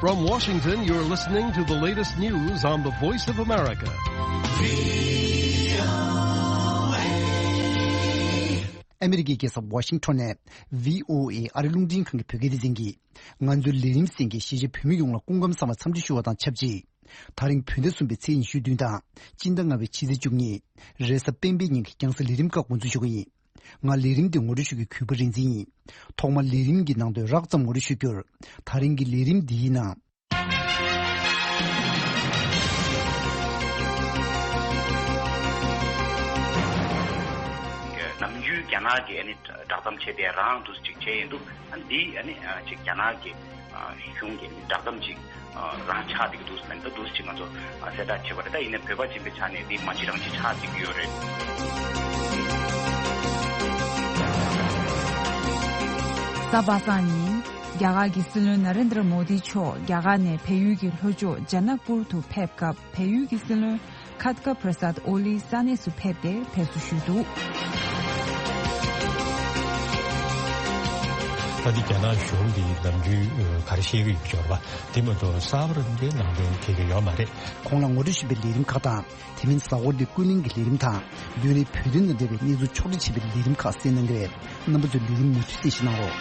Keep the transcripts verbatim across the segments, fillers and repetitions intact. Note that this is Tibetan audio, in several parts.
From Washington, you're listening to the latest news on the Voice of America. ཨ་མི་རི་ཀའི་རྒྱལ་ས་ཝ་ཤིང་ཊོན་ནས་བྷི་ཨོ་ཨེ་ཨ་རི་རླུང་འཕྲིན་ཁང་གི་བོད་སྐད་སྡེ་ཚན་གྱིས། ང་ཚོའི་ལས་རིམ་གསན་མཁན་གཞིས་བྱེས་བོད་མི་ཡོངས་ལ་སྐུ་ཁམས་བཟང་བའི་འཚམས་འདྲི་ཞུ་བ་དང་ཆབས་ཅིག་དེ་རིང་བོད་ཟླ་གསུམ་པའི་ཚེས་ཉི་ཤུ་བདུན་དང་སྤྱི་ཟླ་ལྔ་པའི་ཕྱི་ཚེས་བཅུ་གཉིས། རེས་གཟའ་སྤེན་པའི་ཉིན་གྱི་རྒྱང་སྲིང་ལས་རིམ་ཁག་འགོ་འཛུགས་ཞུ་གི་ཡིན། ང་ལས་རིམ་འདི་ངོ་སྤྲོད་ཞུ་རྒྱུའི་གུས་པ་རིག་འཛིན་ཡིན། ཐོག་མར་ལས་རིམ་གྱི་ནང་དོན་རགས་ཙམ་ངོ་སྤྲོད་ཞུ་རྒྱུར། དེ་རིང་གི་ལས་རིམ་འདིའི་ནང་། ནམ་རྒྱུན་རྒྱ་ནག་གིས་ཨ་ནི་བསྒྲགས་གཏམ་བྱས་ཏེ་རང་འདུག་ཅིག་བྱས་ཡིན་འདུག་ཨ་འདི་ཨ་ནི་ཅིག་རྒྱ་ནག་གི་གཞུང་གི་བསྒྲགས་གཏམ་ཅིག་རང་ཆགས་བསྡད་ཀྱི་འདུག་ཟེར་ནས་ད་འདུག་ཅིག་ང་ཚོ་གསལ་བསྒྲགས་བྱས་པ་རེད། ད་ཡིན་ནའི་བོད་པ་ཡིན་པའི་ཆ་ནས་འདི་མ་གཅིག་རང་གཅིག་ཆགས་བསྡད་ཀྱི་ཡོད་རེད། གཟའ་པ་སངས་ཉིན། རྒྱ་གར་གྱི་སྲིད་བློན་ན་རེན་དྲ་མོ་དི་མཆོག་རྒྱ་གར་ནས་བལ་ཡུལ་གྱི་ལྷོ་ཕྱོགས་ཇ་ནག་པུར་དུ་ཕེབས་སྐབས་བལ་ཡུལ་གྱི་སྲིད་བློན་ཁ་ཏཀ་པྲ་སཱད་ཨོ་ལི་ས་གནས་སུ་ཕེབས་ཏེ་ཕེབས་བསུ་ཞུས་འདུག་ད་ལྟ་རྒྱ་ནག་གཞུང་གིས་ནམ་རྒྱུན་ག་རེ་བཤད་ཀྱི་ཡོད་ཀྱི་ཡོད་རེད་པ། དེ་མ་གཏོགས་གསར་པ་རང་གི་ནང་དོན་གང་ཡང་ཡོད་མ་རེད། ཁོང་ལ་ངོ་སྤྲོད་ཞུས་པའི་ལས་རིམ་ཁག་དང་། དེ་མིན་གཟའ་འཁོར་འདིའི་ཀུན་གླེང་གི་ལས་རིམ་དང་། མདུན་ནས་བོད་དོན་དང་འབྲེལ་བའི་གནས་ཚུལ་ཕྱོགས་སྒྲིག་བྱས་པའི་ལས་རིམ་ཁག་གསན་གནང་གི་རེད། རྣམ་པ་ཚོས་ལས་རིམ་མུ་མཐུད་གསན་བཞེས་གནང་རོགས།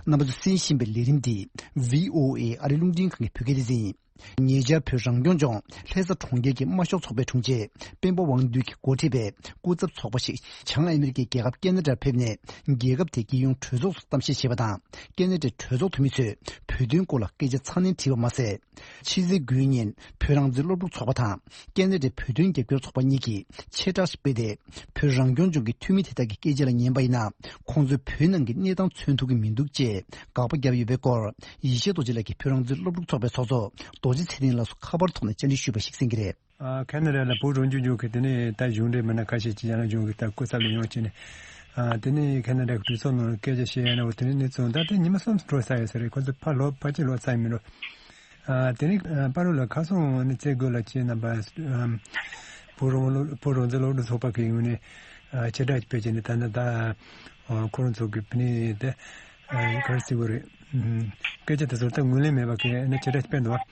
རྣམ་པ་ཚོས་གསན་བཞིན་པའི་ལས་རིམ་འདི་བྷི་ཨོ་ཨེ་ཨ་རི་རླུང་འཕྲིན་ཁང་གི་བོད་སྐད་སྡེ་ཚན་ཡིན། ཉེ་ཆར་བོད་རང་སྐྱོང་ལྗོངས་ལྷ་ས་གྲོང་ཁྱེར་གྱི་དམར་ཤོག་ཚོགས་པའི་དྲུང་ཆེ་སྤེན་པ་དབང་འདུས་ཀྱིས་འགོ་ཁྲིད་པའི་སྐུ་ཚབ་ཚོགས་པ་ཞིག་བྱང་ཨ་མི་རི་ཀའི་རྒྱལ་ཁབ་ཁེ་ན་ཌར་ཕེབས་ནས། རྒྱལ་ཁབ་དེའི་རྒྱལ་ཡོངས་གྲོས་ཚོགས་སུ་གཏམ་བཤད་བྱས་པ་དང་། ཁེ་ན་ཌའི་གྲོས་ཚོགས་འཐུས་མི་ཚོས་བོད་དོན་སྐོར་ལ་སྐད་ཆ་ཚ་ནན་དྲིས་པ་མ་ཟད། ཕྱི་ཚེས་དགུའི་ཉིན་བོད་རང་བཙན་སློབ་ཕྲུག་ཚོགས་པ་དང་། ཁེ་ན་ཌའི་བོད་དོན་རྒྱབ་སྐྱོར་ཚོགས་པ་གཉིས་ཀྱིས་ཆེ་བསྒྲགས་ཤིག་སྤེལ་ཏེ། བོད་རང་སྐྱོང་ལྗོངས་ཀྱི་འཐུས་མི་དེ་དག་གི་སྐད་ཆ་ལ་ཉན་པ་ཡིན་ན། ཁོང་ཚོས་བོད་ནང་གི་གནས་སྟངས་མཚོན་ཐུབ་ཀྱི་མི་འདུག་ཅེས་དགག་པ་བརྒྱབ་ཡོད་པའི་སྐོར། ཡེ་ཤེས་རྡོ་རྗེ་ལགས་ཀྱིས་བོད་རང་བཙན་སློབ་ཕྲུག་ཚོགས་པའི་ཚོགས་གཙོ་རྡོ་རྗེ་ཚེ་བརྟན་ལགས་སུ་ཁ་པར་ཐོག་ནས་བཅར་འདྲི་ཞུས་པ་ཞིག་གསན་གྱི་རེད། ཨ། ཁེ་ན་ཌ་ལ་བོད་རང་སྐྱོང་ལྗོངས་ཀྱི་དེ་ནས་ད་གཞུང་འབྲེལ་མི་སྣ་ཁ་ཤས་ཀྱིས་རྒྱ་ནག་གཞུང་གི་ད་སྐུ་ཚབ་ལ་ཡོང་བྱས་ནས། ཨ། དེ་ནས་ཁེ་ན་ཌ་གི་གྲོས་ཚོགས་ནང་ལ་སྐད་ཆ་བཤད་ཡ་ན་འོ་དེ་ནས་གནས་ཚུལ་ད་ལྟ་ཉི་མ་གསུམ་འགྲོ་ཚར་ཡོད་ས་རེད། ཁོ་ཚོ་ཕར་ལོག་ཕར་ཅིག་ལོག་ཚར་ཡོད་མི་འགྲོ། ཨ། དེ་ནས་ཨ། པ་རུ་ལ་ཁ་སང་ནས་རྩེ་དགོན་ལ་ཁྱེད་རྣམ་པ། ཨ། བོད་རང་བོད་རང་བཙན་སློབ་ཕྲུག་ཚོགས་པ་གི་ངོས་ནས་ཨ། ཆེ་དྲག་སྤེལ་བྱས་ནས་ད་ནི་ད་ཨ། ཁོ་རང་ཚོ་གི་ཕ་ནི་དེ་ཨ། ག་རེ་ཟེར་དགོས་རེད། ཨ། སྐད་ཆ་དེ་ཚོ་ད་ངོས་ལེན་མེད་པ་གི་ནས་ཆེ་དྲག་སྤེལ་འདུག་བ།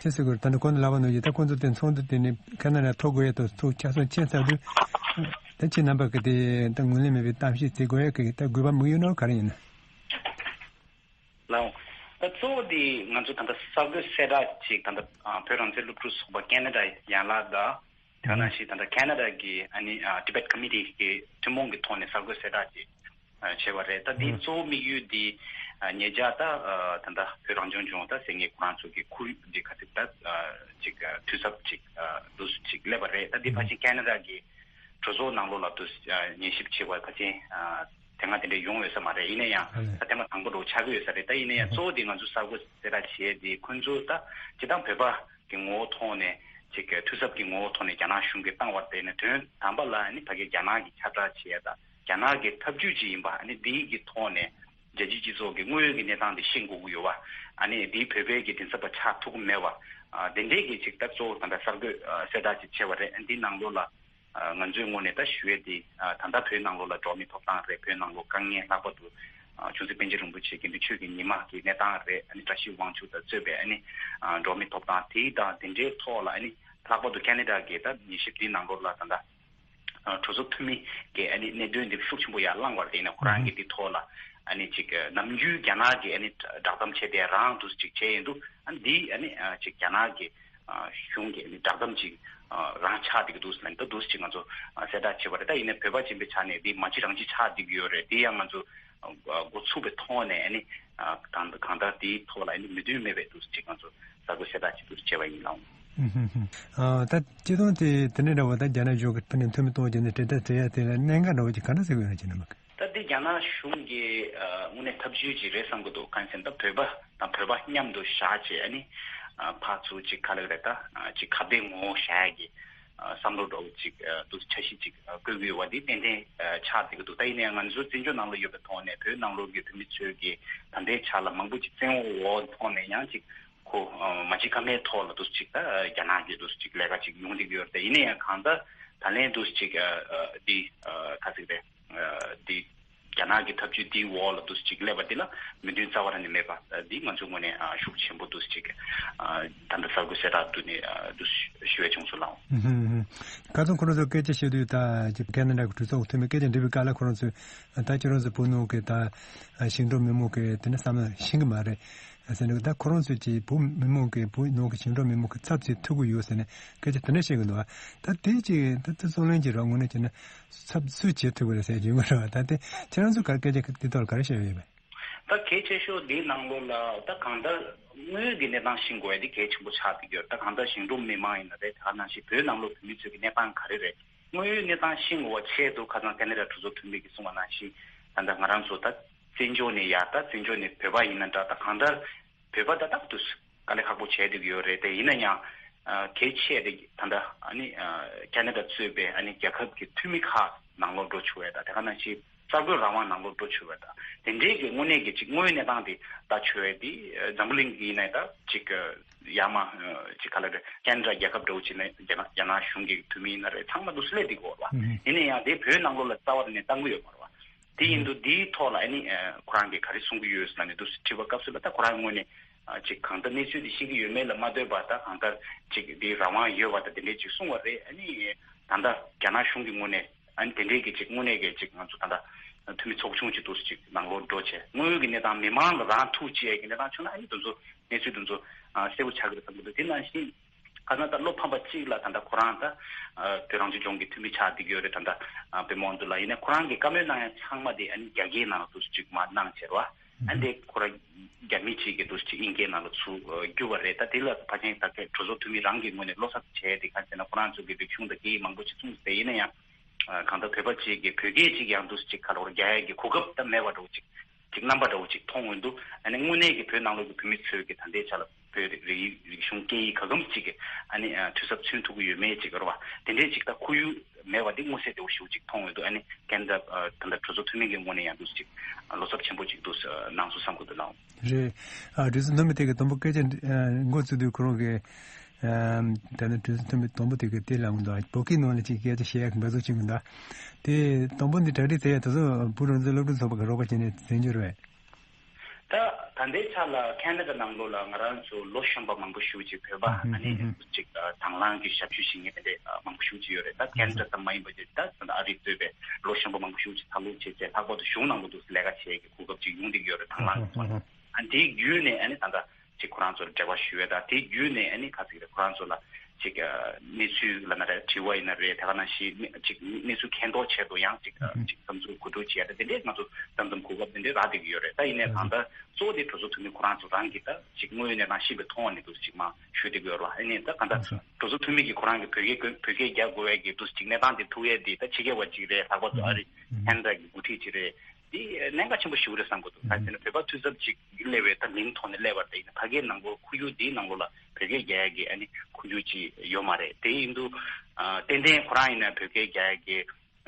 ཅི་ཟེར་དགོས་རེད། ད་ནི་ཁོང་ཚོ་ལབ་པ་ནང་བཞིན་ད་ཁོང་ཚོ་དེ་ཚོགས་འདུ་དེ་ནི་ཁ་ན་ལ་ཐོ་འགོད་ཡས་དང་ཐོ་ཆ་ཚང་ཕྱིན་ཚར་དུས་ད་ཁྱེད་རྣམ་པ་གི་དེ་ད་ངོས་ལེན་མེད་པའི་གཏམ་བཤད་བྱེད་དགོས་ཡས་གི་ད་དགོས་པ་དམིགས་ཡུལ་ནི་ག་རེ་ཡིན་ན། ལགས། ད་གཙོ་བོ་དེ་ང་ཚོ་ད་ལྟ་གསར་འགོད་གསལ་བསྒྲགས་ཅིག་ད་ལྟ་ཨ། བོད་རང་བཙན་སློབ་ཕྲུག་ཚོགས་པ་ཁེ་ན་ཌ་ཡན་ལག་དང་། དེ་ནང་བཞིན་ད་ལྟ་ཁེ་ན་ཌ་གི་ཨ་ནི་ཨ། Tibet Committee གི་ཐུན་མོང་གི་ཐོག་ནས་གསར་འགོད་གསལ་བསྒྲགས་ཅིག་ཨ། བྱས་པ་རེད། ད་དེའི་གཙོ་བོ་དམིགས་ཡུལ་དེ་ཨ། ཉེ་ཆར་ད་ཨ། ད་ལྟ་བོད་རང་སྐྱོང་ལྗོངས་ད་ཟེར་མཁན་ཁོ་རང་ཚོ་གི་ཁོར་ཡུག་འདི་ག་ཚོད་ད་ཨ། ཅིག་ཨ། འཐུས་ཚབ་ཅིག་ཨ། འདུག་སེ་ཅིག་སླེབས་པ་རེད། ད་འདི་ཕལ་ཆེར་ཁེ་ན་ཌ་གི་གྲོས་ཚོགས་ནང་ལོགས་ལ་དུ་ཨ། ཉན་ཞིབ་བྱེད་པ་ཕལ་ཆེར་ཨ། དེ་སྔ་དེ་འདྲ་ཡོང་ཡོད་ས་མ་རེད། ཡིན་ན་ཡང་ཨ་ལས། ད་ཐེངས་མ་དང་པོ་འདྲ་བོ་ཆགས་ཀྱི་ཡོད་ས་རེད། ད་ཡིན་ན་ཡང་ཨ་གཙོ་བོ་དེ་ང་ཚོ་གསར་འགོད་གསལ་བསྒྲགས་བྱས་ཏེ་ཁོང་ཚོ་ད་སྤྱིར་བཏང་བོད་པ་གི་ངོ་བོ་ཐོག་ནས་ཅིག་འཐུས་ཚབ་ཀྱི་ངོ་བོ་ཐོག་ནས་རྒྱ་ནག་གཞུང་གིས་བཏང་བ་དེ་ནི་དོན་དམ་པ་ལ་ཨ་ནི་ཕ་གིར་རྒྱ་ནག་གིས་ཁྱབ་བསྒྲགས་བྱས་ཡ་ད་རྒྱ་ནག་གི་ཐབས་ཇུས་ཅིག་ཡིན་པ་ཨ་ནི་འདིའི་གི་ཐོག་ནས་རྒྱལ་སྤྱིའི་སྤྱི་ཚོགས་ཀྱི་དངོས་ཡོད་ཀྱི་གནས་སྟངས་དེ་ཤེས་དགོས་ཀྱི་ཡོད་པ། ཨ་ནི་འདིའི་བོད་པའི་གི་མགྲིན་ཚབ་པ་ཆགས་ཐུབ་ཀྱི་མེད་པ། ཨ། དེ་འདྲའི་གི་ཅིག་ད་གཙོ་བོ་ད་ལྟ་གསར་འགོད་ཨ། གསལ་བསྒྲགས་ཅིག་བྱས་པ་རེད། འདིའི་ནང་ལོགས་ལ། ང་ཚོའི་ངོས་ནས་ད་ཞུ་ཡས་དེ་ད་ལྟ་བོད་ནང་ལོགས་ལ་འགྲོ་བ་མིའི་ཐོབ་ཐང་རེད། བོད་ནང་ལོགས་དཀའ་ངལ་ལྷག་པར་དུ་ཨ། ཆུང་སྲིད་པཎ་ཆེན་རིན་པོ་ཆེ་དགེ་འདུན་ཆོས་ཀྱི་ཉི་མ་གི་གནས་སྟངས་རེད། ཨ་ནི་བཀྲ་ཤིས་དབང་ཕྱུག་དང་གཙོས་པའི་ཨ་ནི་ཨ། འགྲོ་བ་མིའི་ཐོབ་ཐང་དེའི་དང་དེ་འདྲའི་ཐོག་ལ་ཨ་ནི་ལྷག་པར་དུ་ཁེ་ན་ཌ་གི་ད་ཉན་ཞིབ་དེའི་ནང་ལོགས་ལ་ད་ལྟ་ཨ། གྲོས་ཚོགས་འཐུས་མི་གི་ཨ་ནི་གནད་དོན་འདི་ཤུགས་ཆེན་པོ་ཡར་བསླངས་པ་དེ་ཡིན་ན་ཁོ་རང་གིས་འདི་ཐོག་ལ་ཨ་ནི་ཅིག་ནམ་རྒྱུན་རྒྱ་ནག་གི་ཨ་ནི་བསྒྲགས་གཏམ་བྱས་ཏེ་རང་འདུག་ཅིག་བྱས་ཡིན་འདུག་ཨ་ནི་འདི་ཨ་ནི་ཨ། ཅིག་རྒྱ་ནག་གི་ཨ། གཞུང་གི་བསྒྲགས་གཏམ་ཅིག་ཨ། རང་ཆགས་བསྡད་ཀྱི་འདུག་ཟེར་ནས་ད་འདུག་སེ་ཅིག་ང་ཚོ་ཨ། གསལ་བསྒྲགས་བྱས་པ་རེད། ད་ཡིན་ནའི་བོད་པ་ཡིན་པའི་ཆ་ནས་འདི་མ་གཅིག་རང་གཅིག་ཆགས་བསྡད་ཀྱི་ཡོད་རེད། དེ་ཡང་ང་ཚོ་ཨ། འགོ་ཚུགས་པའི་ཐོག་ནས་ཨ་ནི་ཨ། གང་གང་ལྟར་དེའི་ཐོག་ལ་ཨ་ནི་མོས་མཐུན་མེད་པའི་འདུག་སེ་ཅིག་ང་ཚོ་གསར་འགོད་གསལ་བསྒྲགས་ཅིག་འདུག་སེ་བྱས་པ་ཡིན་ལགས། ཨ། ད་སྤྱིར་བཏང་དེ་དེ་ནས་འདྲ་བོ་ད་རྒྱ་ནག་གཞུང་གི་ཕ་ནས་འཐུས་མི་གཏོང་རྒྱུ་ནས་གྲོས་ཐག་བྲལ་ཡ་དེ་ལ་གནད་འགག་འདྲ་བོ་ཅིག་ག་འདྲ་ཟེར་དགོས་ན་ཅི་ནས་མ། ད་འདི་རྒྱ་ནག་གཞུང་གི་ཨ། དངོས་གནས་ཐབས་ཇུས་ཅིག་རེད་བསམ་གྱི་འདུག་གང་ཡིན་ཟེར་ན་ད་བོད་པ་དང་བོད་པ་མཉམ་དུ་བཞག་བྱས་ཨ་ནི་ཨ། ཕར་ཚུར་ཅིག་ག་ལབ་རེད། ད་ཨ། ཅིག་ཁ་གཏད་ངོ་བོ་བཞག་ཡ་གི་ཨ། བསམ་བློ་འདྲ་བོ་ཅིག་ཨ། འདུག་འཆར་གཞི་ཅིག་ཨ། བཀོད་ཀྱི་ཡོད་པ་འདི་ཏན་ཏན་ཨ། ཆགས་བསྡད་ཀྱི་འདུག་ད་ཡིན་ནའི་ང་ཚོའི་བཙན་བྱོལ་ནང་ལ་ཡོད་པའི་ཐོག་ནས་བོད་ནང་ལོགས་ཀྱི་བོད་མི་ཚོས་ཀྱི་ད་ལྟའི་ཆ་ལ་མང་པོ་ཅིག་བཙན་འོག་འོག་ཐོག་ནས་ཡང་ཅིག་ཁོ་ཨ། མ་གཅིག་ཁ་མའི་ཐོག་ལ་འདུག་ཅིག་ད་རྒྱ་ནག་གི་འདུག་ཅིག་ལས་ཀ་ཅིག་ཡོང་བསྡད་ཀྱི་ཡོད་རེད། ཡིན་ནའི་ཡང་གང་ལྟར་ད་ལན་འདུག་ཅིག་ཨ། ཨ། འདི་ཨ། ག་ཟེར་རེད། ཨ། འདི་ རྒྱ་ནག་གི་ཐབས་ཇུས་དེའི་འོག་ལ་འདུག་སེ་ཅིག་སླེབས་པ་འདི་ལ་མོས་མཐུན་རྩ་བ་རང་ནས་མེད་པ་འདི་ང་ཚོའི་ངོས་ནས་ཨ་ཤུགས་ཆེན་པོ་འདུག་སེ་ཅིག་ཨ་ད་ལྟ་གསར་འགོད་གསལ་བསྒྲགས་དུས་ནས་ཨ་འདུག་སེ་ཞུ་ཡ་བྱུང་སོང་ལགས། ཧུམ་ཧུམ་ཧུམ། ཁ་སང་ཁོ་རང་ཚོ་སྐད་ཆ་བཤད་དུས་ད་ཅིག་ཁེ་ན་ཌ་གི་གྲོས་ཚོགས་འཐུས་མི་སྐད་ཆ་འདྲི་བའི་སྐབས་ལ་ཁོ་རང་ཚོས་ད་ཁྱེད་རང་ཚོ་བོད་ནང་གི་ད་ཞིང་འབྲོག་མི་མང་གི་དེ་ནས་བསམ་བློ་ཤེས་ཀྱི་མ་རེད། ཟེར་ནས་ད་ཁོ་རང་ཚོས་ཀྱིས་བོད་མི་མང་གིས་བོད་ནང་གི་ཞིང་འབྲོག་མི་མང་གི་ཚབ་བྱེད་ཐུབ་ཀྱི་ཡོད་ཟེར་ནས་སྐད་ཆ་དེ་འདྲ་བཤད་ཀྱི་འདུག་ད་དེ་ཅིག་ད་ད་བརྩོན་ལེན་གྱི་རོགས་ངོས་ནས་བྱས་ན་ཚབ་སུས་བྱེད་ཐུབ་ཀྱི་རེད་ཟེར་གྱི་ཡོད་རེད་བ། ད་དེ་ཁྱེད་རང་ཚོས་ག་སྐད་ཆ་དེ་ཐོག་ལ་ག་རེ་བཤད་ཡོད་པས། ད་གལ་ཆེ་ཤོས་འདིའི་ནང་ལོགས་ལ་ད་གང་ལྟར་དངོས་ཀྱི་གནས་སྟངས་ཤེས་དགོས་ཡ་དེ་གལ་ཆེན་པོ་ཆགས་བསྡད་ཀྱི་ཡོད་རེད། ད་གང་ལྟར་ཞིང་འབྲོག་མི་མང་ཡིན་ན་རེད། དེ་ག་ནང་བཞིན་བོད་ནང་ལོགས་བོད་མི་ཚོའི་གི་གནས་སྟངས་ག་རེ་རེད། དངོས་ཡོད་གནས་སྟངས་ཤེས་དགོས་པ་ཆེད་དུ་ཁ་སང་ཁེ་ན་ཌ་གྲོས་ཚོགས་འཐུས་མི་གིས་གསུངས་པ་ནང་བཞིན་ད་ལྟ་ང་རང་ཚོ་ད་བཙན་བྱོལ་ནས་ཡ་ད་བཙན་བྱོལ་ནས་བོད་པ་ཡིན་ན་འདྲ། ད་གང་ལྟར་བོད་པ་ད་ལྟ་དུས་དཀའ་ལས་ཁག་པོ་བྱས་བསྡད་ཀྱི་ཡོད་རེད། དེ་ཡིན་ན་ཡང་ཨ་གལ་ཆེ་དེ་ད་ལྟ་ཨ་ནི་ཨ་ཁེ་ན་ཌ་གཙོས་པའི་ཨ་ནི་རྒྱལ་ཁབ་ཀྱི་འཐུས་མི་ཁག་ནང་ལོགས་འགྲོ་ཆོག་ཡ་ད་དེ་ག་ནང་བཞིན་གསར་འགོད་རང་དབང་ནང་ལོགས་འགྲོ་ཆོག་ཡ་ད་དེ་འདྲའི་གི་དངོས་གནས་ཀྱི་ཅིག་དངོས་ཡོད་གནས་སྟངས་དེ་ལྟ་ཆོག་ཡ་དེ་འཛམ་བུ་གླིང་གི་ཡིན་ན་ད་ཅིག་ཡ་མ་ཅིག་ག་ལ་རེད། ཁེ་ན་ཌ་རྒྱལ་ཁབ་འདྲ་བོ་ཅིག་ནས་རྒྱ་ནག་རྒྱ་ནག་གཞུང་གི་འཐུས་མི་ཡིན་ན་རེད། ཚང་མ་འདུག་སེ་སླེབས་བསྡད་ཀྱི་ཡོད་རེད་བ། ཡིན་ན་ཡང་དེ་བོད་ནང་ལོགས་ལ་རྩ་བ་ནས་བཏང་གི་ཡོད་མ་རེད་བ། དེ་ཡིན་དུས་འདིའི་ཐོག་ལ་ཨ་ནི་ཨ་ཁོ་རང་གིས་ག་རེ་གསུང་གི་ཡོད་ཟེར་ནས་འདུག་སེ་དྲིས་པའི་སྐབས་སུ་ལ་ད་ཁོ་རང་ངོས་ནས་ཨ་ཅིག་གང་ལྟར་གནས་ཚུལ་དེ་ཤེས་ཀྱི་ཡོད་མེད་ལ་མ་ལྟོས་པར་ད་གང་ལྟར་ཅིག་དེའི་རང་དབང་ཡོད་པ་དང་དེ་འདྲའི་ཅིག་གསུངས་པ་རེད། ཨ་ནི་ད་ལྟ་རྒྱ་ནག་གཞུང་གི་ངོས་ནས་ཨ་ནི་དེ་འདྲའི་གི་ཅིག་དངོས་གནས་ཀྱི་ཅིག་ང་ཚོ་ད་ལྟ་འཐུས་མི་ཚོགས་ཆུང་ཅིག་འདུག་སེ་ཅིག་ནང་ལོགས་འགྲོ་བྱས་དངོས་ཡོད་ཀྱི་གནས་སྟངས་མི་མང་ལ་རང་ཐུག་བྱེད་ཡས་ཀྱི་གནས་སྟངས་བྱུང་ན་ཨ་ནི་དེ་ཚོ་གནས་ཚུལ་དེ་ཚོ་ཨ་གསལ་པོ་ཆགས་ཀྱི་རེད་བསམ་གྱི་འདུག་དེ་ནང་བཞིན། ཁ་སང་ད་བློ་ཕམ་པ་གཅིག་ལ་ད་ལྟ་ཁོ་རང་ད་ཨ་བོད་རང་སྐྱོང་ལྗོངས་ཀྱི་འཐུས་མི་ཆགས་བསྡད་ཀྱི་ཡོད་རེད། ད་ལྟ་ཨ་པད་མ་དབང་འདུས་ལགས་ཡིན་ན་ཁོ་རང་གིས་བཀའ་མོལ་གནང་ཡ་ཚང་མ་དེ་ཨ་ནི་རྒྱ་སྐད་ནང་ལ་འདུག་སེ་ཅིག་མར་གནང་བྱས་རེད་བ། ཨ་ནི་དེ་ཁོ་རང་རྒྱ་མི་གཅིག་གིས་འདུག་སེ་ཅིག་དབྱིན་སྐད་ནང་ལ་ཚུར་ཨ་བསྒྱུར་བ་རེད། ད་དེ་ལ་ཕལ་ཆེར་ད་གྲོས་ཚོགས་འཐུས་མི་རང་གི་ངོས་ནས་བློ་འཚབ་བྱས་ཏེ་ག་རེ་ཟེར་ན་ཁོ་རང་ཚོ་གི་རིག་གཞུང་དང་སྐད་ཡིག་མང་པོ་ཅིག་མཚུངས་ཟེར། ཡིན་ན་ཡང་ཨ་གང་ལྟར་བོད་པ་གཅིག་གིས་བོད་སྐད་ཅིག་ཡང་འདུག་སེ་ཅིག་ཁ་ལོ་རྒྱག་ཡ་གི་གོ་སྐབས་ད་མེད་པ་འདྲ་བོ་ཅིག་ཅིག་རྣམ་པ་འདྲ་བོ་ཅིག་མཐོང་ཡོང་དུས་ཨ་ནི་དངོས་གནས་ཀྱི་བོད་ནང་ལོགས་ཀྱི་བོད་མི་ཚོས་ཀྱི་ད་ལྟའི་ཆ་ལ་བོད་རིགས་རིག་གཞུང་སྐད་ཡིག་ག་གམ་ཅིག་གི་ཨ་ནི་ཨ་འཐུས་ཚབ་མཚོན་ཐུབ་ཀྱི་ཡོད་མེད་ཅིག་རེད་བ། དེ་འདྲའི་ཅིག་ད་ཁོར་ཡུག་མེད་པ་འདི་མངོན་གསལ་དོད་པོ་ཞེ་པོ་ཅིག་མཐོང་ཡོང་དུས་ཨ་ནི་ཁེ་ན་ཌ་ཨ་ད་ལྟ་གྲོས་ཚོགས་འཐུས་མི་གི་ངོས་ནས་ཡང་འདུག་ཅིག་བློ་འཚབ་ཆེན་པོ་ཅིག་འདུག་གནང་སོང་བསམ་གྱི་འདུག་ལགས། རེད། ཨ་གྲོས་ཚོགས་འཐུས་མི་དེ་གི་དང་པོ་སྐད་ཆ་འདི་ཨ་འགོ་བཙུགས་དུས་ཁོ་རང་གི་ཨ་ད་ནི་གྲོས་ཚོགས་འཐུས་མི་དང་པོ་དེ་གི་དེ་ལ་འདུག་བོད་སྐད་ནང་ལ་ཅིག་སྐད་ཆ་བཤད་ཡག་གི་འབད་རྩོལ་བྱེད་གི་འདུག་དེ་དང་པོ་འདི་གྲ་སྒྲིག་བྱེད་ཡ་དེ་ཚོ་བོད་རང་བཙན་སློབ་ཕྲུག་ཚོགས་པ་གི་རོགས་པ་བྱས་ནས་མཚོན་རྒྱུ་རེད། ད་ད་ལྟའི་ཆ་ལ་ཁེ་ན་ཌ་ནང་ལོགས་ལ་ང་རང་ཚོ་ལོ་གཞོན་པ་མང་པོ་ཞེ་པོ་ཅིག་བོད་པ་ཨ་ནི་ཅིག་དང་བླངས་ཀྱི་ཞབས་ཞུ་བྱེད་མཁན་དེ་འདྲའི་མང་པོ་ཞེ་པོ་ཅིག་ཡོད་རེད། ད་ཁེ་ན་ཌ་ཙམ་མ་ཡིན་པ་ཅིག་ད་ད་ལྟ་ཨ་རི་གཙོས་པའི་ལོ་གཞོན་པ་མང་པོ་ཞེ་པོ་ཅིག་ད་ལོ་བྱས་རྗེས་ལྷག་པར་དུ་གཞུང་ནང་ལོགས་སུ་ལས་ཀ་བྱེད་ཀྱི་གོ་སྐབས་ཅིག་ཡོང་བསྡད་ཀྱི་ཡོད་རེད། དང་བླངས་ཀྱི་ཐོག་ནས་ཨ་དེའི་བརྒྱུད་ནས་ཨ་ནི་ད་ལྟ་ཅིག་ཁོ་རང་ཚོར་འབྲེལ་བ་ཞུ་ཡས་དང་དེའི་བརྒྱུད་ནས་ཨ་ནི་ག་ཚོད་རེད་ཁོ་རང་ཚོ་ལ་ཅིག་ཨ་གནས་ཚུལ་ལབ་ན་རེད། དྲི་བ་ཡིན་ན་རེད། དེ་ག་ནང་བཞིན་ཅིག་གནས་ཚུལ་མཁྱེན་རྟོགས་ཆེད་དུ་ཡང་ཅིག་ཨ་ཅིག་བསམ་ཚུལ་གོ་སྒྲིག་བྱེད་ཡ་དང་དེ་འདྲའི་ང་ཚོ་མཚམས་མཚམས་གོ་སྐབས་དེ་འདྲའི་རག་བསྡད་ཀྱི་ཡོད་རེད། ད་ཡིན་ནའི་གང་ལྟར་གཙོ་བོ་དེ་གྲོས་ཚོགས་འཐུས་མི་ཁོ་རང་ཚོ་རང་གིས་ད་ཅིག་དངོས་ཡོད་གནས་སྟངས་ཤེས་པའི་ཐོག་ནས་འདུག་ཅིག་མ་ཞུ་བསྡད་ཀྱི་ཡོད་རེད་བ། ཨ་ནི་ད་གང་ལྟར་གྲོས་ཚོགས་འཐུས་མི་གིས་ཁོ་རང་གི་བོད་སྐད་བོད་སྐད་རྒྱག་དགོས་པའི་གི་འདུག་ཅིག་གནས་སྟངས་དེ་ཐུག་ཡས་དེ་ད་ཕྱི་རྒྱལ་བ་ཅིག་རེད། ལྷག་པར་དུ་ཨ་རི་ཁེ་ན་ཌ་གི་འགོ་ཁྲིད་ཅིག་རེད། འདི་གནད་འགག་ཆེན་པོ་ཞིག་རེད་བསམ་གྱི་འདུག་ད་དེ་ནི་བོད་པ་འཐུས་ཚབ་ཅིག་སླེབས་པའི་ད་མིང་ཐོག་ནས་སླེབས་པ་རེད། ཡིན་ན་ཕ་གིའི་ནང་ལོགས་ཁོར་ཡུག་འདིའི་ནང་ལོགས་ལ་བོད་སྐད་རྒྱག་ཡ་གི་ཨ་ནི་ཁོར་ཡུག་ཅིག་ཡོད་མ་རེད། དེ་ཡིན་དུས་ཨ་ཏན་ཏན་ཁོ་རང་ཡིན་ན་བོད་སྐད་རྒྱག་ཡ་གི་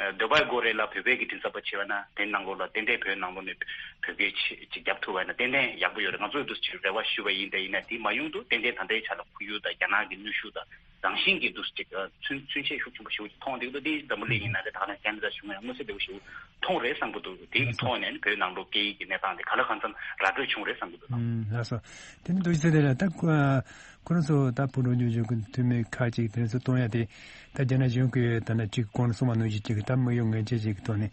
ཨ་འདོད་པ་དགོས་རེད་ལ་བོད་པའི་གི་མགྲིན་ཚབ་པ་བྱས་པ་ན་དེ་ནང་ལོགས་ལ་ཏན་ཏན་བོད་ནང་ལོགས་ནས་བོད་སྐད་ཅིག་ཅིག་རྒྱབ་ཐུབ་པ་ཡིན་ན་ཏན་ཏན་ཡག་པོ་ཡོད་རེད། ང་ཚོས་འདུག་ཅིག་རེ་བ་ཞུས་པ་ཡིན། དེ་ཡིན་ན་དེ་མ་ཡོང་དུས་ཏན་ཏན་ད་ལྟའི་ཆ་ལ་ཁོར་ཡུག་དང་རྒྱ་ནག་གི་གནོན་ཤུགས་དང་རང་བཞིན་གྱི་འདུག་ཅིག་ཨ་ཚུན་ཚུན་ཆད་ཤུགས་ཆེན་པོ་ཞིག་མཐོང་བསྡད་འདུག་དེ་འཛམ་བུ་གླིང་ཡིན་ན་རེད། ད་ནི་ཁེ་ན་ཌ་གཞུང་ཡང་མངོན་གསལ་དོད་པོ་ཞིག་མཐོང་རེད་བསམ་གྱི་འདུག་དེའི་ཐོག་ནས་ནི་བོད་ནང་ལོགས་སྐད་ཡིག་གི་གནས་སྟངས་དེ་ག་ལ་གང་འཚམ་ར་སྤྲོད་བྱུང་རེད་བསམ་གྱི་འདུག་ཨུམ་ལགས་སོ། དེ་ནི་འདུག་ཟེར་དེ་ལ་ད་ཁོ་ཁོ་རང་ཚོ་ད་བོད་རང་སྐྱོང་ལྗོངས་ཀྱི་འཐུས་མི་ཁག་ཅིག་དེ་ཚོ་གཏོང་ཡ་དེ་ད་རྒྱ་ནག་གཞུང་གིས་ད་ནི་ཅིག་གོང་ནས་གསུངས་པ་ནང་བཞིན་ཅིག་ད་དམིགས་ཡུལ་ངན་ཅན་ཅིག་གི་ཐོག་ནས་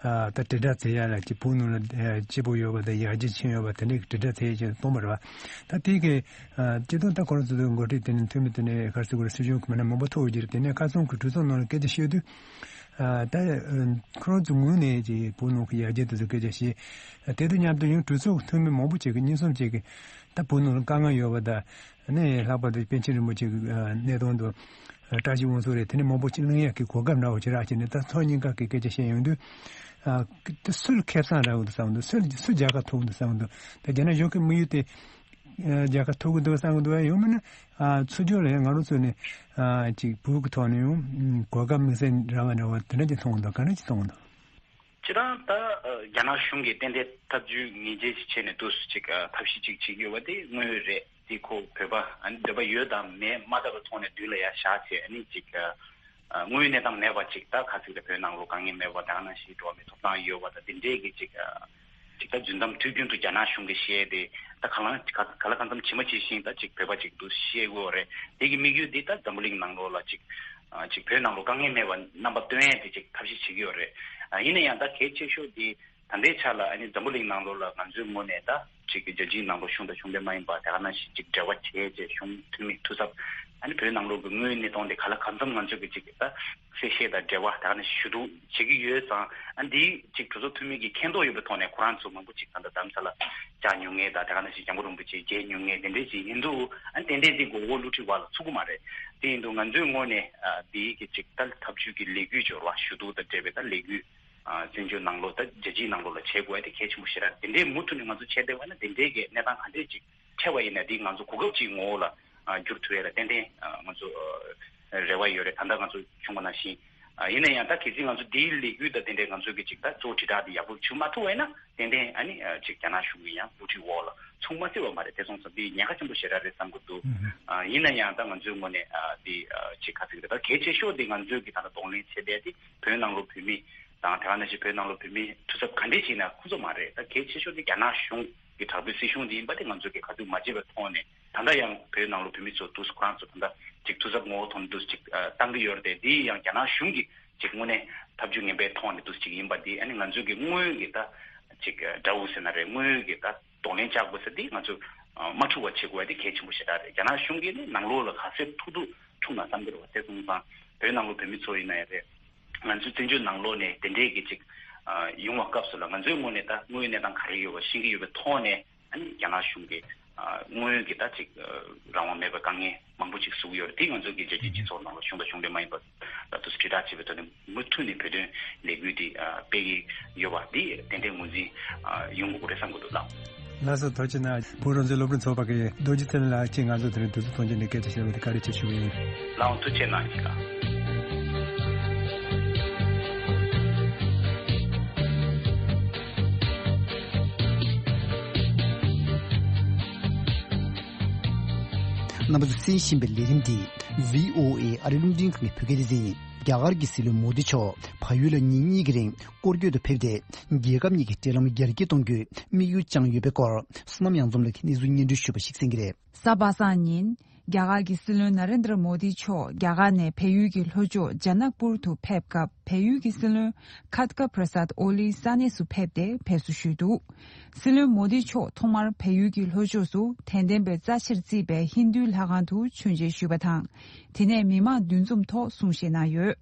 ཨ་ད་དྲིལ་བསྒྲགས་བྱེད་ཡ་ལ་ཅིག་བོད་ནང་ལ་ཨ་སྐྱིད་པོ་ཡོད་པ་དང་ཡར་རྒྱས་ཕྱིན་ཡོད་པ་དེ་འདྲའི་དྲིལ་བསྒྲགས་བྱེད་ཡ་ཅིག་གཏོང་བ་རེད་བ། ད་དེ་གི་ཨ་སྤྱིར་བཏང་ད་ཁོ་རང་ཚོ་འགོ་ཁྲིད་དེ་ནས་འཐུས་མི་དེ་ནས་ག་རེ་ཟེར་དགོས་རེད། སྲིད་གཞུང་གི་མི་སྣ་མང་པོ་ཐུག་ཡོད་ཀྱི་རེད། དེ་ནས་ཁ་སང་གི་གྲོས་ཚོགས་ནང་ལ་སྐད་ཆ་བཤད་དུས། ཨ་ད་ཨ་ཁོ་རང་ཚོའི་ངོས་ནས་ཀྱི་བོད་ནང་གི་ཡར་རྒྱས་དེ་ཚོ་སྐད་ཆ་བཤད། དེ་དང་མཉམ་དུ་ཡང་གྲོས་ཚོགས་འཐུས་མི་མང་པོ་ཅིག་གིས་སྙན་སེང་ཅིག་གིས་ད་བོད་ནང་ལ་དཀའ་ངལ་ཡོད་པ་དང་ནས་ལྷག་པར་དུ་པཎ་ཆེན་རིན་པོ་ཆེ་གི་ཨ་གནས་སྟངས་དང་བཀྲ་ཤིས་དབང་ཕྱུག་རེད། དེ་ནས་མང་པོ་ཅིག་གླེང་ཡག་གི་གོ་སྐབས་འདྲ་བོ་ཅིག་རག་བྱས་ནས་ད་ཚོགས་གཉིས་ཀ་གི་སྐད་ཆ་བཤད་ཡོང་དུས་ཨ་དེ་སུ་ལ་ཁེ་བཟང་རག་གི་འདུག་བསམ་གི་འདུག་སུ་སུ་རྒྱལ་ཁ་ཐོབ་གི་འདུག་བསམ་གི་འདུག་ད་རྒྱ་ནག་གཞུང་གི་དམིགས་ཡུལ་དེ། རྒྱལ་ཁ་ཐོབ་ཀྱི་འདུག་བསམ་གྱི་འདུག་ཡང་མིན་ན་ཚུར་ཕྱོགས་ལ་ཡང་ང་རང་ཚོ་ནས་ཅིག་བོད་ཀྱི་ཐོག་ནས་ཡང་གོ་སྐབས་དམིགས་བསལ་འདྲ་བ་འདྲ་བ་དེ་འདྲ་ཅིག་མཐོང་གི་འདུག་ག་འདྲ་ཅིག་མཐོང་གི་འདུག་སྤྱིར་བཏང་ད་རྒྱ་ནག་གཞུང་གིས་ཏན་ཏན་ཐབས་ཇུས་ངེས་ཅན་ཞིག་བྱས་ནས་འདུག་ཅིག་ཐབས་ཤེས་ཅིག་བྱེད་ཀྱི་ཡོད་པ་དེ་དངོས་ཡོད་རེད། དེ་ཁོ་བོད་པ་ཨ་ནི་འདོད་པ་ཡོད་དང་མེད་མ་ལྟ་བའི་ཐོག་ནས་མདུན་ལ་ཡར་བཞག་བྱས་ཨ་ནི་ཅིག་དངོས་ཡོད་གནས་སྟངས་མེད་པ་ཅིག་ད་ག་ཚོད་རེད། བོད་ནང་ལོགས་དཀའ་ངལ་མེད་པ་དེ་ག་ནང་བཞིན་འགྲོ་བ་མིའི་ཐོབ་ཐང་ཡོད་པ་དང་དེ་འདྲའི་གི་ཅིག་ཅིག་ད་རྫུན་གཏམ་དུས་རྒྱུན་དུ་རྒྱ་ནག་གཞུང་གིས་བཤད་དེ་ད་ག་ལ་ག་ལ་གང་འཚམ་ཇི་མ་ཇི་བཞིན་ད་ཅིག་བོད་པ་ཅིག་འདུག་བཤད་དགོས་རེད། དེ་གི་དམིགས་ཡུལ་འདི་ད་འཛམ་བུ་གླིང་ནང་ལོགས་ལ་ཅིག་ཅིག་བོད་ནང་ལོགས་དཀའ་ངལ་མེད་པ་རྣམ་པ་སྟོན་ཡས་དེ་ཅིག་ཐབས་ཤེས་བྱེད་ཀྱི་ཡོད་རེད། ཡིན་ན་ཡང་ད་གལ་ཆེ་ཤོས་དེ། ད་ལྟའི་ཆ་ལ་ཨ་ནི་འཛམ་བུ་གླིང་ནང་ལོགས་ལ་ང་ཚོའི་ངོས་ནས་ད་ཅིག་གི་རྒྱལ་སྤྱིའི་ནང་ལོགས་གཞུང་དང་གཞུང་འབྲེལ་མ་ཡིན་པ་དེ་ག་ནང་བཞིན་ཅིག་འབྲེལ་བ་བྱས་རྗེས་གཞུང་འཐུས་མི་ཐུགས་གཟབ་ཨ་ནི་བོད་ནང་ལོགས་ཀྱི་དངོས་ཡོད་གནས་སྟངས་དེ་ག་ལ་གང་འཚམ་ང་ཚོས་ཀྱི་ཅིག་ད་གསལ་བཤད་དང་འབྲེལ་བ་དེ་ག་ནང་བཞིན་ཞུ་གཏུག་བྱེད་ཀྱི་ཡོད་ཙང་ཨ་འདིའི་ཅིག་གྲོས་ཚོགས་འཐུས་མི་གི་མཁྱེན་རྟོགས་ཡོད་པའི་ཐོག་ནས་ཁོ་རང་ཚོ་མང་པོ་ཅིག་ད་ལྟ་རྡ་རམ་ས་ལ་བཅར་མྱོང་མཁན་དང་དེ་ག་ནང་བཞིན་སྐྱབས་མགོན་རིན་པོ་ཆེ་མཇལ་མྱོང་མཁན་དེ་འདྲས་ཅིག་ཡིན་འདུག་ཨ་ནི་ཏན་ཏན་དེ་མགོ་སྐོར་བསླུ་བྲིད་བར་ལ་ཚུད་ཀྱི་མ་རེད། དེ་ཡིན་དུས་ང་ཚོའི་ངོས་ནས་ཨ་འདིའི་གི་ཅིག་ད་ཐབས་ཇུས་ཀྱི་ལས་འགུལ་སྦྱོར་བ་ཞུ་གཏུག་དང་འབྲེལ་བའི་ད་ལས་འགུལ། བཙན་བྱོལ་ནང་ལོགས་ད་རྒྱལ་སྤྱིའི་ནང་ལོགས་ལ་བྱེད་དགོས་ཡ་དེ་གལ་ཆེན་པོ་ཞེ་དྲག་དེ་འདྲའི་མུ་མཐུད་ནས་ང་ཚོ་བྱས་བསྡད་པ་ན་དེ་འདྲའི་གི་གནས་སྟངས་ག་འདྲས་ཅིག་འཕྲད་པ་ཡིན་ན་དེ་ང་ཚོ་གོ་སྐབས་ཅིག་ངོ་བོ་ལ་འགྱུར་ཐུབ་ཡ་ལ་ཏན་ཏན་ང་ཚོ་རེ་བ་ཡོད་རེད། ད་ལྟ་ང་ཚོ་བྱུང་བ་ནང་བཞིན་ཡིན་ན་ཡང་ད་གལ་སྲིད་ང་ཚོ་དེའི་ལས་འགུལ་དང་དེ་འདྲའི་ང་ཚོ་གི་ཅིག་ད་གཙོ་བོ་དྲིལ་བསྒྲགས་དེ་ཡག་པོ་བྱུང་མ་ཐུབ་པ་ཡིན་ན་ཏན་ཏན་ཨ་ནི་ཅིག་རྒྱ་ནག་གཞུང་གི་ཡང་དབུ་ཁྲིད་འོག་ལ་མཚུངས་མ་བརྩི་བ་མ་རེད། དེ་སོང་ཙང་དེ་ཉེན་ཁ་ཆེན་པོ་ཞེ་དྲག་རེད་བསམ་གི་འདུག་ཡིན་ན་ཡང་ད་ང་ཚོའི་ངོས་ནས་དེ་ཅིག་ག་ཚིག་རེད། ད་གལ་ཆེ་ཤོས་དེ་ང་ཚོས་གི་ད་ལྟ་གདོང་ལེན་བྱེད་བསྡད་དེ་བོད་ནང་ལོགས་བོད་མི་དང་དེ་ག་ནང་བཞིན་བོད་ནང་ལོགས་བོད་མིའི་ཐུགས་འཚབ་ག་འདྲས་བྱས་ན་ཁོ་ཚོ་མ་རེད། ད་གལ་ཆེ་ཤོས་དེ་རྒྱ་ནག་གཞུང་གི་དྲག་པོའི་སྲིད་གཞུང་དེ་ཡིན་པ་དེ་ང་ཚོ་གི་ག་དུས་མ་བརྗེད་པའི་ཐོག་ནས་ད་ལྟ་ཡང་བོད་ནང་ལོགས་བོད་མི་ཚོ་འདུག་ཁོ་རང་ཚོ་ད་ལྟ་ཅིག་ཐུགས་འཚབ་ངོ་བོ་ཐོག་ནས་འདུག་ཅིག་བཏང་གི་ཡོད་རེད་དེ། དེ་ཡང་རྒྱ་ནག་གཞུང་གི་ཅིག་དངོས་གནས་ཐབས་ཇུས་ངན་པའི་ཐོག་ནས་འདུག་ཅིག་ཡིན་པ་དེ་ཨ་ནི་ང་ཚོ་གི་དངོས་ཡོད་ཀྱི་ད་ཅིག་དགྲ་བོ་ཟེར་ན་རེད། དངོས་ཡོད་ཀྱི་ད་གདོང་ལེན་བྱ་དགོས་ས་དེ་ང་ཚོ་མ་འཁྲུག་པ་བྱེད་དགོས་པ་དེ་གལ་ཆེན་པོ་ཞེ་དྲག་རེད། རྒྱ་ནག་གཞུང་གིས་ནི་ནང་ལོགས་ལ་ག་ཚོད་ཐུག་ཐུག་འཁྲུག་ན་བསམ་གྱི་རེད་བ། དེ་སོང་ཙང་བོད་ནང་ལོགས་བོད་མི་ཚོ་ཡིན་ན་ཡང་རེད། ང་ཚོའི་བཙན་བྱོལ་ནང་ལོགས་ནས་དེ་འདྲའི་གི་ཅིག་ཡོང་བ་སྐབས་སུ་ལ་ང་ཚོའི་ངོས་ནས་ད་དངོས་ཡོད་གནས་སྟངས་ག་རེ་ཡོད་པ་ཤེས་ཀྱི་ཡོད་པའི་ཐོག་ནས་ཨ་ནི་རྒྱ་ནག་གཞུང་གིས་དངོས་ཡོད་ཀྱི་ད་ཅིག་རང་དབང་མེད་པའི་དཀའ་ངལ་མང་པོ་ཅིག་བཟོ་གི་ཡོད་རེད། དེ་ང་ཚོའི་གི་རྒྱལ་སྤྱིའི་སྤྱི་ཚོགས་ནང་ལ་གཞུང་དང་གཞུང་འབྲེལ་མ་ཡིན་པ་ལ་དུ་དྲིལ་བསྒྲགས་བྱེད་པའི་ཐོག་ནས་མུ་མཐུད་ནས་བོད་དོན་ལས་འགུལ་འདི་སྤེལ་གྱི་ཡོད་པ་འདི་ཏན་ཏན་ངོས་འཛིན་ཡོང་དགོས་རེད་བསམ་གྱི་འདུག་ལགས། ལགས་སོ། ཐུགས་རྗེ་གནང་། བོད་རང་བཙན་སློབ་ཕྲུག་ཚོགས་པ་གི་རྡོ་རྗེ་བཙན་ལགས་ཀྱིས་ང་ཚོ་དེ་རིང་དུས་ཚོད་ཐོན་རྗེས་ནས་སྐད་ཆ་བཤད་པ་དེ་བཀའ་དྲིན་ཆེ་ཞུ་གི་ཡིན། ལགས་འོང་། ཐུགས་རྗེ་གནང་ཞིག་ལགས། རྣམ་པ་ཚོས་གསན་བཞིན་པའི་ལས་རིམ་འདི་བྷི་ཨོ་ཨེ་ཨ་རི་རླུང་འཕྲིན་ཁང་གི་བོད་སྐད་སྡེ་ཚན་ཡིན། རྒྱ་གར་གྱི་སྲིད་བློན་མོ་དི་མཆོག་བལ་ཡུལ་ལ་ཉིན་གཉིས་ཀྱི་རིང་སྐོར་སྐྱོད་དུ་ཕེབས་ཏེ། རྒྱལ་ཁབ་གཉིས་ཀྱི་འབྲེལ་ལམ་ཡར་རྒྱས་གཏོང་རྒྱུའི་དམིགས་ཡུལ་བཅངས་ཡོད་པའི་སྐོར། བསོད་ནམས་གཡང་འཛོམས་ལགས་ཀྱིས་གནས་ཚུལ་སྙན་སྒྲོན་ཞུས་པ་ཞིག་གསན་གྱི་རེད། གཟའ་པ་སངས་ཉིན། རྒྱ་གར་གྱི་སྲིད་བློན་ན་རེན་དྲ་མོ་དི་མཆོག་རྒྱ་གར་ནས་བལ་ཡུལ་གྱི་ལྷོ་ཕྱོགས་ཇ་ནག་པུར་དུ་ཕེབས་སྐབས། བལ་ཡུལ་གྱི་སྲིད་བློན་ཁཱ་ཏི་ཀ་པྲ་སཱད་ཨོ་ལིའི་ས་གནས་སུ་ཕེབས་ཏེ་ཕེབས་བསུ་ཞུས་འདུག། སྲིད་བློན་མོ་དི་མཆོག་ཐོག་མར་བལ་ཡུལ་གྱི་ལྷོ་ཕྱོགས་སུ་དད་ལྡན་པའི་རྩ་ཆེར་བརྩིས་པའི་ཧིན་རྡུའི་ལྷ་ཁང་དུ་མཆོད་མཇལ་ཞུས་པ་དང་། དེ་ནས་མི་མང་འདུ་འཛོམས་ཐོག་གསུང་བཤད་གནང་ཡོད།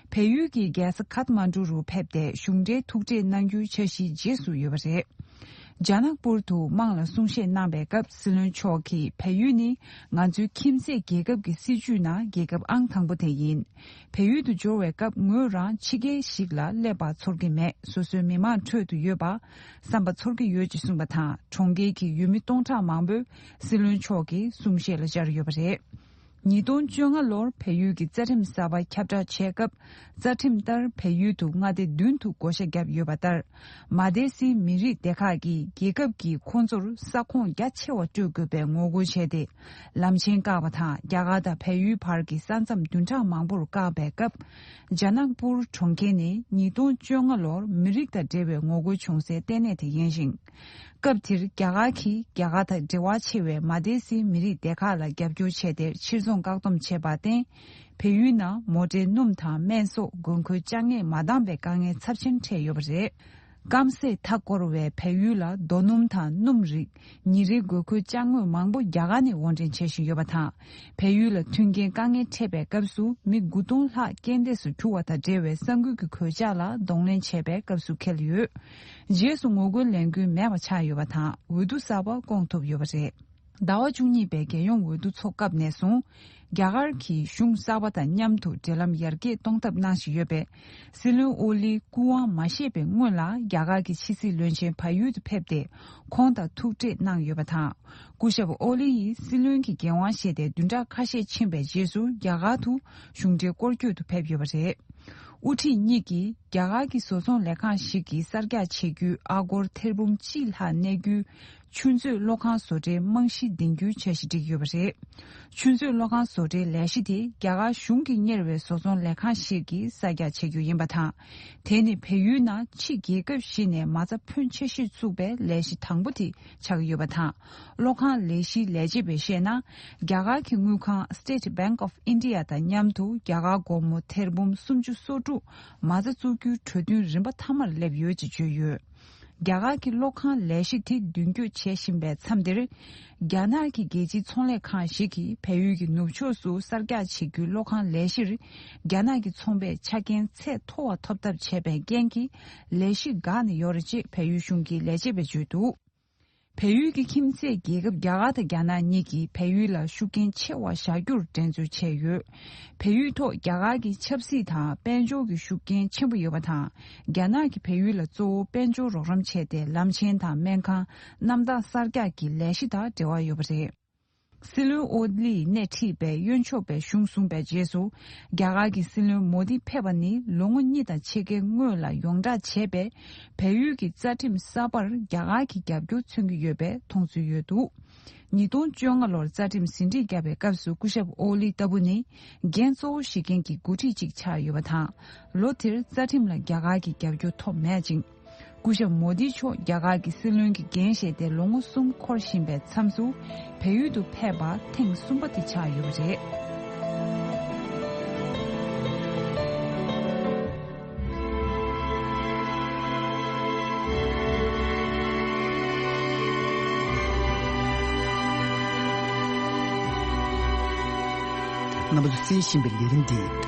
བལ་ཡུལ་གྱི་རྒྱལ་ས་ཁཐ་མན་གྲུ་རུ་ཕེབས་ཏེ་གཞུང་འབྲེལ་ཐུག་འཕྲད་གནང་རྒྱུའི་འཆར་གཞིའི་རྗེས་སུ་ཡོད་པ་རེད། ཇ་ནག་པུར་དུ་དམངས་ལ་གསུང་བཤད་གནང་བའི་སྐབས། སྲིད་བློན་མཆོག་གིས། བལ་ཡུལ་ནི་ང་ཚོའི་ཁྱིམ་མཚེས་རྒྱལ་ཁབ་ཀྱི་སྲིད་བྱུས་ནང་རྒྱལ་ཁབ་ཨང་དང་པོ་དེ་ཡིན། བལ་ཡུལ་དུ་འབྱོར་བའི་སྐབས། ངོས་རང་ཕྱི་རྒྱལ་ཞིག་ལ་སླེབས་པ་ཚོར་གྱི་མེད། སོ་སོའི་མི་མང་ཁྲོད་དུ་ཡོད་པ་བསམ་པ་ཚོར་གྱི་ཡོད་ཅེས་གསུངས་པ་དང་། གྲོང་ཁྱེར་གྱི་ཡུལ་མི་སྟོང་ཕྲག་མང་པོས་སྲིད་བློན་མཆོག་གི་གསུང་བཤད་ལ་བཅར་ཡོད་པ་རེད། ཉིས་སྟོང་བཅོ་ལྔ་ལོར་བལ་ཡུལ་གྱི་རྩ་ཁྲིམས་གསར་པ་ཁྱབ་བསྒྲགས་བྱས་སྐབས། རྩ་ཁྲིམས་ལྟར་བལ་ཡུལ་དུ་མངའ་སྡེ་བདུན་དུ་བགོ་བཤའ་བརྒྱབ་ཡོད་པ་ལྟར། མ་སྡེ་སྲིད་མི་རིགས་སྡེ་ཁག་གིས་རྒྱལ་ཁབ་ཀྱིས་ཁོང་ཚོར་ས་ཁོངས་རྒྱ་ཆེ་བ་སྤྲོད་དགོས་པའི་ངོ་རྒོལ་བྱས་ཏེ། ལམ་ཆེན་བཀག་པ་དང་། རྒྱ་གར་དང་བལ་ཡུལ་བར་གྱི་ས་མཚམས་བདུན་ཕྲག་མང་པོར་བཀག་པའི་སྐབས། ཇ་ནག་པུར་གྲོང་ཁྱེར་ནི་ཉིས་སྟོང་བཅོ་ལྔ་ལོར་མི་རིགས་དང་འབྲེལ་བའི་ངོ་རྒོལ་བྱུང་སའི་ལྟེ་གནས་དེ་ཡིན་ཞིང་། སྐབས་དེར་རྒྱ་གར་གྱིས་རྒྱ་གར་དང་འབྲེལ་བ་ཆེ་བའི་མ་སྡེ་སྲིད་མི་རིགས་སྡེ་ཁག་ལ་རྒྱབ་སྐྱོར་བྱས་ཏེ། ཕྱིར་ཚོང་བཀག་སྡོམ་བྱས་པར་བརྟེན། བལ་ཡུལ་ནང་མོ་ཊའི་སྣུམ་དང་སྨན་སོགས་དགོས་མཁོའི་ཅ་དངོས་མ་འདང་པའི་དཀའ་ངལ་ཚབས་ཆེན་འཕྲད་ཡོད་པ་རེད། སྐམ་སས་མཐའ་བསྐོར་བའི་བལ་ཡུལ་ལ་རྡོ་སྣུམ་དང་སྣུམ་རིགས། ཉིན་རེའི་དགོས་མཁོའི་ཅ་དངོས་མང་པོ་རྒྱ་གར་ནས་དབོར་འདྲེན་བྱེད་བཞིན་ཡོད་པ་དང་། བལ་ཡུལ་ལ་མཐུན་རྐྱེན་དཀའ་ངལ་འཕྲད་པའི་སྐབས་སུ། མི་དགུ་སྟོང་ལྷག་རྐྱེན་འདས་སུ་གྱུར་བ་དང་འབྲེལ་བའི་ས་འགུལ་གྱི་གོད་ཆག་ལ་གདོང་ལེན་བྱས་པའི་སྐབས་སུ་འཁེལ་ཡོད། རྗེས་སུ་ངོ་རྒོལ་ལས་འགུལ་མེད་པ་ཆགས་ཡོད་པ་དང་། འོས་བསྡུ་གསར་པ་བསྐོང་ཐུབ་ཡོད་པ་རེད། ཟླ་བ་བཅུ་གཉིས་པའི་རྒྱལ་ཡོངས་འོས་བསྡུ་ཚོགས་སྐབས་ནས་བཟུང་། རྒྱ་གར་གྱིས་གཞུང་གསར་པ་དང་མཉམ་དུ་འབྲེལ་ལམ་ཡར་རྒྱས་གཏོང་ཐབས་གནང་བཞིན་ཡོད་པས། སྲིད་བློན་ཨོ་ལིའི་སྐུ་དབང་མ་བཞེས་པའི་སྔོན་ལ། རྒྱ་གར་གྱི་ཕྱི་སྲིད་བློན་ཆེན་བལ་ཡུལ་དུ་ཕེབས་ཏེ། ཁོང་དང་ཐུག་འཕྲད་གནང་ཡོད་པ་དང་། སྐུ་ཞབས་ཨོ་ལི་ཡིས་སྲིད་བློན་གྱི་འགན་དབང་བཞེས་ཏེ། བདུན་ཕྲག་ཁ་ཤས་ཕྱིན་པའི་རྗེས་སུ། རྒྱ་གར་དུ་གཞུང་འབྲེལ་སྐོར་སྐྱོད་དུ་ཕེབས་ཡོད་པ་རེད། དབུ་ཁྲིད་གཉིས་ཀྱིས་རྒྱ་གར་གྱི་བཟོ་ཚོང་ལས་ཁང་ཞིག་གིས་གསར་རྒྱག་བྱེད་རྒྱུའི་ཨ་སྒོར་ཐེར་འབུམ་གཅིག་ལྷག་གནས་རྒྱུའི་ ཆུ་མཛོད་གློག་ཁང་བཟོ་གྲྭའི་རྨང་གཞི་འདིང་རྒྱུའི་འཆར་གཞི་བསྒྲིགས་ཡོད་པ་རེད། ཆུ་མཛོད་གློག་ཁང་བཟོ་གྲྭའི་ལས་གཞི་དེ་རྒྱ་གར་གཞུང་གིས་གཉེར་བའི་བཟོ་ཚོང་ལས་ཁང་ཞིག་གིས་གསར་རྒྱག་བྱེད་རྒྱུ་ཡིན་པ་དང་། དེ་ནི་བལ་ཡུལ་ནང་ཕྱི་རྒྱལ་ཁབ་ཞིག་ནས་མ་རྩ་ཕོན་ཆེ་ཤོས་བཙུགས་པའི་ལས་གཞི་དང་པོ་དེ་ཆགས་ཀྱི་ཡོད་པ་དང་། གློག་ཁང་ལས་གཞིའི་ལས་བྱེད་པས་བཤད་ན། རྒྱ་གར་གྱི་དངུལ་ཁང་State Bank of India དང་མཉམ་དུ་རྒྱ་གར་སྒོར་མོ་ཐེར་འབུམ་སུམ་ཅུ་སོ་དྲུག་མ་རྩ་བཙུགས་རྒྱུའི་གྲོས་མཐུན་རིམ་པ་མཐའ་མར་སླེབས་ཡོད་ཅེས་བརྗོད་ཡོད། རྒྱ་གར་གྱི་གློག་ཁང་ལས་གཞི་དེ་མདུན་སྐྱོད་བྱེད་བཞིན་པའི་མཚམས་འདིར། རྒྱ་ནག་གི་རྒྱལ་སྤྱིའི་ཚོང་ལས་ཁང་ཞིག་གིས་བལ་ཡུལ་གྱི་ནུབ་ཕྱོགས་སུ་གསར་རྒྱག་བྱེད་རྒྱུའི་གློག་ཁང་ལས་གཞིར། རྒྱ་ནག་གི་ཚོང་པས་ཆ་རྐྱེན་ཚད་མཐོ་བ་ཐོབ་ཐབས་བྱས་པའི་རྐྱེན་གྱིས། ལས་གཞི་འགག་ནས་ཡོད་རེད་ཅེས་བལ་ཡུལ་གཞུང་གི་ལས་བྱེད་པས་བརྗོད་འདུག་བལ་ཡུལ་གྱི་ཁྱིམ་མཚེས་རྒྱལ་ཁབ་རྒྱ་གར་དང་རྒྱ་ནག་གཉིས་ཀྱིས་བལ་ཡུལ་ལ་ཤུགས་རྐྱེན་ཆེ་བ་བཞག་རྒྱུར་འགྲན་རྩོད་བྱས་ཡོད། བལ་ཡུལ་ཐོག་རྒྱ་གར་གྱི་ཆབ་སྲིད་དང་དཔལ་འབྱོར་གྱི་ཤུགས་རྐྱེན་ཆེན་པོ་ཡོད་པ་དང་། རྒྱ་ནག་གིས་བལ་ཡུལ་ལ་གཙོ་བོ་དཔལ་འབྱོར་རོགས་རམ་བྱས་ཏེ། ལམ་ཆེན་དང་སྨན་ཁང་། གནམ་ཐང་གསར་རྒྱག་གི་ལས་གཞི་དང་འབྲེལ་བ་ཡོད་པ་རེད། སྲིད་བློན་ཨོ་ལིས་སྣེ་ཁྲིད་པའི་གཡོན་ཕྱོགས་པའི་གཞུང་བཟུང་པའི་རྗེས་སུ། རྒྱ་གར་གྱི་སྲིད་བློན་མོ་དི་ཕེབས་པ་ནི་ལོ་ངོ་གཉིས་དང་ཕྱེད་ཀའི་སྔོན་ལ་ཡོངས་བསྒྲགས་བྱས་པའི་བལ་ཡུལ་གྱི་རྩ་ཁྲིམས་གསར་པར་རྒྱ་གར་གྱི་རྒྱབ་སྐྱོར་མཚོན་གྱི་ཡོད་པའི་མཐོང་ཚུལ་ཡོད་འདུག་ཉིས་སྟོང་བཅོ་ལྔ་ལོར་རྩ་ཁྲིམས་ཟིན་བྲིས་བརྒྱབ་པའི་སྐབས་སུ་སྐུ་ཞབས་ཨོ་ལི་ལྟ་བུ་ནི་འགན་གཙོ་བོ་བཞེས་མཁན་གྱི་འགོ་ཁྲིད་ཅིག་ཆགས་ཡོད་པ་དང་། ལོ་དེར་རྩ་ཁྲིམས་ལ་རྒྱ་གར་གྱི་རྒྱབ་སྐྱོར་ཐོབ་མེད་ཅིང་། སྐུ་ཞབས་མོ་དི་མཆོག་རྒྱ་གར་གྱི་སྲིད་བློན་གྱི་འགན་བཞེས་ཏེ་ལོ་ངོ་གསུམ་འཁོར་བཞིན་པའི་མཚམས་སུ། བལ་ཡུལ་དུ་ཕེབས་པ་ཐེངས་གསུམ་པ་དེ་ཆགས་ཡོད་པ་རེད། རྣམ་པ་ཚོས་གསན་བཞིན་པའི་ལས་རིམ་འདི་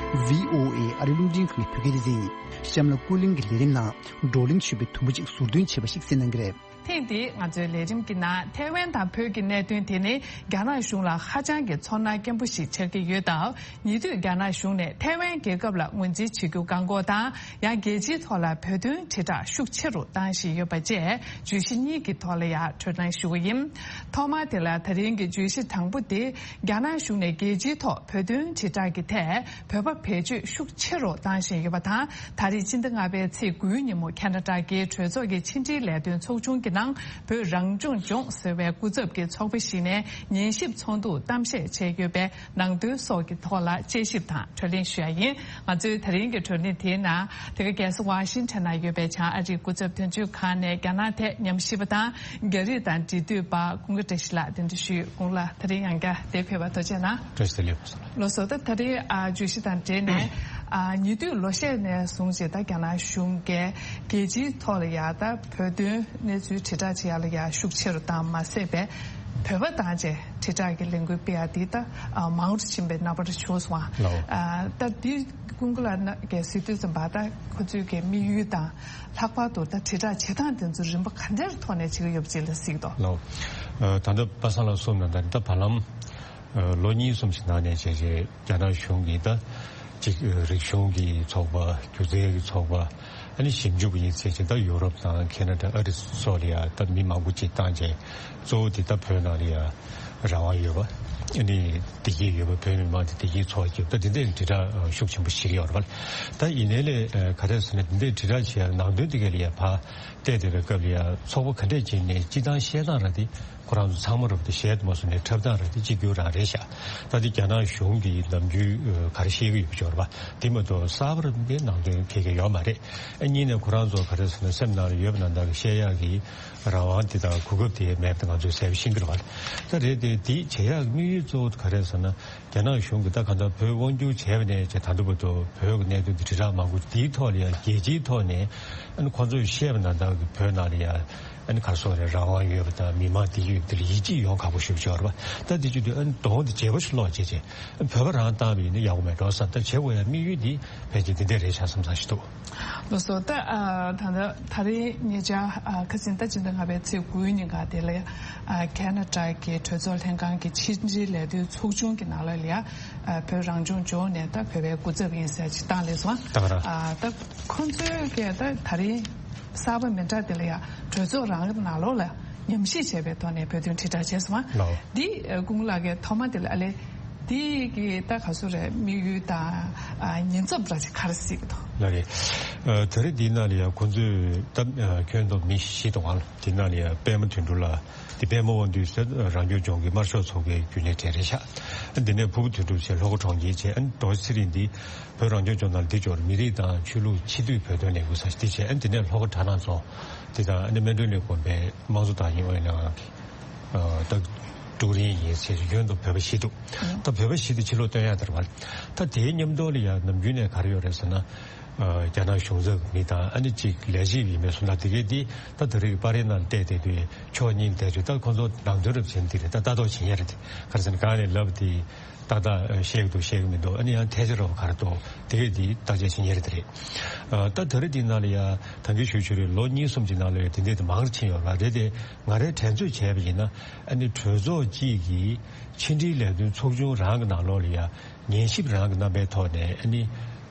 བྷི་ཨོ་ཨེ་ཨ་རིའི་རླུང་འཕྲིན་ཁང་གི་བོད་སྐད་སྡེ་ཚན་ཡིན། གཤམ་ལ་ཀུན་གླེང་གི་ལས་རིམ་ནང་བགྲོ་གླེང་ཞུས་པའི་དུམ་བུ་གཅིག་ཟུར་འདོན་བྱས་པ་ཞིག་གསན་གནང་གི་རེད། ཐེངས་འདིའི་ང་ཚོའི་ལས་རིམ་གྱི་ནང་ཐའེ་ཝན་དང་བོད་ཀྱི་གནད་དོན་དེ་ནི་རྒྱ་ནག་གཞུང་ལ་ཧ་ཅང་གི་ཚོར་སྣང་སྐྱེན་པོ་ཞིག་ཆགས་ཀྱི་ཡོད་སྟབས། ཉེ་དུས་རྒྱ་ནག་གཞུང་ནས་ཐའེ་ཝན་རྒྱལ་ཁབ་ལ་ངོས་འཛིན་བྱེད་རྒྱུ་བཀག་འགོག་དང་། ཡང་རྒྱལ་སྤྱིའི་ཐོག་ལ་བོད་དོན་དྲིལ་བསྒྲགས་ཤུགས་ཆེ་རུ་བཏང་བཞིན་ཡོད་པ་བཅས་བརྗོད་གཞི་གཉིས་ཀྱི་ཐོག་ལ་ཡང་དྲི་བ་དྲིས་ལན་ཞུ་གི་ཡིན། ཐོག་མར་དེ་ལ་ད་རིང་གི་བརྗོད་གཞི་དང་པོ་དེ། རྒྱ་ནག་གཞུང་ནས་རྒྱལ་སྤྱིའི་ཐོག་བོད་དོན་དྲིལ་བསྒྲགས་ཀྱི་ཐད་བོད་པ་བེད་སྤྱོད་ཤུགས་ཆེ་རུ་བཏང་བཞིན་ཡོད་པ་དང་། ད་རེས་སྤྱི་ཟླ་ལྔ་པའི་ཚེས་དགུའི་ཉིན་མོ་ཁ་ན་ཌ་གི་གྲོས་ཚོགས་ཀྱི་ཕྱི་འབྲེལ་ལས་དོན་ཚོགས་ཆུང་གི་ནང་བོད་རང་སྐྱོང་ལྗོངས་ཟེར་བའི་སྐུ་ཚབ་ཀྱི་ཚོགས་པ་ཞིག་ནས་ཉན་ཞིབ་ཚོགས་འདུར་གཏམ་བཤད་བྱས་ཡོད་པའི་ནང་དོན་སོགས་ཀྱི་ཐོག་ལ་དཔྱད་ཞིབ་དང་བགྲོ་གླེང་ཞུ་ཡ་ཡིན། ང་ཚོའི་ད་རིང་གི་བགྲོ་གླེང་དེའི་ནང་དེ་ག་རྒྱལ་ས་ཝ་ཤིང་ཊོན་ན་ཡོད་པའི་བྱང་ཨ་རིའི་སྐུ་ཚབ་དོན་གཅོད་ཁང་ནས་རྒྱ་ནག་ཐད་ཉམས་ཞིབ་པ་དང་རྒྱ་རིགས་དང་འབྲེལ་མཐུད་པ་ཀུན་དགའ་བཀྲ་ཤིས་ལགས་གདན་འདྲེན་ཞུས། ཀུན་ལགས་ད་རིང་ཡང་བསྐྱར་འདིར་ཕེབས་པར་ཐུགས་རྗེ་གནང་། བཀྲ་ཤིས་བདེ་ལེགས་ཕུན་སུམ་ཚོགས། ལགས་སོ། ད་ད་རིང་ཨ་བརྗོད་གཞི་དང་འབྲེལ་ནས་ཨ་ཉེ་དུས་ལོ་ཤས་ནས་བཟུང་བྱས་ད་རྒྱ་ནག་གཞུང་གིས་རྒྱལ་སྤྱིའི་ཐོག་ལ་ཡ་ད་བོད་དོན་གནས་ཚུལ་དྲིལ་བསྒྲགས་བྱེད་ཡ་ལ་ཡ་ཤུགས་ཆེ་རུ་བཏང་མ་ཟད་པའི་བོད་པ་དང་བཅས་དྲིལ་བསྒྲགས་ཀྱི་ལས་འགུལ་སྤེལ་ཡ་འདི་ད་ཨ་མང་རུ་ཕྱིན་པའི་རྣམ་པ་རེ་བྱུང་སོང་ཨ། ལགས། ཨ་ད་འདི་ཀུན་དགའ་ལགས་ཀྱིས་གཟིགས་དུས་ཙམ་པ་ད་ཁོ་ཚོའི་གི་དམིགས་ཡུལ་དང་ལྷག་པར་དུ་ད་དྲིལ་བསྒྲགས་བྱེད་སྟངས་དེ་ཚོ་རིམ་པ་ག་འདྲའི་ཐོག་ནས་བྱེད་ཀྱི་ཡོད་པ་ཅིག་ལ་གཟིགས་དོ། ལགས། ཨ་ད་ལྟ་པ་སངས་ལགས་གསུངས་ནང་ལྟར་ད་བར་ལམ། ལོ་གཉིས་གསུམ་ཞིག་ནང་ནས་བྱས་རྗེས་རྒྱ་ནག་གཞུང་གིས་ད་ཅིག་རིག་གཞུང་གི་ཚོགས་པ། སྒྱུ་རྩལ་གྱི་ཚོགས་པ། ཨ་ནི་ཞིབ་འཇུག་པ་ཡིན་ཚེ་ཅིག་ད་ཡུ་རོབ་དང་ཁེ་ན་ཌ། ཨ་རི་སོགས་ལ་ཡ་ད་མི་མང་པོ་ཅིག་བཏང་རྗེས་གཙོ་བོ་དེ་ད་བོད་ནང་ལ་ཡ་རང་དབང་ཡོད་པ། ཨ་ནི་བདེ་སྐྱིད་ཡོད་པ། བོད་མི་མང་དེ་བདེ་སྐྱིད་འཚོ་བ་སྐྱིད་པ། ད་དེ་འདྲའི་དྲིལ་བསྒྲགས་ཤུགས་ཆེན་པོ་ཞིག་ཡོད་རེད་པ། ད་ཡིན་ནའི་ལས་ག་རེ་ཟེར་ན་དེ་འདྲའི་དྲིལ་བསྒྲགས་བྱེད་ཡ་ནང་དོན་དེ་ག་ལ་ཡ་ཕར་བལྟས་བསྡད་པའི་སྐབས་ལ་ཡ་ཚོགས་པ་ག་འདྲས་ཅིག་ནས་སྤྱི་བཏང་བཤད་སྟངས་ར་དེ། ཁོ་རང་ཚོ་ཚང་མ་རུབ་ཏུ་གཞས་དུ་མ་སོང་ནས་འཁྲབ་སྟངས་ར་དེ་གཅིག་གྱུར་རང་རེད་ཤག་ད་དེ་རྒྱ་ནག་གཞུང་གིས་ནམ་རྒྱུན་ག་རེ་བཤད་ཀྱི་ཡོད་པ་ཅིག་ཡོད་རེད་པ། དེ་མ་གཏོགས་གསར་པ་རུབ་པའི་ནང་དོན་ག་གེ་ཡོད་མ་རེད། ཨ་གཉིས་ནས་ཁོ་རང་ཚོ་ག་རེ་ཟེར་ན་སེམས་ནང་ལ་ཡོད་པ་ནང་ལྟར་བཤད་ཡག་གི་རང་དབང་དེ་དང་གོ་སྐབས་དེ་མེད་པ་ང་ཚོས་གསལ་པོ་ཤེས་ཀྱི་རེད་པ། ད་རེད་དེ་དེ་བྱེད་ཡག་གི་དམིགས་ཡུལ་གཙོ་བོ་ག་རེ་ཟེར་ན། རྒྱ་ནག་གཞུང་གིས་ད་གང་ལྟར་བོད་དབང་བསྒྱུར་བྱས་པ་ནས་བྱས་ད་ལྟ་བར་དུ་བོད་ཀྱི་གནད་དོན་དེ་དྲིལ་བསྒྲགས་མང་པོ་དེའི་ཐོག་ལ་ཡང་རྒྱལ་སྤྱིའི་ཐོག་ནས་ཨ་ནི་ཁོང་ཚོས་བཤད་པ་ནང་ལྟར་གྱི་བོད་ནང་ལ་ཡང་ཨ་ནི་ག་རེ་ཟེར་དགོས་རེད། རང་དབང་ཡོད་པ་དང་མི་མང་བདེ་སྐྱིད་ཡོད་པ་དེ་ལ་ཡིད་ཆེས་ཡོང་ཁག་པོ་ཞེ་པོ་ཅིག་ཡོད་རེད་པ། ད་དེ་བྱེད་དུས་ཨ་ནི་གདོང་དེ་བརྗེ་པོ་ཞིག་ལོག་བྱས་བྱས་བོད་པ་རང་བཏང་བ་ཡིན་ན་ཡག་པོ་མེད་འགྲོ་བསམ། ད་བྱེད་དགོས་ཡ་དམིགས་ཡུལ་འདི་ཕལ་ཆེར་འདི་འདྲ་རེད་ཤག་བསམ་བསམ་ཞིག་འདུག་ལགས་སོ། ད་ཨ་ད་ད་ད་རེས་ཉེ་ཆར་ཨ་ཁ་སང་ད་སྤྱི་ཟླ་ལྔ་པའི་ཚེས་དགུའི་ཉིན་ག་དེ་ལ་ཨ་ཁེ་ན་ཌ་གི་གྲོས་ཚོགས་ལྷན་ཁང་གི་ཕྱི་འབྲེལ་ལས་དོན་ཚོགས་ཆུང་གི་ནང་ལ་ལ་ཡ་ཨ་བོད་རང་སྐྱོང་ལྗོངས་ནས་ད་བོད་པའི་སྐུ་ཚབ་ཡིན་ཟེར་ཅིག་བཏང་སླེབས་སོང་། ད་ག་རང་ཨ་ད་ཁོང་ཚོའི་གི་ད་ད་རེས་གསར་པ་མི་འདྲ་དེ་ལ་ཡ་གྲོས་ཚོགས་རང་གི་ནང་ལོགས་ལ་ཉམས་ཞིབ་བྱས་པའི་ཐོག་ནས་བོད་དོན་དྲིལ་བསྒྲགས་བྱས་སོང་། ལགས། འདི་ཨ་ཀུན་ལགས་ཀྱིས་ཐོག་མ་དེ་ལ་ཨ་ལས། དེ་གི་ད་ག་ཚོད་རེད། དམིགས་ཡུལ་དང་ཨ་ཉེན་ཚབས་འདྲ་ཅིག་ག་རེ་གཟིགས་ཀྱི་འདུག་ལགས་རེད། ཨ་ད་རེས་འདི་ནང་ལ་ཡང་ཁོང་ཚོས་ད་ཨ་ཁྱོན་བསྡོམས་མི་བཞི་འདུག་ག་དེ་ནང་ལ་ཡང་པད་མ་དོན་གྲུབ་ལགས། འདི་པད་མ་དབང་འདུས་ཟེར་རང་སྐྱོང་ལྗོངས་ཀྱི་དམར་ཤོག་ཚོགས་པའི་རྒྱུན་ལས་གྲས་རེད་ཤག་འདི་ནས་ཕུར་བུ་དོན་གྲུབ་ཟེར་ལྷོ་ཁ་གྲོང་ཁྱེར་བྱས། ཨ་ནི་རྡོ་རྗེ་ཚེ་རིང་འདི་བོད་རང་སྐྱོང་ལྗོངས་ནང་ལ་འདི་འབྱོར་མི་རིགས་དང་ཆོས་ལུགས་ཆེས་མཐོའི་བོད་དོན་ལས་འགུལ་ས་ཞིག་འདི་བྱས། ཨ་ནི་འདི་ནས་ལྷོ་ཁ་གྲྭ་ནང་ཚོ་འདི་དང་། ཨ་ནི་སྨིན་གྲོལ་གླིང་དགོན་པའི་དམངས་གཙོ་དར་ཡིན་འོས་ལངས་ཨ་ད་ཀྲུའུ་རིན་ཡིན་ཟེར། ཡོན་དུ་བོད་པ་བཞི་འདུག་ད་བོད་པ་བཞི་དེ་ཕྱི་ལོགས་སྟོན་ཡག་དེ་རེད་པ། ད་དེའི་མཉམ་དུ་ལ་ཡང་ནམ་རྒྱུན་ནས་ག་རེ་ཡོད་རེད་ཟེར་ན། ཨ་རྒྱ་ནག་གཞུང་ཚབ་མི་དང་། ཨ་ནི་གཅིག་ལས་བྱེད་ཡིན་པའི་སུ་འདྲ་དེ་གས་འདི་ད་ད་རེས་པར་རིས་ནང་བལྟས་བསྡད་དུས་ཕྱོགས་གཉིས་བལྟས་དུས་ད་ཁོང་ཚོ་ནང་དོན་རབ་བྱེད་འདི་རེད། ད་ལྟ་རྟོག་བྱེད་ཡག་རེད། དེ་ག་རེ་ཟེར་ན་གང་ནས་ལབ་དེ་ཏག་ཏག་བཤད་ཀྱི་འདུག་བཤད་ཀྱི་མི་འདུག་ཨ་ནི་ཡང་ཐལ་ཆ་རོབ་ག་རེ་འདུག་དེ་གས་འདི་བརྟག་དཔྱད་བྱེད་ཡག་རེད། དེ་རེད། ཨ་ད་ད་རེས་འདི་ནང་ལ་ཡང་ད་གིན་ཞུས་ཞུས་རེད། ལོ་གཉིས་གསུམ་གྱི་ནང་ལ་ཡང་དེ་འདྲས་དེ་མང་རུ་ཕྱིན་ཡོད་རེད་པ། རེད་དེ། ང་རའི་དྲན་ཚོད་བྱས་པ་ཡིན་ན། ཨ་ནི་གྲོས་ཚོགས་གཅིག་གིས་ཕྱི་འབྲེལ་ལས་དོན་ཚོགས་ཆུང་རང་གི་ནང་ལོགས་ལ་ཡ་ཉན་ཞིབ་རང་གི་རྣམ་པའི་ཐོག་ནས། ཨ་ནི་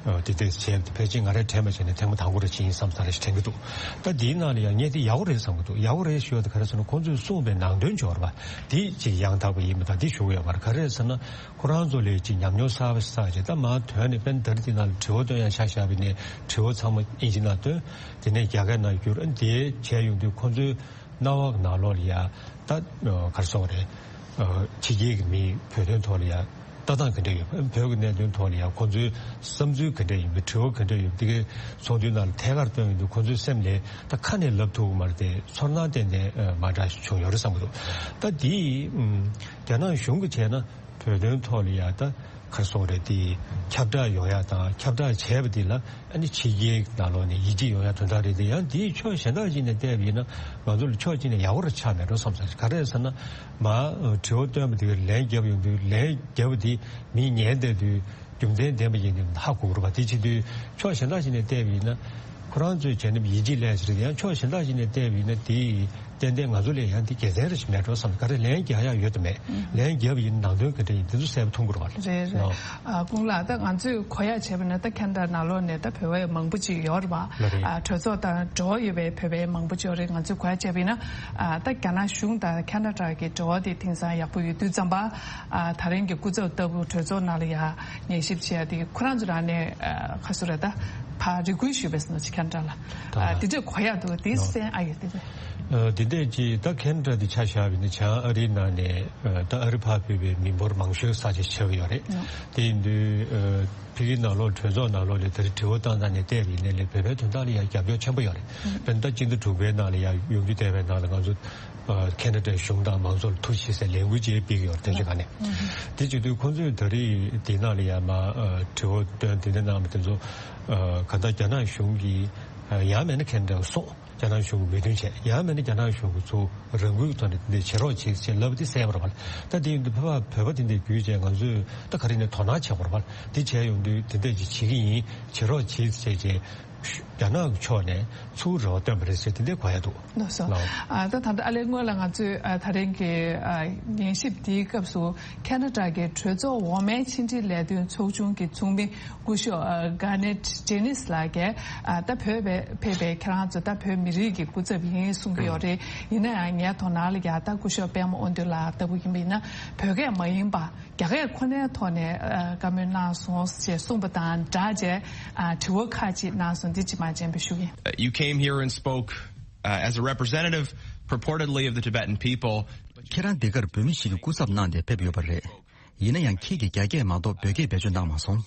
ཨ་དེ་འདྲ་བྱས་ཏེ་ཕལ་ཆེར་ང་རའི་དྲན་པ་བྱས་ན་ཐེངས་མ་དང་པོ་རེ་ཕྱིན་ཡིན་བསམ་ས་རེ་ཞིག་དྲན་གྱི་འདུག་ད་དེའི་ནང་ལ་ཡང་ངས་དེ་ཡག་པོ་རེད་བསམ་གྱི་འདུག་ཡག་པོ་རེད་ཞུ་བ་དེ་ག་རེ་ཟེར་ན། ཁོང་ཚོས་གསུངས་པའི་ནང་དོན་འབྱོར་བ་དེ་ཅིག་ཡང་དག་པ་ཡིན་པ་དང་། དེ་ཞུ་གི་ཡོད་མ་རེད། ག་རེ་ཟེར་ན་ཁོ་རང་ཚོ་ལ་ཅིག་ཉམས་མྱོང་གསར་པ་ཞིག་བསགས་བྱས། ད་མར་ཐོན་ནས་དཔེར་ན་ད་རེས་དེ་ནང་ལ་དྲི་བ་བཏོན་ཡག་ཆ་བཞག་པ་ཡིན་ན། དྲི་བ་ཚང་མ་ཨིན་ཇི་ནང་བཏོན། དེ་ནས་རྒྱ་སྐད་ནང་བསྒྱུར། ཨ་ནི་དེ་བྱས་ཡོང་དུས་ཁོང་ཚོའི་སྣང་བ་ནང་ལོགས་ལ་ཡ་ད་ཨ་ག་རེ་ཟེར་དགོས་རེད། ཨ་ཕྱི་རྒྱལ་གྱི་མིས་བོད་དོན་ཐོག་ལ་ཡ་ལྟ་སྟངས་ག་འདྲ་ཡོད། བོད་ཀྱི་གནད་དོན་ཐོག་ལ་ཡ་ཁོང་ཚོའི་བསམ་ཚུལ་ག་འདྲ་ཡིན་པ། དྲི་བ་ག་འདྲ་ཡོད་པ། དེ་གའི་ཚོགས་འདུའི་ནང་ལ་ཐད་ཀར་བཏོན་ཡོང་དུས་ཁོང་ཚོའི་སེམས་ལ་ད་ཁ་ནས་ལབ་ཐུབ་ཀྱི་མ་རེད་དེ། ཚོར་སྣང་ཏན་ཏན་ཨ་མ་འདྲ་བྱུང་ཡོད་རེད་བསམ་གྱི་འདུག་ད་དེ་ཨ་རྒྱ་ནག་གཞུང་གིས་བྱས་ན་བོད་དོན་ཐོག་ལ་ཡ་ད་ག་རེ་ཟེར་དགོས་རེད། དེ་ཁྱབ་བསྒྲགས་ཡོང་ཡག་དང་། ཁྱབ་བསྒྲགས་བྱས་པ་དེ་ལ་ཨ་ནི་ཕྱི་རྒྱལ་ནང་ལོགས་ནས་ཡིད་ཆེས་ཡོང་ཡག་དོན་དག་རེད་དེ། ཡང་དེའི་ཕྱོགས་གཞན་དག་ཅིག་ནས་བལྟས་པ་ཡིན་ན་ང་ཚོ་ལ་ཕྱོགས་གཅིག་ནས་ཡག་པོ་རང་ཆགས་མེད་འགྲོ་བསམ་ས་རེད། ག་རེ་ཟེར་ན་མར་དྲི་བ་བཏོན་པ་དེ་གའི་ལན་བརྒྱབ་ཡོང་དུས། ལན་བརྒྱབ་པ་དེ་མིས་ཉན་བསྡད་དུས་རྒྱུ་མཚན་ལྡན་པ་ཡིན་ནམ་ཧ་གོ་དགོས་རེད་པ། དེ་བྱེད་དུས་ཕྱོགས་གཞན་དག་ཅིག་ནས་བལྟས་པ་ཡིན་ན་ཁོ་རང་ཚོས་བྱས་ན་ཡིད་ཆེས་སླེབས་ས་རེད། ཡང་ཕྱོགས་གཞན་དག་ཅིག་ནས་བལྟས་པ་ཡིན་ན་དེ་ཏན་ཏན་ང་ཚོ་ལ་ཡང་དེ་དགེ་མཚན་རེ་ཞིག་མེད་འགྲོ་བསམ། ག་རེ་ལན་རྒྱག་ཡག་ཡོད་དམ་མེད། ལན་རྒྱབ་ཡིན་ནང་དོན་ག་འདྲ་ཡིན། དེ་ཚོ་གསལ་པོ་མཐོང་གི་རེད་པ། རེད་རེད། ཨ་སྐུ་ངོ་ལགས། ད་ང་ཚོས་གོ་ཡག་བྱས་པ་ན་ད་ཁེ་ན་ཌ་ནང་ལོགས་ནས་ད་བོད་པ་མང་པོ་ཅིག་ཡོད་རེད་པ། ལགས་རེད། ཨ་གྲོས་ཚོགས་དང་འབྲེལ་བ་ཡོད་པའི་བོད་པ་མང་པོ་ཅིག་ཡོད་རེད། ང་ཚོས་གོ་ཡག་བྱས་པ་ཡིན་ན་ཨ་ད་རྒྱ་ནག་གཞུང་དང་ཁེ་ན་ཌ་གི་འབྲེལ་བ་དེ་དེང་སང་ཡག་པོ་ཡོད་དུས་ཙམ་པ། ཨ་ད་རིང་གི་སྐུ་ཚབ་ལྟ་བུ་གྲོས་ཚོགས་ནང་ལ་ཡ་ཉན་ཞིབ་བྱས་ཏེ་ཁོ་རང་ཚོ་རང་ནས་ཨ་ག་རེ་ཟེར་དགོས་རེད། ད་ཕར་རེ་སྐུལ་ཞུས་པས་ཟེར་ན་ཅིག་ཁེ་ན་ཌ་ལ། ད་ཨ་དེ་འདྲས་གོ་ཡག་འདུག་དེ་ཨོ་གསན་ཨ་ཡོད་དེ། ཨ་དེ་འདྲས་ཀྱི་ད་ཁེ་ན་ཌ་དེ་ཆ་བཞག་པ་ཡིན་ན་བྱང་ཨ་རིའི་ནང་ནས་ཨ་ད་ཨ་རི་ཕར་ཕེབས་པའི་མི་འབོར་མང་ཤོས་ས་ཆ་ཆགས་ཀྱི་ཡོད་རེད། ཨོ་དེ་ཡིན་དུས་ཨ་ཕ་གིའི་ནང་ལོགས་གྲོས་ཚོགས་ནང་ལོགས་ལ་ད་རེས་དྲི་བ་བཏང་སྟངས་ནས་བལྟས་པ་ཡིན་ན་ལས་བོད་པའི་དོན་དག་ལ་ཡང་རྒྱབ་སྐྱོར་ཆེན་པོ་ཡོད་རེད། ཨོ་དཔེར་ན་ད་སྤྱི་ཟླ་དྲུག་པའི་ནང་ལ་ཡང་ཡོང་རྒྱུ་བསྡད་པའི་ནང་ལ་ང་ཚོ་ཨ་ཁེ་ན་ཌའི་གཞུང་དང་མང་ཚོགས་ལ་ཐུགས་རྗེ་ཆེ་ཟེར་ལས་འགུལ་ཅིག་སྤེལ་གྱི་ཡོད་རེད། དེ་ཚོའི་སྒང་ནས། དེ་བྱེད་དུས་ཁོང་ཚོས་ད་རེས་དེ་ནང་ལ་ཡང་མར་ཨ་དྲི་བ་བཏོན། དེ་འདྲ་གནང་བ་དེ་ཚོ་ཨ་གང་ལྟར་རྒྱ་ནག་གཞུང་གིས་ཨ་ཡང་མིན་ན་ཁེ་ན་ཌར་སོང་རྒྱ་ནག་གཞུང་གི་མོས་མཐུན་བྱས། ཡང་མིན་ན་རྒྱ་ནག་གཞུང་གིས་ཚུར་རང་འགུལ་གྱི་ཐོག་ནས་དེ་འདྲ་བྱེད་རོགས་བྱེད་ཅེས་ལབ་པ་དེ་གསལ་པོ་རེད་པ། ད་དེ་ཡིན་དུས་ཕ་བོད་པ་དེ་འདྲ་བརྒྱུད་བྱས་ང་ཚོས་ད་ག་རེ་ནས་དོ་སྣང་བྱེད་དགོས་རེད་པ། དེ་བྱས་ཡོང་དུས་དེ་འདྲ་ཅིག་བྱེད་ཀྱི་ཡིན། བྱེད་རོགས་བྱེད་ཅེས་བྱས། རྒྱ་ནག་གི་ཕྱོགས་ནས་ཚུར་རེ་བ་བཏོན་པ་རེད་ཟེར་དེ་འདྲའི་གོ་ཡ་འདུག་ལགས་སོ། ལགས། ཨ་ད་ད་ལྟ་ཨ་ལས་སྔོན་ལ་ང་ཚོས་ཨ་ད་རིང་གི་ཨ་ཉན་ཞིབ་འདིའི་སྐབས་སུ་ཁེ་ན་ཌ་གི་གྲོས་ཚོགས་འོག་མའི་ཕྱི་འབྲེལ་ལས་དོན་ཚོགས་ཆུང་གི་ཚོགས་མི་སྐུ་ཞབས་ཨ་གྷ་ནེད་ཇེ་ནིས་ལགས་ཀྱིས་ཨ་ད་བོད་པའི་ཕེབས་པའི་ཁྱེད་རང་ཚོ་ད་བོད་མི་རིགས་ཀྱི་སྐུ་ཚབ་ཡིན་གསུང་གི་ཡོད་རེད། ཡིན་ན་ཡང་ངའི་དོ་སྣང་ལ་ཡ་ད་སྐུ་ཞབས་པད་མ་དབང་འདུས་ལགས་ལྟ་བུ་ཡིན་པ་ཡིན་ན་བོད་སྐད་མ་ཡིན་པ། རྒྱ་སྐད་ཁོ་ནའི་ཐོག་ནས་ཨ་བཀའ་མོལ་གནང་སོང་ཞེས་གསུངས་པ་དང་སྦྲགས་བྱས་ཨ་དྲི་བ་ཁག་ཅིག་གནང་སོང་། འདི་ཅིག་མར་སྤྱན་འབུལ་ཞུ་གི་ཡིན། Uh, you came here and spoke uh, as a representative, purportedly, of the Tibetan people. ཁྱེད་རང་འདི་གར་བོད་མི་ཞིག་གི་སྐུ་ཚབ་གནང་སྟེ་ཕེབས་ཡོད་པ་རེད། ཡིན་ན་ཡང་ཁྱེད་ཀྱིས་རྒྱ་སྐད་མ་གཏོགས་བོད་སྐད་བེད་སྤྱོད་གནང་མ་སོང་།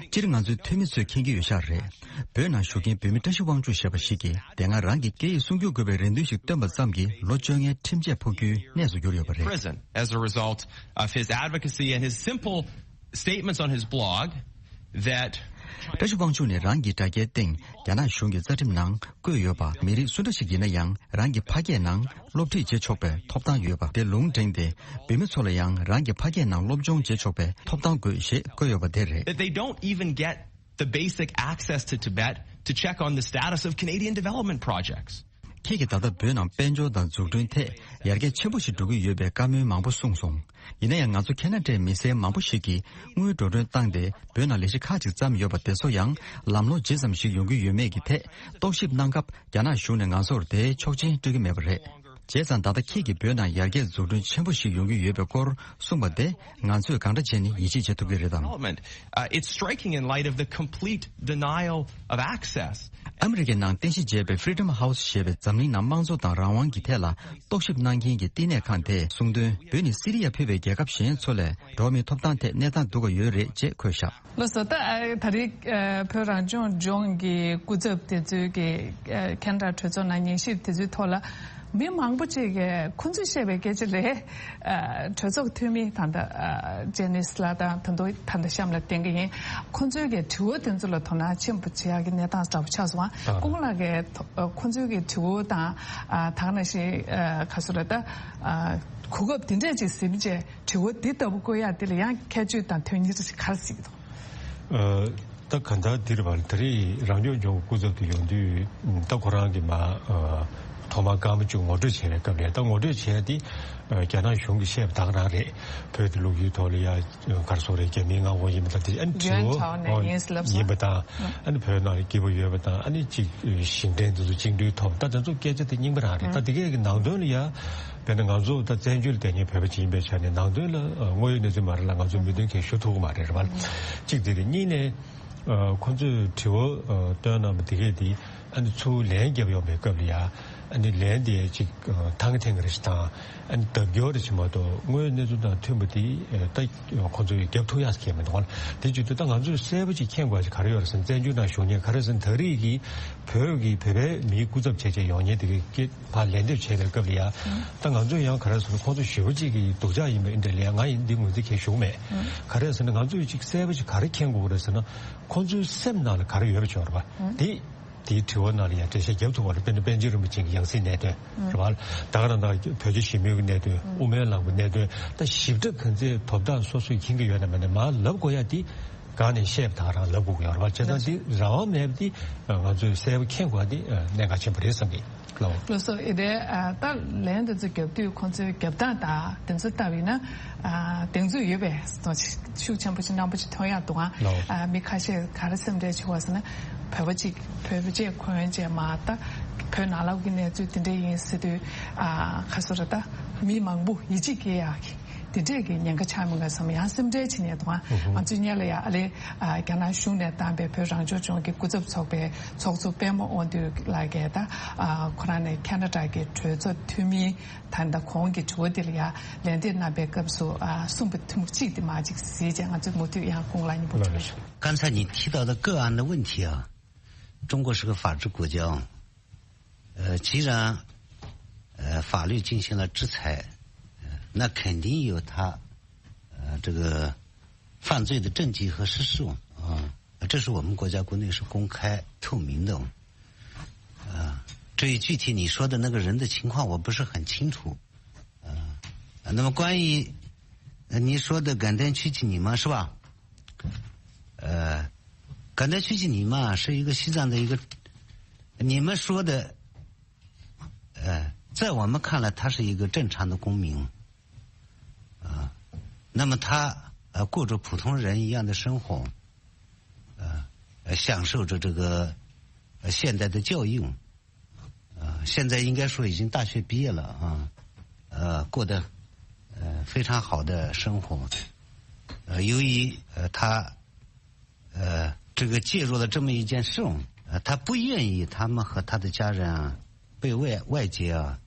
སྤྱིར་ང་ཚོའི་འཐུས་མི་ཚོས་མཁྱེན་གྱི་ཡོད་ཤག་རེད། བོད་ནང་བཞུགས་མཁན་བོད་མི་བཀྲ་ཤིས་དབང་ཕྱུག་ཞེས་པ་ཞིག་གིས་དེ་སྔ་རང་གི་སྐད་ཡིག་སྲུང་སྐྱོབ་དགོས་པའི་རེ་འདུན་ཞིག་བཏོན་པ་ཙམ་གྱིས་ལོ་བཅོ་ལྔའི་ཁྲིམས་ཆད་ཕོག་རྒྱུའི་གནས་སུ་གྱུར་ཡོད་པ་རེད། Prison as a result of his advocacy and his simple statements on his blog that བཀྲ་ཤིས་དབང་ཕྱུག་ནས་རང་གི་དྲ་རྒྱའི་སྟེང་རྒྱ་ནག་གཞུང་གི་རྩ་ཁྲིམས་ནང་བཀོད་ཡོད་པ། མི་རིགས་སུ་འདྲ་ཞིག་ཡིན་ན་ཡང་རང་གི་ཕ་སྐད་ནང་སློབ་ཁྲིད་བྱེད་ཆོག་པའི་ཐོབ་ཐང་ཡོད་པ་དེ་ལུང་འདྲེན་ཏེ། བོད་མི་ཚོ་ལ་ཡང་རང་གི་ཕ་སྐད་ནང་སློབ་སྦྱོང་བྱེད་ཆོག་པའི་ཐོབ་ཐང་དགོས་ཞེས་བཀོད་ཡོད་པ་དེ་རེད། That they don't even get the basic access to Tibet to check on the status of Canadian development projects. ཁྱེད་ཀྱིས་ད་ལྟ་བོད་ནང་དཔལ་འབྱོར་དང་འཛུགས་སྐྲུན་ཐད་ཡར་རྒྱས་ཆེན་པོ་ཞིག་འགྲོ་གི་ཡོད་པའི་བཀའ་མོལ་མང་པོ་གསུངས་སོང་། ཡིན་ན་ཡང་ང་ཚོ་ཁེ་ན་ཌའི་མི་སེར་མང་པོ་ཞིག་གིས་དངུལ་འགྲོ་གྲོན་བཏང་སྟེ་བོད་ནང་ལས་གཞི་ཁག་ཅིག་བརྩམས་ཡོད་པ་དེ་ཚོ་ཡང་ལམ་ལྷོང་ཇི་ཙམ་ཞིག་ཡོང་གི་ཡོད་མེད་ཀྱི་ཐད་རྟོག་ཞིབ་གནང་སྐབས་རྒྱ་ནག་གཞུང་ནས་ང་ཚོར་དེའི་ཆོག་མཆན་སྤྲོད་ཀྱི་མེད་པ་རེད། བྱས་ཙང་ད་ལྟ་ཁྱེད་ཀྱིས་བོད་ནང་ཡར་རྒྱས་འཛུགས་སྐྲུན་ཆེན་པོ་ཞིག་ཡོང་གི་ཡོད་པའི་སྐོར་གསུངས་པ་དེ་ང་ཚོས་གང་འདྲ་བྱས་ནས་ཡིད་ཆེས་བྱེད་ཐུབ་ཀྱི་རེད་དམ། Development. Uh, it's striking in light of the complete denial of access. ཨ་མི་རི་ཀའི་ནང་རྟེན་གཞི་བྱས་པའི་Freedom House ཞེས་པའི་འཛམ་གླིང་ནང་དམངས་གཙོ་དང་རང་དབང་གི་ཐད་ལ་རྟོག་ཞིབ་གནང་མཁན་གྱི་བསྟི་གནས་ཁང་དེས་གསུངས་དོན། བོད་ནི་སི་རི་ཡ་ཕུད་པའི་རྒྱལ་ཁབ་གཞན་ཚོ་ལས་འགྲོ་བ་མིའི་ཐོབ་ཐང་ཐད་གནས་སྟངས་སྡུག་ག་ཡོད་རེད་ཅེས་འཁོད་བཞག། ལགས་སོ། ད་ཨ་ད་རེས་ཨ་བོད་རང་སྐྱོང་ལྗོངས་ཀྱི་སྐུ་ཚབ་དེ་ཚོའི་གི་ཨ་ཁེ་ན་ཌ་གྲོས་ཚོགས་ནང་ཉན་ཞིབ་དེ་ཚོའི་ཐོག་ལ་མི་མང་པོ་ཅིག་གིས་ཁོང་ཚོས་བཤད་པའི་སྐད་ཆ་ལས་ཨ་གྲོས་ཚོགས་འཐུས་མི་ད་ལྟ་ཨ་ཇེ་ནིས་ལགས་དང་ད་དུང་ད་ལྟ་གཤམ་ལ་བསྟན་གི་ཡིན། ཁོང་ཚོའི་གི་དྲི་བ་དེ་ཚོ་ལ་དོ་སྣང་ཆེན་པོ་བྱེད་ཡག་གི་གནས་སྟངས་འདྲ་པོ་ཆགས་སོང་ཨ། ཨ་སྐུ་ངོ་ལགས་ཀྱིས་ཐོ་ཨ་ཁོང་ཚོའི་གི་དྲི་བ་དང་ཨ་ད་ག་ནང་བཞིན་ཨ་ག་ཚོད་རེད་ད་ཨ་གོ་སྐབས་དེ་འདྲས་ཅིག་ཟིན་རྗེས་དྲི་བ་འདི་ལྟ་བུ་བཀོད་ཡག་འདི་ལ་ཡང་ཁྱད་ཆོས་དང་དོན་སྙིང་ག་རེ་གཟིགས་ཀྱི་འདུག་ཨ། ད་གང་ལྟར་འདིར་བར་ད་རེས་རང་སྐྱོང་ལྗོངས་སྐུ་ཚབ་ཏུ་ཡོང་དུས་ད་ཁོ་རང་གིས་མ་ཨ་ཐོག་མར་སྐར་མ་བཅུ་ངོ་སྤྲོད་བྱས་པའི་སྐབས་ལ་ད་ངོ་སྤྲོད་བྱས་ཏེ་ཨ་རྒྱ་ནག་གཞུང་གིས་བཤད་པ་ད་ག་རང་རེད། བོད་ཀྱི་ལོ་རྒྱུས་ཐོག་ལ་ཡ་ག་རེ་ཟེར་རེད། རྒྱ་མིའི་མངའ་ཁོངས་ཡིན་པ་དང་དེ་ཨ་ནི་དྲི་ཡོན་བྲལ་ནས་ཡིན་ཟེར་ལབ་སོང་། ཡིན་པ་དང་ཨ་ནི་བོད་ནང་ལ་སྐྱིད་པོ་ཡོད་པ་དང་ཨ་ནི་གཅིག་ཞིང་བྲན་དེ་ཚོ་བཅིངས་འགྲོལ་ཐོབ་ད་དེ་ཚོ་སྐད་ཆ་དེ་རྙིང་པ་རང་རེད། ད་དེ་གའི་གི་ནང་དོན་ལ་ཡ་དཔེར་ན་ང་ཚོ་ད་བཙན་བྱོལ་བསྡད་མཁན་བོད་པ་ཅིག་ཡིན་པའི་ཆ་ནས་ནང་དོན་ལ་དངོས་ཡོད་གནས་ཚུལ་མ་རེད་ལ་ང་ཚོ་མོས་མཐུན་གང་ཞུ་ཐུབ་ཀྱི་མ་རེད་རེད་བ། གཅིག་དེ་རེད། གཉིས་ནས། ཨ་ཁོང་ཚོས་དྲི་བ་ཨ་བཏོན་གནང་བ་དེ་གས་དེ་ཨ་ནི་ཚུར་ལན་རྒྱབ་ཡོང་བའི་སྐབས་ལ་ཡ་ཨ་ནི་ལན་དེ་ཅིག་ཨ་ཐང་ཐེངས་རེ་ཞིག་དང་ཨ་ནི་ལྡབ་སྐྱོར་རེ་བྱེད་མ་གཏོགས་དངོས་ཡོད་གནས་ཚུལ་དང་མཐུན་པ་དེ་ཨ་ད་ཁོང་ཚོས་རྒྱབ་ཐུབ་ཡག་གང་མི་འདུག་ག་དེ་བྱེད་དུས་ད་ང་ཚོས་གསལ་པོ་ཅིག་མཁྱེན་དགོས་ཅིག་ག་རེ་ཡོད་རེད་ཟེར་ན། བཙན་བྱོལ་ནང་བཞུགས་མཁན་ག་རེ་ཟེར་ན་ད་རེས་ཀྱི་བོད་ཀྱི་བོད་པའི་མིའི་སྐུ་ཚབ་བྱས་བྱས་ཡོང་མཁན་དེ་གའི་སྐད་ཕར་ལན་འདེབས་བྱས་པའི་སྐབས་ལ་ཡ། ད་ང་ཚོས་ཡང་ག་རེ་ཟེར་ན་ཁོང་ཚོ་ཞེ་པོ་ཅིག་གི་སྡུག་ཅག་ཡིན་པ་འདི་འདྲ་ལ་ཡ་ང་ཡིན་འདི་ངོས་འཛིན་མཁན་ཞུགས་མེད། ག་རེ་ཟེར་ན་ང་ཚོས་ཅིག་གསལ་པོ་ཅིག་ག་རེ་མཁྱེན་དགོས་རེད་ཟེར་ན། ཁོང་ཚོའི་སེམས་ནང་ལ་ག་རེ་ཡོད་པ་ཅིག་ཡོད་རེད་པ། དེ་དེའི་དྲི་བ་ནང་ལ་ཡང་འགྲེལ་བཤད་རྒྱབ་ཐུབ་པ་རེད། དཔེར་ན་པཎ་ཆེན་རིན་པོ་ཆེ་གི་ཡང་སྲིད་གནད་དོན་རེད་པ། ད་ག་རང་ད་བོད་རྒྱ་ཞི་མོལ་གྱི་གནད་དོན་དབུ་མའི་ལམ་གྱི་གནད་དོན་ད་ཞིབ་ཕྲ་གང་ཚད་དོ་བདག་སོ་སོས་མཁྱེན་གྱི་ཡོད་ན་མེད་ན་མར་ལབ་དགོས་ཡ་དེ་གང་ནས་བཤད་པ་ད་ག་རང་ལབ་དགོས་ཀྱི་ཡོད་རེད་པ། བྱས་ཙང་དེ་རང་དབང་མེད་པ་དེ་ང་ཚོས་གསལ་པོ་མཁྱེན་དགོས་པ་དེ་གནད་འགག་ཆེན་པོ་རེད་བསམ་གྱི། ལགས་སོ། ཨེ་རེད། ཨ་ད་ལན་དེ་ཚོ་རྒྱབ་དུས་ཁོང་ཚོའི་རྒྱབ་སྟངས་དང་དེ་ཚོ་ལྟ་བས་ན་ཨ་གདེང་ཚོད་ཡོད་པའི་ཤུགས་ཆེན་པོ་ཅིག་རྣམ་པ་ཅིག་མཐོང་ཡག་འདུག་ཨང་། ལགས། ཨ་མི་ཁ་ཤས་ག་རེ་སེམས་ཁྲལ་བྱེད་པ་ཟེར་ན་བོད་པ་ཅིག་བོད་པ་བཅས་ཁོན་བཅས་མ་ད་བོད་ནང་ལོགས་ཀྱི་གནས་ཚུལ་དེ་འདྲ་ཡིན་ཟེར་དུས་ཨ་ཁ་སོ་ར་ད་མི་མང་པོ་ཡིད་ཆེས་སྐྱེ་ཡག་གི་དེ་འདྲས་ཀྱི་ཉེན་ཁ་ཆགས་མི་འགའ་བསམ་ཡང་སེམས་ཁྲལ་བྱེད་ནས་འདུག་ཨང་། ང་ཚོའི་སྔོན་ལ་ཡ་ཨ་ལེ་ཨ་རྒྱ་ནག་གཞུང་ནས་བཏང་པའི་བོད་རང་སྐྱོང་ལྗོངས་ཀྱི་སྐུ་ཚབ་ཚོགས་པའི་ཚོགས་གཙོ་པད་མ་དབང་འདུས་ལགས་ཀྱིས་ད་ཨ་ཁོ་རང་ནས་ཁེ་ན་ཌ་གི་གྲོས་ཚོགས་འཐུས་མི་ད་ལྟ་གོང་གི་དྲི་བ་དེ་ལ་ཡ་ལན་འདེབས་གནང་པའི་སྐབས་སུ་ཨ་གསུངས་པ་ཐུན་མོང་གཅིག་དེ་མ་གཅིག་གཟིགས་བྱས་ང་ཚོས་མུ་མཐུད་ཡང་ཁོང་ལ་སྙིང་པོ་དྲི་བ་ཞུ། 刚才你提到的个案的问题啊，中国是个法治国家，呃，既然呃法律进行了制裁，呃那肯定有他呃这个犯罪的证据和事实啊，这是我们国家国内是公开透明的。啊，至于具体你说的那个人的情况，我不是很清楚。啊，那么关于呃你说的甘丹曲奇尼玛是吧？呃，甘丹曲奇尼玛是一个西藏的一个，你们说的，呃，在我们看来，他是一个正常的公民。啊，那么他呃过着普通人一样的生活，呃，呃享受着这个呃现代的教育，呃，现在应该说已经大学毕业了啊，呃，过得呃非常好的生活。呃，由于呃他呃这个介入了这么一件事，呃，他不愿意他们和他的家人啊被外外界啊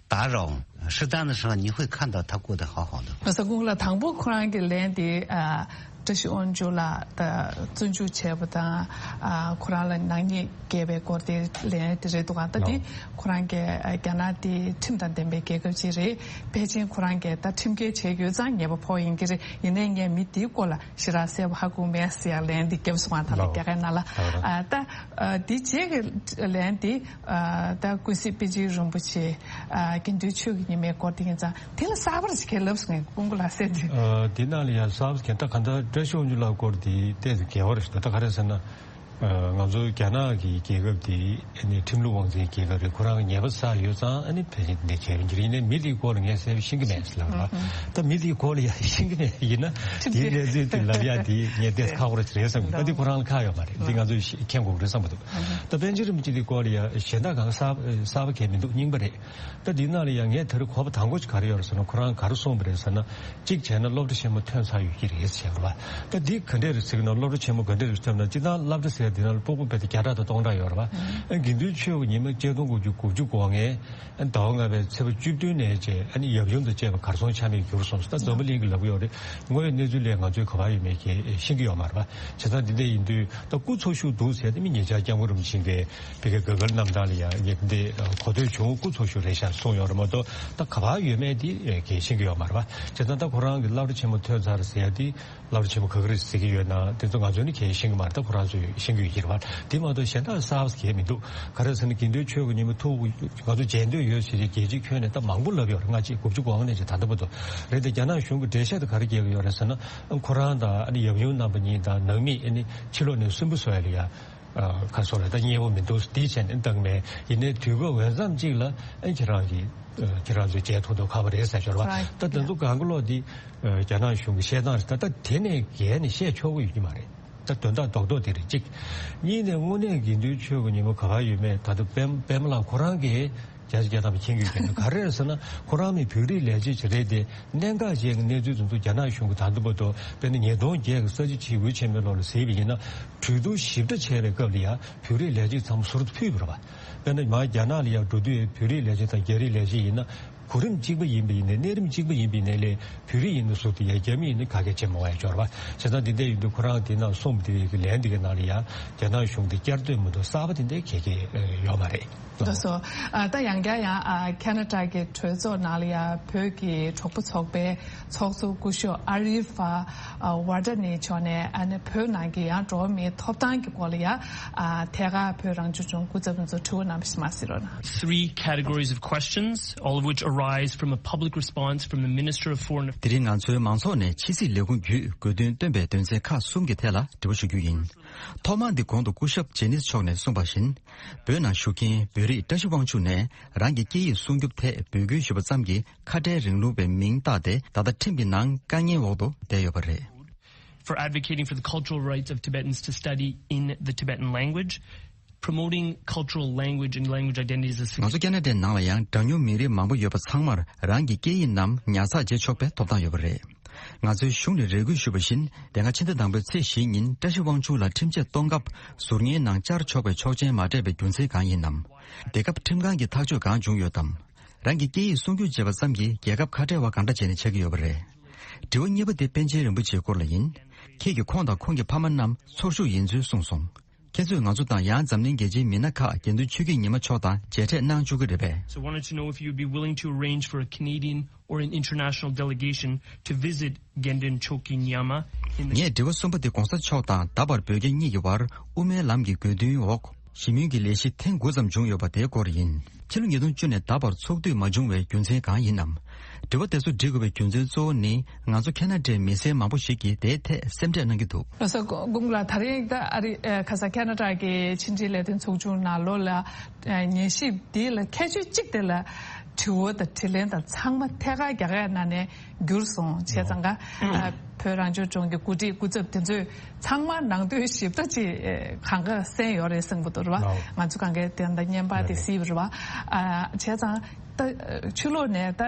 打扰，适当的时候你会看到他过得好好的。 ལགས་སོ། དགུང་ལ་དང་པོ་ཁོ་རང་གི་ལན་དེ་ཨ་བཀྲ་ཤིས་དབང་ཕྱུག་ལགས་ད་བཙོན་འཇུག་བྱས་པ་དང་ཨ་ཁོ་རང་ལ་ནག་ཉེས་བཀལ་བའི་སྐོར་དེ་ལན་དེ་རེད་འདུག་ག་ད་དེ་ལགས། ཁོ་རང་གི་ཨ་རྒྱ་ནག་དེ་ཁྲིམས་དང་ལྡན་པའི་རྒྱལ་ཁབ་ཅིག་རེད། ཕལ་ཆེར་ཁོ་རང་གིས་ད་ཁྲིམས་འགལ་བྱས་ཡོད་ཙང་ཉེས་པ་ཕོག་ཡིན་གྱི་རེད། ཡིན་ནའི་ངས་མི་དེའི་སྐོར་ལ་ཞེ་དྲག་གསལ་པོ་ཧ་གོ་མེད་ཟེར་ཡག་ལན་དེ་བརྒྱབ་སོང་བ་ད་ལྟ་ལགས། རྒྱ་གར་ནང་ལ་ལགས། ཨ་ད་ཨ་དེ་རྗེས་ཀྱི་ལན་དེ་ཨ་ད་ཀུན་གཟིགས་པཎ་ཆེན་རིན་པོ་ཆེ་ཨ་དགེ་འདུན་ཆོས་ཀྱི་ཉི་མའི་སྐོར་དེ་ཡིན་ཙང་དེ་ལ་གསར་པ་ཞིག་གས་ལབ་སོང་ངས་སྤུན་ཀུ་ལ་སེ་དེ། ཨ་དེ་ནང་ལ་ཡང་གསར་པ་ཞིག་གས་ད་ག་འདྲ་བཀྲ་ཤིས་དབང་ཕྱུག་ལགས་སྐོར་དེ་ཏོག་ཙམ་རྒྱས་པ་རེད་ཤག་ད་ག་རེ་ཟེར་ན། ང་ཚོ་རྒྱ་ནག་གི་རྒྱལ་ཁབ་དེ་ཨ་ནི་ཁྲིམས་ལུགས་དབང་འཛིན་རྒྱལ་ཁབ་རེད། ཁོ་རང་གི་ཉེས་པ་བསགས་ཡོད་ཙང་ཨ་ནི་ཕལ་ཆེར་འདི་འདྲ་བྱས་པ་ཡིན་ནའི་མི་དེའི་སྐོར་ལ་ངས་གསལ་པོ་ཤེས་ཀྱི་མེད་ཟེར་ལབ་ར། ད་མི་དེའི་སྐོར་ལ་ཡང་ཤེས་ཀྱི་མེད་ཡིན་ན་དེའི་གནས་ཚུལ་དེ་ལབ་ཡ་དེ་ངས་ཏོག་ཙམ་ཁག་པོ་རེད་བསམ་གྱི་འདུག་ད་དེ་ཁོ་རང་ལ་ཁག་ཡོད་མ་རེད། འདི་ང་ཚོས་མཁྱེན་དགོས་ཀྱི་རེད་བསམ་གྱི་འདུག་ད་པཎ་ཆེན་རིན་པོ་ཆེ་དེའི་སྐོར་ལ་ཡང་གཞན་དག་གང་གསར་གསར་པ་གང་མི་འདུག་རྙིང་པ་རེད། ད་འདི་ནང་ལ་ཡང་ངས་དེ་རིང་གོ་བ་དང་པོ་ཅིག་ག་རེ་ཡོད་རེད་ཟེར་ན། ཁོ་རང་ག་རེ་གསུངས་པ་རེད་ཟེར་ན། གཅིག་བྱས་ན་སློབ་གྲྭ་ཆེན་མོ་ཐོན་ཚར་ཡོད་ཀྱི་རེད་ཟེར་བ། ད་འདི་ག་འདྲས་རེད་ཟེར་ན། སློབ་གྲྭ་ཆེན་མོ་ག་འདྲས་རེད་ཐོན་ན། སྤྱིར་བཏང་སློབ་གྲྭ་ཟེར་འདི་ནང་ལ་སྤུ་གུ་དཔེ་དེ་བརྒྱ་ཕྲག་དང་སྟོང་ཕྲག་ཡོད་རེད་བ། ཨ་དགེ་འདུན་ཆོས་ཀྱི་ཉི་མ་གཅིག་སྟོང་དགུ་བརྒྱ་དགུ་བཅུ་གོ་ལྔའི་ཟླ་བ་ལྔ་པའི་ཚེས་པ་བཅུ་བདུན་ནས་བྱས་ཨ་ནི་ཡབ་ཡུམ་དང་བཅས་པ་གར་སོང་ཆ་མེད་གྱུར་སོང་ཟེར། ད་འཛམ་བུ་གླིང་གི་ལབ་ཀྱི་ཡོད་རེད། དངོས་ཡོད་གནས་ཚུལ་ལས་ང་ཚོས་ག་པར་ཡོད་མེད་ཀྱི་ཤེས་ཀྱི་ཡོད་མ་རེད་བ། བྱས་ཙང་འདི་འདྲ་ཡིན་དུས་ད་སྐུ་འཚོ་བཞུགས་འདུག་ཟེར་ཏེ་མི་ཉེ་ཆར་སྐྱབས་མགོན་རིན་པོ་ཆེ་གིས་བི་ཀའི་དགའ་དགའ་རྣམ་ཐར་ལ་ཡང་ངས་འདི་གོ་ཐོས་བྱུང་། སྐུ་འཚོ་བཞུགས་རེད་ཤག་གསུངས་ཡོད་རེད་མ་གཏོགས། ད་ག་པར་ཡོད་མེད་དེ་གལ་ཤེས་ཀྱི་ཡོད་མ་རེད་བ། བྱས་ཙང་ད་ཁོ་རང་གིས་སློབ་གྲྭ་ཆེན་མོ་ཐོན་ཚར་ཟེར་ཡ་དེ་སློབ་གྲྭ་ཆེན་མོ་ག་གི་རེད་ཟེར་གྱི་ཡོད་ན། དེ་ཚོ་ང་ཚོ་ནི་གལ་ཤེས་ཀྱི་མ་རེད། ད་ཁོ་རང་ཚོས་ཤེས་ཀྱི་ཡོད་ཀྱི་རེད་བ། དེ་མ་གཏོགས་གཞན་དག་གསར་པ་གལ་མི་འདུག་ག་རེ་ཟེར་ན་དགེ་འདུན་ཆོས་ཀྱི་ཉི་མ་ཐུགས་ང་ཚོ་མཇལ་འདོད་ཡོད་ཟེར་ཏེ་རྒྱལ་སྤྱིའི་ཁྱོན་ནས་ད་མང་པོ་ལབ་ཡོད་རེད། ལྔ་གཅིག་དགུ་བཅུ་གོ་ལྔ་ནས་བྱས་ད་ལྟ་བར་དུ་རེད་དེ། རྒྱ་ནག་གཞུང་གི་འགྲེལ་བཤད་དེ་ག་རེ་རྒྱག་གི་ཡོད་རེད་ཟེར་ན། ཁོ་རང་དང་ཨ་ནི་ཡབ་ཡུམ་རྣམ་པ་གཉིས་དང་ནང་མི་ཨ་ནི་ཕྱི་ལོགས་ནས་སུན་པོ་བཟོ་ཡ་ལ་ཡ། ཁ་སོ་ལ་ད་མཉེས་པོ་མི་འདུག་དེའི་ཆེད་ནས་བཏང་མེད། ཡིན་ནའི་དུས་སྐབས་འོས་འཚམ་གཅིག་ལ་ཨ་ཁྱེད་རང་གིས་ཁྱེད་རང་ཚོས་མཇལ་ཐུབ་མདོག་ཁ་པོ་རེད་ཟེར་ཞོར་བ། ད་དེ་ཚོ་གང་ག་ལོག་འདི་རྒྱ་ནག་གཞུང་གི་བཤད་སྟངས་རེད། ད་ད་དེ་ནས་བརྒལ་ནས་བཤད་ཆོག་གི་ཡོད་ཀྱི་མ་རེད། ད་དོན་དག་རྡོག་རྡོག་དེ་རེད་གཅིག་གཉིས་ནས་དངོས་གནས་དགེ་འདུན་ཆོས་ཀྱི་ཉི་མ་ག་པར་ཡོད་མེད་ད་ལྟ་པད་པད་མ་ལགས་ཁོ་རང་གིས་བརྒྱ་ཆ་བརྒྱ་ཐམ་པ་མཁྱེན་གྱི་ཡོད་ཀྱི་འདུག་ག་རེ་རེད་ཟེར་ན་ཁོ་རང་ནི་བོད་རིགས་ལས་བྱེད་ཅིག་རེད་དེ། གནད་འགག་ཅན་གྱི་གནས་ཚུལ་དེ་ཚོ་རྒྱ་ནག་གཞུང་གིས་ད་ལྟ་བར་དུ་དཔེར་ན་ཉིས་སྟོང་བརྒྱད་ཀྱི་ས་བྱི་ཕྱི་དབུས་ཆེན་མོའི་ལོ་ལ་གཟིགས་པ་ཡིན་ན། གྲོས་བསྡུར་ཞིབ་ཕྲ་བྱས་པའི་སྐབས་ལ་ཡང་བོད་རིགས་ལས་བྱེད་ཚང་མ་ཟུར་དུ་ཕུད་པ་རེད་བ། དཔེར་ན་མར་རྒྱ་ནག་ལ་ཡང་འགྲོ་དུས་བོད་རིགས་ལས་བྱེད་དང་རྒྱ་རིགས་ལས་བྱེད་ཡིན་ན་གོ་རིམ་གཅིག་པ་ཡིན་པ་ཡིན་ནའི་གནས་རིམ་གཅིག་པ་ཡིན་པ་ཡིན་ནའི་ལས་བོད་རིགས་ཡིན་ན་ཟུར་དུ་ཡང་རྒྱ་མི་ཡིན་ན་ག་གེ་བྱེད་མ་དགོས་ཡ་འབྱོར་བ། བྱས་ཙང་འདི་འདྲ་ཡིན་དུས་ཁོ་རང་དེ་ནང་གསུངས་པ་དེ་གི་ལན་དེ་གི་ནང་ལ་ཡང་རྒྱ་ནག་གཞུང་དེ་བསྐྱར་ཟློས་མ་གཏོགས་གསར་པ་དེ་འདྲ་ག་གེ་ཡོད་མ་རེད། ལགས་སོ། ཨ་ད་ཡང་བསྐྱར་ཡང་ཨ་ཁ་ན་ཌ་གི་གྲོས་ཚོགས་ནང་ལ་ཡང་བོད་ཀྱི་གྲོགས་པོ་ཚོགས་པའི་ཚོགས་གཙོ་སྐུ་ཞབས་ཨ་རི་ཧྥ་ཨ་ཝར་ཌ་ནི་མཆོག་ནས་ཨ་ནི་བོད་ནང་གི་ཡང་འགྲོ་བ་མིའི་ཐོབ་ཐང་གི་སྐོར་ལ་ཡང་ཨ་ཐད་ཀར་བོད་རང་སྐྱོང་ལྗོངས་སྐུ་ཚབ་ཚོ་དྲི་བ་གནང་བ་ཞིག་མ་གསན་རོགས་གནང་། Three categories of questions, all of which arise from a public response from the Minister of Foreign Affairs. དེ་རིང་ང་ཚོའི་མང་ཚོགས་ནས་ཕྱི་སྲིད་ལས་ཁུངས་བརྒྱུད་དགོས་འདུན་བཏོན་པའི་དོན་ཚན་ཁག་གསུམ་གྱི་ཐད་ལ་དྲི་བ་ཞུ་རྒྱུ་ཡིན། ཐོག་མར་འདི་གོང་དུ་སྐུ་ཞབས་ཇེ་ནིས་མཆོག་ནས་གསུངས་པ་བཞིན། བོད་ནང་བཞུགས་མཁན་བོད་རིགས་བཀྲ་ཤིས་དབང་ཕྱུག་ནས་རང་གི་སྐད་ཡིག་སྲུང་སྐྱོབ་ཐད་འབོད་སྐུལ་ཞུས་པ་ཙམ་གྱིས་ཁ་བྲལ་རིང་ལུགས་པའི་མིང་བཏགས་ཏེ་ད་ལྟ་ཁྲིམས་ཀྱི་ནང་དཀའ་ངལ་འོག་ཏུ་བསྡད་ཡོད་པ་རེད། For advocating for the cultural rights of Tibetans to study in the Tibetan language, promoting cultural language and language identities as ང་ཚོ་ཁ་ན་ཌའི་ནང་ལ་ཡང་གྲངས་ཉུང་མི་རིགས་མང་པོ་ཡོད་པ་ཚང་མར་རང་གི་སྐད་ཡིག་རྣམས་ཉར་ཚགས་བྱེད་ཆོག་པའི་ཐོབ་ཐང་ཡོད་པ་རེད། ང་ཚོའི་གཞུང་ནས་རེ་སྐུལ་ཞུས་པ་བཞིན་དེ་སྔ་ཕྱི་ཟླ་དང་པོའི་ཚེས་བཞི་ཉིན་བཀྲ་ཤིས་དབང་ཕྱུག་ལ་ཁྲིམས་ཆད་གཏོང་སྐབས་ཟུར་ཉན་ནང་བཅར་ཆོག་པའི་ཆོག་མཆན་མ་སྤྲད་པའི་རྒྱུ་མཚན་གང་ཡིན་ནམ། དེ་སྐབས་ཁྲིམས་ཁང་གིས་ཐག་གཅོད་གང་བྱུང་ཡོད་དམ། རང་གི་སྐད་ཡིག་སྲུང་སྐྱོབ་བྱས་པ་ཙམ་གྱིས་རྒྱལ་ཁབ་ཁ་བྲལ་བ་གང་འདྲ་བྱས་ནས་ཆགས་ཀྱི་ཡོད་པ་རེད། དྲི་བ་གཉིས་པ་དེ་པཎ་ཆེན་རིན་པོ་ཆེའི་སྐོར་ལ་ཡིན། ཁྱེད་ཀྱིས་ཁོང་དང་ཁོང་གི་ཕ་མ་རྣམས་ཚོར་ཤུགས་ཡིན་ཚུལ་གསུངས་སོང་། ཁྱེད་ཚོས་ང་ཚོ་དང་ཡང་འཛམ་གླིང་རྒྱལ་སྤྱིའི་མི་སྣ་ཁག་དགེ་འདུན་ཆོས་ཀྱི་ཉི་མ་མཆོག་དང་མཇལ་འཕྲད་གནང་བཅུག་གི་རེད་པས། So I wanted to know if you would be willing to arrange for a Canadian or an international delegation to visit Gendon Chokyi Nyama in the ངས་དྲི་བ་གསུམ་པ་དེ་གོང་ས་མཆོག་དང་ད་བར་བོད་རྒྱ་གཉིས་ཀྱི་བར་དབུ་མའི་ལམ་གྱི་དགོས་འདུན་འོག་ཞི་མོལ་གྱི་ལས་གཞི་ཐེངས་དགུ་ཙམ་བྱུང་ཡོད་པ་དེའི་སྐོར་ཡིན། ཕྱི་ལོ་ཉིས་སྟོང་བཅུ་ནས་ད་བར་ཚོགས་འདུས་མ་བྱུང་བའི་རྒྱུ་མཚན་གང་ཡིན་ནམ། དྲི་བ་དེ་ཚོ་འདྲི་དགོས་པའི་རྒྱུ་མཚན་གཙོ་བོ་ནི་ང་ཚོ་ཁ་ན་ཌའི་མི་སེར་མང་པོ་ཞིག་གིས་དེའི་ཐད་སེམས་ཁྲལ་གནང་གི་འདུག་ལགས་སོ། སྐུ་ངོ་ལགས། ད་རེས་ད་ཨ་རི་ཨ་ཁ་ས་ཁ་ན་ཌ་གི་ཕྱི་འབྲེལ་ལས་དོན་ཚོགས་ཆུང་ནང་ལོགས་ལ་ཨ་ཉན་ཞིབ་འདི་ལ་ཁྱད་ཆོས་གཅིག་དེ་ལ་དྲི་བ་དང་དྲིས་ལན་དང་ཚང་མ་ཐད་ཀར་རྒྱ་གར་ནང་ནས་བསྒྱུར་སོང་བྱས་ཙང་ཀ་ཨ་བོད་རང་སྐྱོང་ལྗོངས་ཀྱི་འགོ་ཁྲིད་སྐུ་ཚབ་དེ་ཚོས་ཚང་མ་ནང་དོན་ཞིབ་ཕྲ་ཅིག་ཨ་གང་ག་གསན་ཡོད་རེད་བསམ་གྱི་འདུག་རེད་བ། ང་ཚོ་གང་གའི་དེ་འདྲ་བརྙན་པར་དེ་གཟིགས་པ་རེད་བ། ཨ་བྱས་ཙང་ད་ཕྱི་ལོགས་ནས་ད་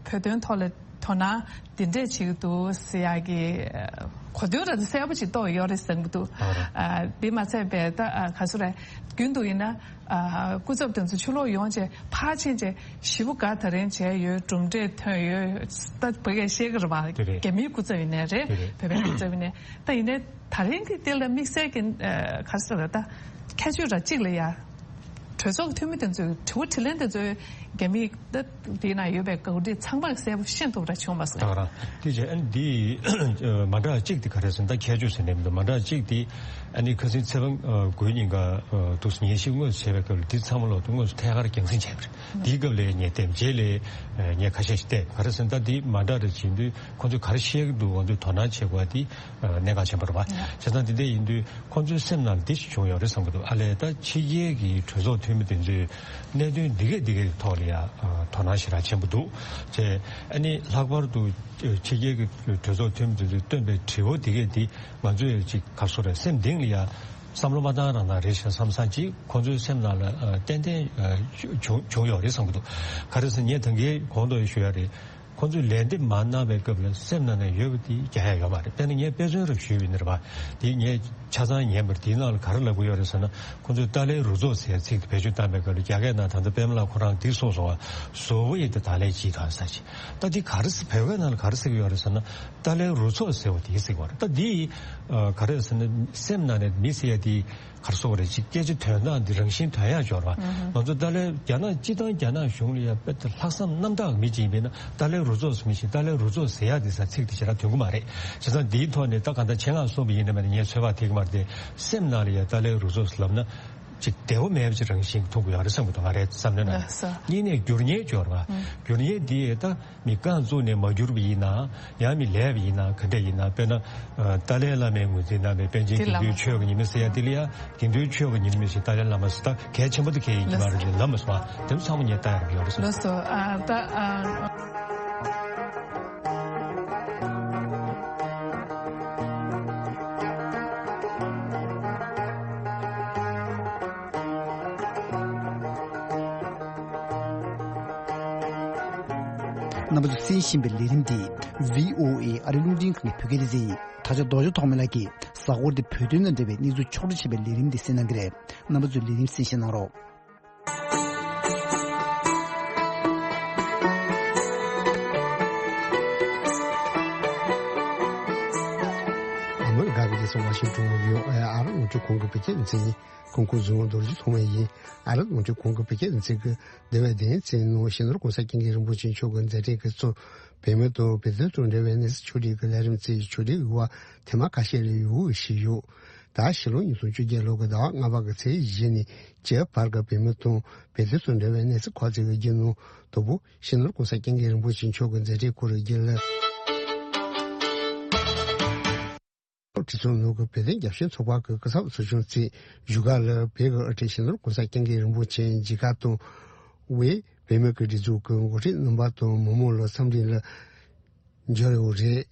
བོད་དོན་ཐོག་ལ་དོ་སྣང་འདི་འདྲས་བྱེད་ཀྱི་འདུག་ཟེར་ཡག་གི་གོ་དོན་ར་གསལ་པོ་ཅིག་རྟོགས་ཡོད་རེད་བསམ་གྱི་འདུག་ཨ་འདི་མ་ཚད་པའི་ད་ག་ཚོད་རེད། རྒྱུན་དུ་ཡིན་ན་སྐུ་ཚབ་དེ་ཚོ་ཕྱི་ལོགས་ཡོང་བྱས་ཕར་ཕྱིན་བྱས་ཞེ་པོ་དགའ་ད་རན་བྱས་ཡོད། གྲུབ་འབྲས་ཐོན་ཡོད། ད་བོད་སྐད་བཤད་ཀྱི་རེད་བ། དེ་རེད། རྒྱ་མིའི་སྐུ་ཚབ་ཡིན་ནའི་རེད། དེ་རེད། བོད་པའི་སྐུ་ཚབ་ཡིན་ནའི་ད་ཡིན་ནའི་ད་རིང་གི་དེ་ལ་དམིགས་བསལ་གྱི་ག་ཚོད་རེད་ད་ཁྱད་ཆོས་ར་གཅིག་ལ་ཡ། གྲོས་ཚོགས་ཀྱི་འཐུས་མི་དེ་ཚོས་དྲི་བ་དྲིས་ལན་དེ་ཚོའི་རྒྱ་མིའི་ད་དེའི་ནང་ཡོད་པའི་གོ་སྒྲིག་ཚང་མར་གསལ་པོ་ཤེས་ཐུབ་ར་བྱུང་མ་སོང་། ད་ག་རང་དེ་བྱས་ཨ་ནི་འདི་མ་འདྲ་གཅིག་དེ་ག་རེ་ཟེར་ན་ད་ཁྱད་ཆོས་ཟེར་ནས་མི་འདུག་མ་འདྲ་གཅིག་དེ་ཨ་ནི་ཁ་སང་ཚེས་པ་དགུའི་ཉིན་ཀ་འདུག་ཉན་ཞིབ་དངོས་སུ་བྱས་པའི་སྐབས་ལ་འདི་ཚང་མ་ལོག་ཏུ་དངོས་སུ་ཐད་ཀར་རྒྱང་སྲིང་བྱས་པ་རེད། དེའི་སྐབས་ལ་ངས་བལྟས་རྗེས་ལ་ངས་ཁ་ཤས་ཤིག་བལྟས་ག་རེ་ཟེར་ན་ད་འདི་མ་འདྲ་རེ་བྱེད་དུས་ཁོང་ཚོས་ག་རེ་བཤད་ཀྱི་འདུག་ང་ཚོས་དོ་སྣང་བྱེད་དགོས་པ་འདི་གནད་འགག་ཆེན་པོ་རེད་པ། བྱས་ཙང་འདི་འདྲ་ཡིན་དུས། ཁོང་ཚོའི་སེམས་ནང་ལ་འདི་ཞིག་བྱུང་ཡོད་རེད་བསམ་གྱི་འདུག་ཨ་ལས་ད་ཕྱི་རྒྱལ་གྱི་གྲོས་ཚོགས་འཐུས་མི་དེ་ཚོས་གནད་དོན་འདི་གས་འདི་གས་ཀྱི་ཐོག་ལ་ཡ་དོ་སྣང་ཞེ་དྲག་ཆེན་པོ་འདུག་ཅེས་ཨ་ནི་ལྷག་པར་དུ་ཕྱི་རྒྱལ་གྱི་གྲོས་ཚོགས་འཐུས་མི་དེ་ཚོས་བཏོན་པའི་དྲི་བ་འདི་གས་འདི་ང་ཚོས་ཅིག་ག་རེ་ཟེར་རེད་སེམས་གཏིང་ལ་ཡ་བསམ་བློ་མ་བཏང་རང་ན་རེད་ཤག་བསམ་བསམ་ཅིག་ཁོང་ཚོའི་སེམས་ནང་ལ་ཏན་ཏན་བྱུང་བྱུང་ཡོད་རེད་བསམ་གྱི་འདུག་ག་རེ་ཟེར་ངས་ད་གིན་གོང་དུ་ཡང་ཞུ་ཡ་རེད། ཁོང་ཚོས་ལན་འདེབས་མ་གནང་བའི་སྐབས་ལ་སེམས་ནང་ནས་ཡོད་པ་དེ་རྒྱག་ཡ་ཡོད་མ་རེད། དཔེར་ན་ངས་དཔེ་མཚོན་རེ་ཞུས་པ་ཡིན་ན་རེད་པ། དེ་ངས་ཆ་ཚང་ཉན་པར་དེའི་ནང་ལ་ག་རེ་ལབ་ཀྱི་ཡོད་རེད་ཟེར་ན་ཁོང་ཚོས་ཏཱ་ལའི་རུ་ཚོགས་ཟེར་ཚིག་དེ་བེད་སྤྱོད་བཏང་པའི་སྐབས་ལ་རྒྱ་སྐད་ནང་ད་ལྟ་པདྨ་ལགས་ཁོ་རང་འདི་གསུངས་སོང་བ། བཟོ་བོ་ཡིན་ཏེ་ད་ལའི་ཇི་དང་ཟེར་ཅིག་ད་འདི་ག་རེ་ཟེར་བོད་སྐད་ནང་ལ་ག་རེ་ཟེར་གྱི་ཡོད་རེད་ཟེར་ན་ཏཱ་ལའི་རུ་ཚོགས་ཟེར་བ་དེ་ཟེར་གྱི་ཡོད་རེད། ད་འདི་ག་རེ་ཟེར་ན་སེམས་ནང་ནས་མི་ཟེར་ཡ་དེ། ག་རེ་ཟེར་དགོས་རེད་ཅིག་སྐད་ཆ་དོན་དག་འདི་རང་བཞིན་དོན་ཡག་འབྱོར་བ། ང་ཚོ་ཏཱ་ལའི་རྒྱ་ནག་སྤྱི་བཏང་རྒྱ་ནག་གཞུང་ལ་ཡང་དཔེ་དེ་ལྷག་བསམ་རྣམ་དག་མི་གཅིག་ཡིན་པས་ན་ཏཱ་ལའི་རུ་ཚོགས་སུ་མི་ཤེས། ཏཱ་ལའི་རུ་ཚོགས་ཟེར་ཡག་དེ་ས་ཚིག་དེ་ཞེ་དྲག་དོན་གྱི་མ་རེད། བྱས་ཙང་འདིའི་ཐོག་ནས་ད་གང་ལྟར་ཆེད་མངགས་གསུངས་པ་ཡིན་ན་མེད་ན་ངས་ཚོད་དཔག་ཐེག་གི་མ་རེད་དེ་སེམས་ནང་ལ་ཡང་ཏཱ་ལའི་རུ་ཚོགས་སུ་ལབ་ན་ཅིག་བདེ་བོ་མེད་པ་ཅིག་རང་བཞིན་མཐོང་གི་ཡོད་རེད་བསམ་གི་འདུག་ང་རའི་བསམ་བློའི་ནང་། གཉིས་ནས་འགྱུར་ཉེས་འབྱོར་བ། འགྱུར་ཉེས་འདི་ད། མི་རྐང་བཙུགས་ནས་མ་གྱུར་པ་ཡིན་ན། ཡང་མི་ལས་པ་ཡིན་ན་ག་འདྲ་ཡིན་ན་དཔེར་ན། ཏཱ་ལའི་བླ་མའི་ངོས་འཛིན་གནང་བའི་པཎ་ཆེན་དགེ་འདུན་ཆོས་ཀྱི་ཉི་མ་ཟེར་ཡ་དེ་ལ་ཡ་དགེ་འདུན་ཆོས་ཀྱི་ཉི་མ་ཞིག་ཏཱ་ལའི་བླ་མ་ཟེར་ད་གལ་ཆེན་པོ་དེ་གལ་ཡིན་གྱི་མ་རེད་ལབ་མ་སོང་བ་དེ་ཚང་མ་ངས་ལྟ་ཡ་རག་ཡོད་རེད་སོང་། ལགས་སོ། ཨ་ད་ཨ། རྣམ་པ་ཚོས་གསན་བཞིན་པའི་ལས་རིམ་འདི་བྷི་ཨོ་ཨེ་ཨ་རི་རླུང་འཕྲིན་ཁང་གི་བོད་སྐད་སྡེ་ཚན་ཡིན། ད་ཆ་རྡོ་རྗེ་ཐོགས་མེད་ལགས་ཀྱིས་གཟའ་འཁོར་འདིར་བོད་དོན་དང་འབྲེལ་བའི་གནས་ཚུལ་ཕྱོགས་བསྒྲིགས་བྱས་པའི་ལས་རིམ་འདི་གསན་གནང་གི་རེད། རྣམ་པ་ཚོས་ལས་རིམ་གསན་བཞེས་གནང་རོགས། ཨ་མི་རི་ཀ་གི་རྒྱལ་ས་ཝ་ཤིང་ཏོན་ནས་བྷི་ཨོ་ཨེ་ཨ་རི་རླུང་འཕྲིན་ཁང་གི་བོད་སྐད་སྡེ་ཚན་ཡིན། ཁོང་ཁོ་ཟུར་རྡོ་རྗེ་ཐོགས་མེད་ཡིན། ཨ་རི་རླུང་འཕྲིན་ཁང་གི་བོད་སྐད་སྡེ་ཚན་གྱི་འདི་བའི་བདེན་ཚིག་ནང་སྤྱི་ནོར་༸གོང་ས་༸སྐྱབས་མགོན་རིན་པོ་ཆེ་མཆོག་གི་མཛད་འཕྲིན་གྱི་གཙོ། བོད་མི་དང་བོད་དོན་དང་འབྲེལ་བའི་གནས་ཚུལ་ཕྱོགས་སྒྲིག་གི་ལས་རིམ་ཚོས་ཕྱོགས་སྒྲིག་ཡོད་པ་ཐེངས་མ་ཁ་ཤས་ལས་ཡོད་ཞིག་ཡོད། ད་ཕྱི་ལོ་ཉིས་སྟོང་བཅོ་བརྒྱད་ལོ་གི་ཟླ་བ་ལྔ་པ་གི་ཚེས་བཞི་ནས་བཅུ་བར་གྱི་བོད་མི་དང་བོད་དོན་དང་འབྲེལ་བའི་གནས་ཚུལ་ཁག་ཅིག་གི་རྒྱུན་ནང་དང་པོ་སྤྱི་ནོར་༸གོང་ས་༸སྐྱབས་མགོན་རིན་པོ་ཆེ་མཆོག་གི་མཛད་འཕྲིན་སྐོར་རྒྱུན་ལ། ཁྲི་སྲོང་ནོར་བུ་བོད་དོན་རྒྱབ་སྐྱོར་ཚོགས་པ་གི་སྐུ་ཚབ་ཚོགས་ཆུང་གིས་བཞུགས་སྒར་ལ་བོད་ཀྱི་དབུ་ཁྲིད་སྤྱི་ནོར་༸གོང་ས་༸སྐྱབས་མགོན་རིན་པོ་ཆེ་མཇལ་ཁ་དང་། དབུས་བོད་མི་གི་སྒྲིག་འཛུགས་ཀྱི་འགོ་ཁྲིད་རྣམ་པ་དང་མི་མང་ལ་འཚམས་འདྲི་ལ་འབྱོར་ཡོད་རེད།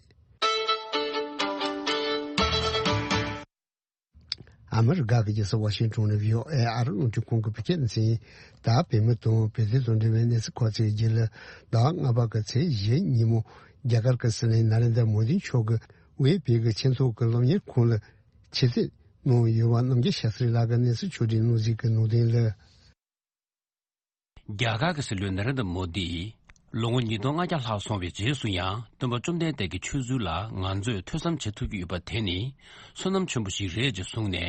ཨ་མི་རི་ཀ་གི་རྒྱལ་ས་ཝ་ཤིང་ཏོན་ནས་བྷི་ཨོ་ཨེ་ཨ་རི་རླུང་འཕྲིན་ཁང་གི་བོད་སྐད་སྡེ་ཚན་ཡིན། ད་བོད་མི་དང་བོད་དོན་དང་འབྲེལ་བའི་གནས་ཚུལ་ཁག་ཅིག་རྒྱུན་ལ་ཟླ་བ་ལྔ་པ་གི་ཚེས་བཞི་ཉིན་མོ་རྒྱ་གར་གྱི་སྲིད་བློན་ན་རེན་དྲ་མོ་དི་མཆོག་གིས་དབུས་བོད་ཀྱི་ཆེད་མངགས་ཀྱི་སློབ་གཉེར་ཁང་ལ་ཆེད་བསྐྱོད་གནང་ཡོད་པ་རྣམ་རྒྱལ་ཤཱ་སྟྲི་ལགས་ཀྱིས་གནས་ཚུལ་ཕྱོགས་སྒྲིག་གནང་གཟིགས་ཀྱི་ནང་དོན་ལ། རྒྱ་གར་གྱི་སྲིད་བློན་ན་རེན་དྲ་མོ་དི་ལོ་ངོ་ཉིས་སྟོང་ལྔ་བརྒྱ་ལྷག་སོང་བའི་རྗེས་སུ་ཡང་སྟོན་པ་བཅོམ་ལྡན་འདས་ཀྱི་ཆོས་ཚུལ་ལ་ང་ཚོས་ཐོས་བསམ་བྱེད་ཐུབ་ཀྱི་ཡོད་པ་དེ་ནི་བསོད་ནམས་ཆེན་པོ་ཞིག་རེད་ཅེས་གསུངས་ནས།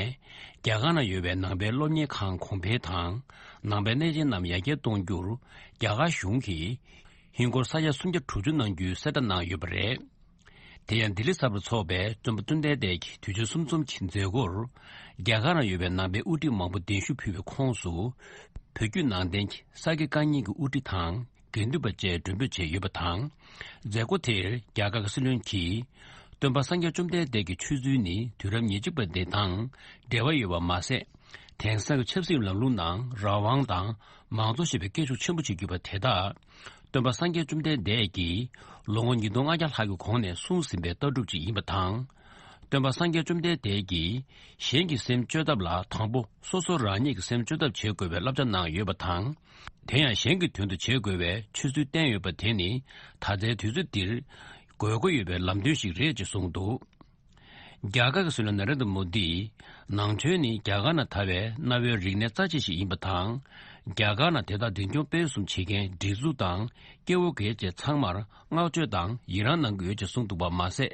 རྒྱ་གར་ནང་ཡོད་པའི་ནང་པའི་སློབ་གཉེར་ཁང་གོང་འཕེལ་དང་། ནང་པའི་གནས་ཆེན་རྣམས་ཡར་རྒྱས་གཏོང་རྒྱུར་རྒྱ་གར་གཞུང་གིས་ཧིན་སྒོར་ས་ཡ་སུམ་བརྒྱ་དྲུག་ཅུ་གནང་རྒྱུའི་གསལ་བསྒྲགས་གནང་ཡོད་པ་རེད། དེ་ཡང་ལྡི་ལི་གསར་པར་འཚོགས་པའི་སྟོན་པ་བཅོམ་ལྡན་འདས་ཀྱི་དུས་ཆེན་གསུམ་འཛོམས་ཀྱི་མཛད་སྒོར། རྒྱ་གར་ནང་ཡོད་པའི་ནང་པའི་དབུ་ཁྲིད་མང་པོ་གདན་ཞུ་ཕུལ་བའི་ཁོངས་སུ། བོད་བརྒྱུད་ནང་བསྟན་གྱི་ས་དགེ་བཀའ་རྙིང་གི་དབུ་ཁྲིད་དང་དགེ་འདུན་པ་བཅས་མགྲོན་འབོད་བྱས་ཡོད་པ་དང་། མཛད་སྒོ་དེར་རྒྱ་གར་གྱི་སྲིད་བློན་གྱིས། སྟོན་པ་སངས་རྒྱས་བཅོམ་ལྡན་འདས་ཀྱི་ཆོས་ཚུལ་ནི་དུས་རབས་ཉེར་གཅིག་པ་འདི་དང་འབྲེལ་བ་ཡོད་པ་མ་ཟད། དེང་སང་གི་ཆབ་སྲིད་ལམ་ལུགས་ནང་རང་དབང་དང་མང་གཙོ་ཞེས་པའི་སྐད་ཤུགས་ཆེན་པོ་ཞིག་གྱུར་པ་དེ་དག་སྟོན་པ་སངས་རྒྱས་བཅོམ་ལྡན་འདས་ཀྱིས་ལོ་ངོ་ཉིས་སྟོང་ལྔ་བརྒྱ་ལྷག་གི་གོང་ནས་གསུངས་ཟིན་པའི་ལྟ་གྲུབ་ཅིག་ཡིན་པ་དང་། སྟོན་པ་སངས་རྒྱས་བཅོམ་ལྡན་འདས་ཀྱིས་གཞན་གྱི་སེམས་བཅོས་ཐབས་ལ་དང་པོ་སོ་སོ་རང་ཉིད་ཀྱི་སེམས་བཅོས་ཐབས་བྱེད་དགོས་པའི་བསླབ་བྱ་གནང་ཡོད་པ་དང་། དེ་ཡང་གཞན་གྱི་དོན་དུ་བྱེད་དགོས་པའི་ཆོས་ཚུལ་བསྟན་ཡོད་པ་དེ་ནི་ད་ལྟའི་དུས་ཚོད་འདིར་དགོས་མཁོ་ཡོད་པའི་ལམ་སྟོན་ཞིག་རེད་ཅེས་གསུངས་འདུག་རྒྱ་གར་གྱི་སྲིད་བློན་ན་རེན་དྲ་མོ་དིས་ནང་ཆོས་ནི་རྒྱ་གར་ནང་དར་བའི་གནའ་བོའི་རིག་གནས་རྩ་ཆེ་ཞིག་ཡིན་པ་དང་། རྒྱ་གར་ནང་དེ་དག་འཛིན་སྐྱོང་སྤེལ་གསུམ་བྱེད་མཁན་སྒྲིག་འཛུགས་དང་སྐྱེ་བོ་སྒེར་བཅས་ཚང་མར་བསྔགས་བརྗོད་དང་ཡི་རང་གནང་གི་ཡོད་ཅེས་གསུངས་འདུག་པ་མ་ཟད།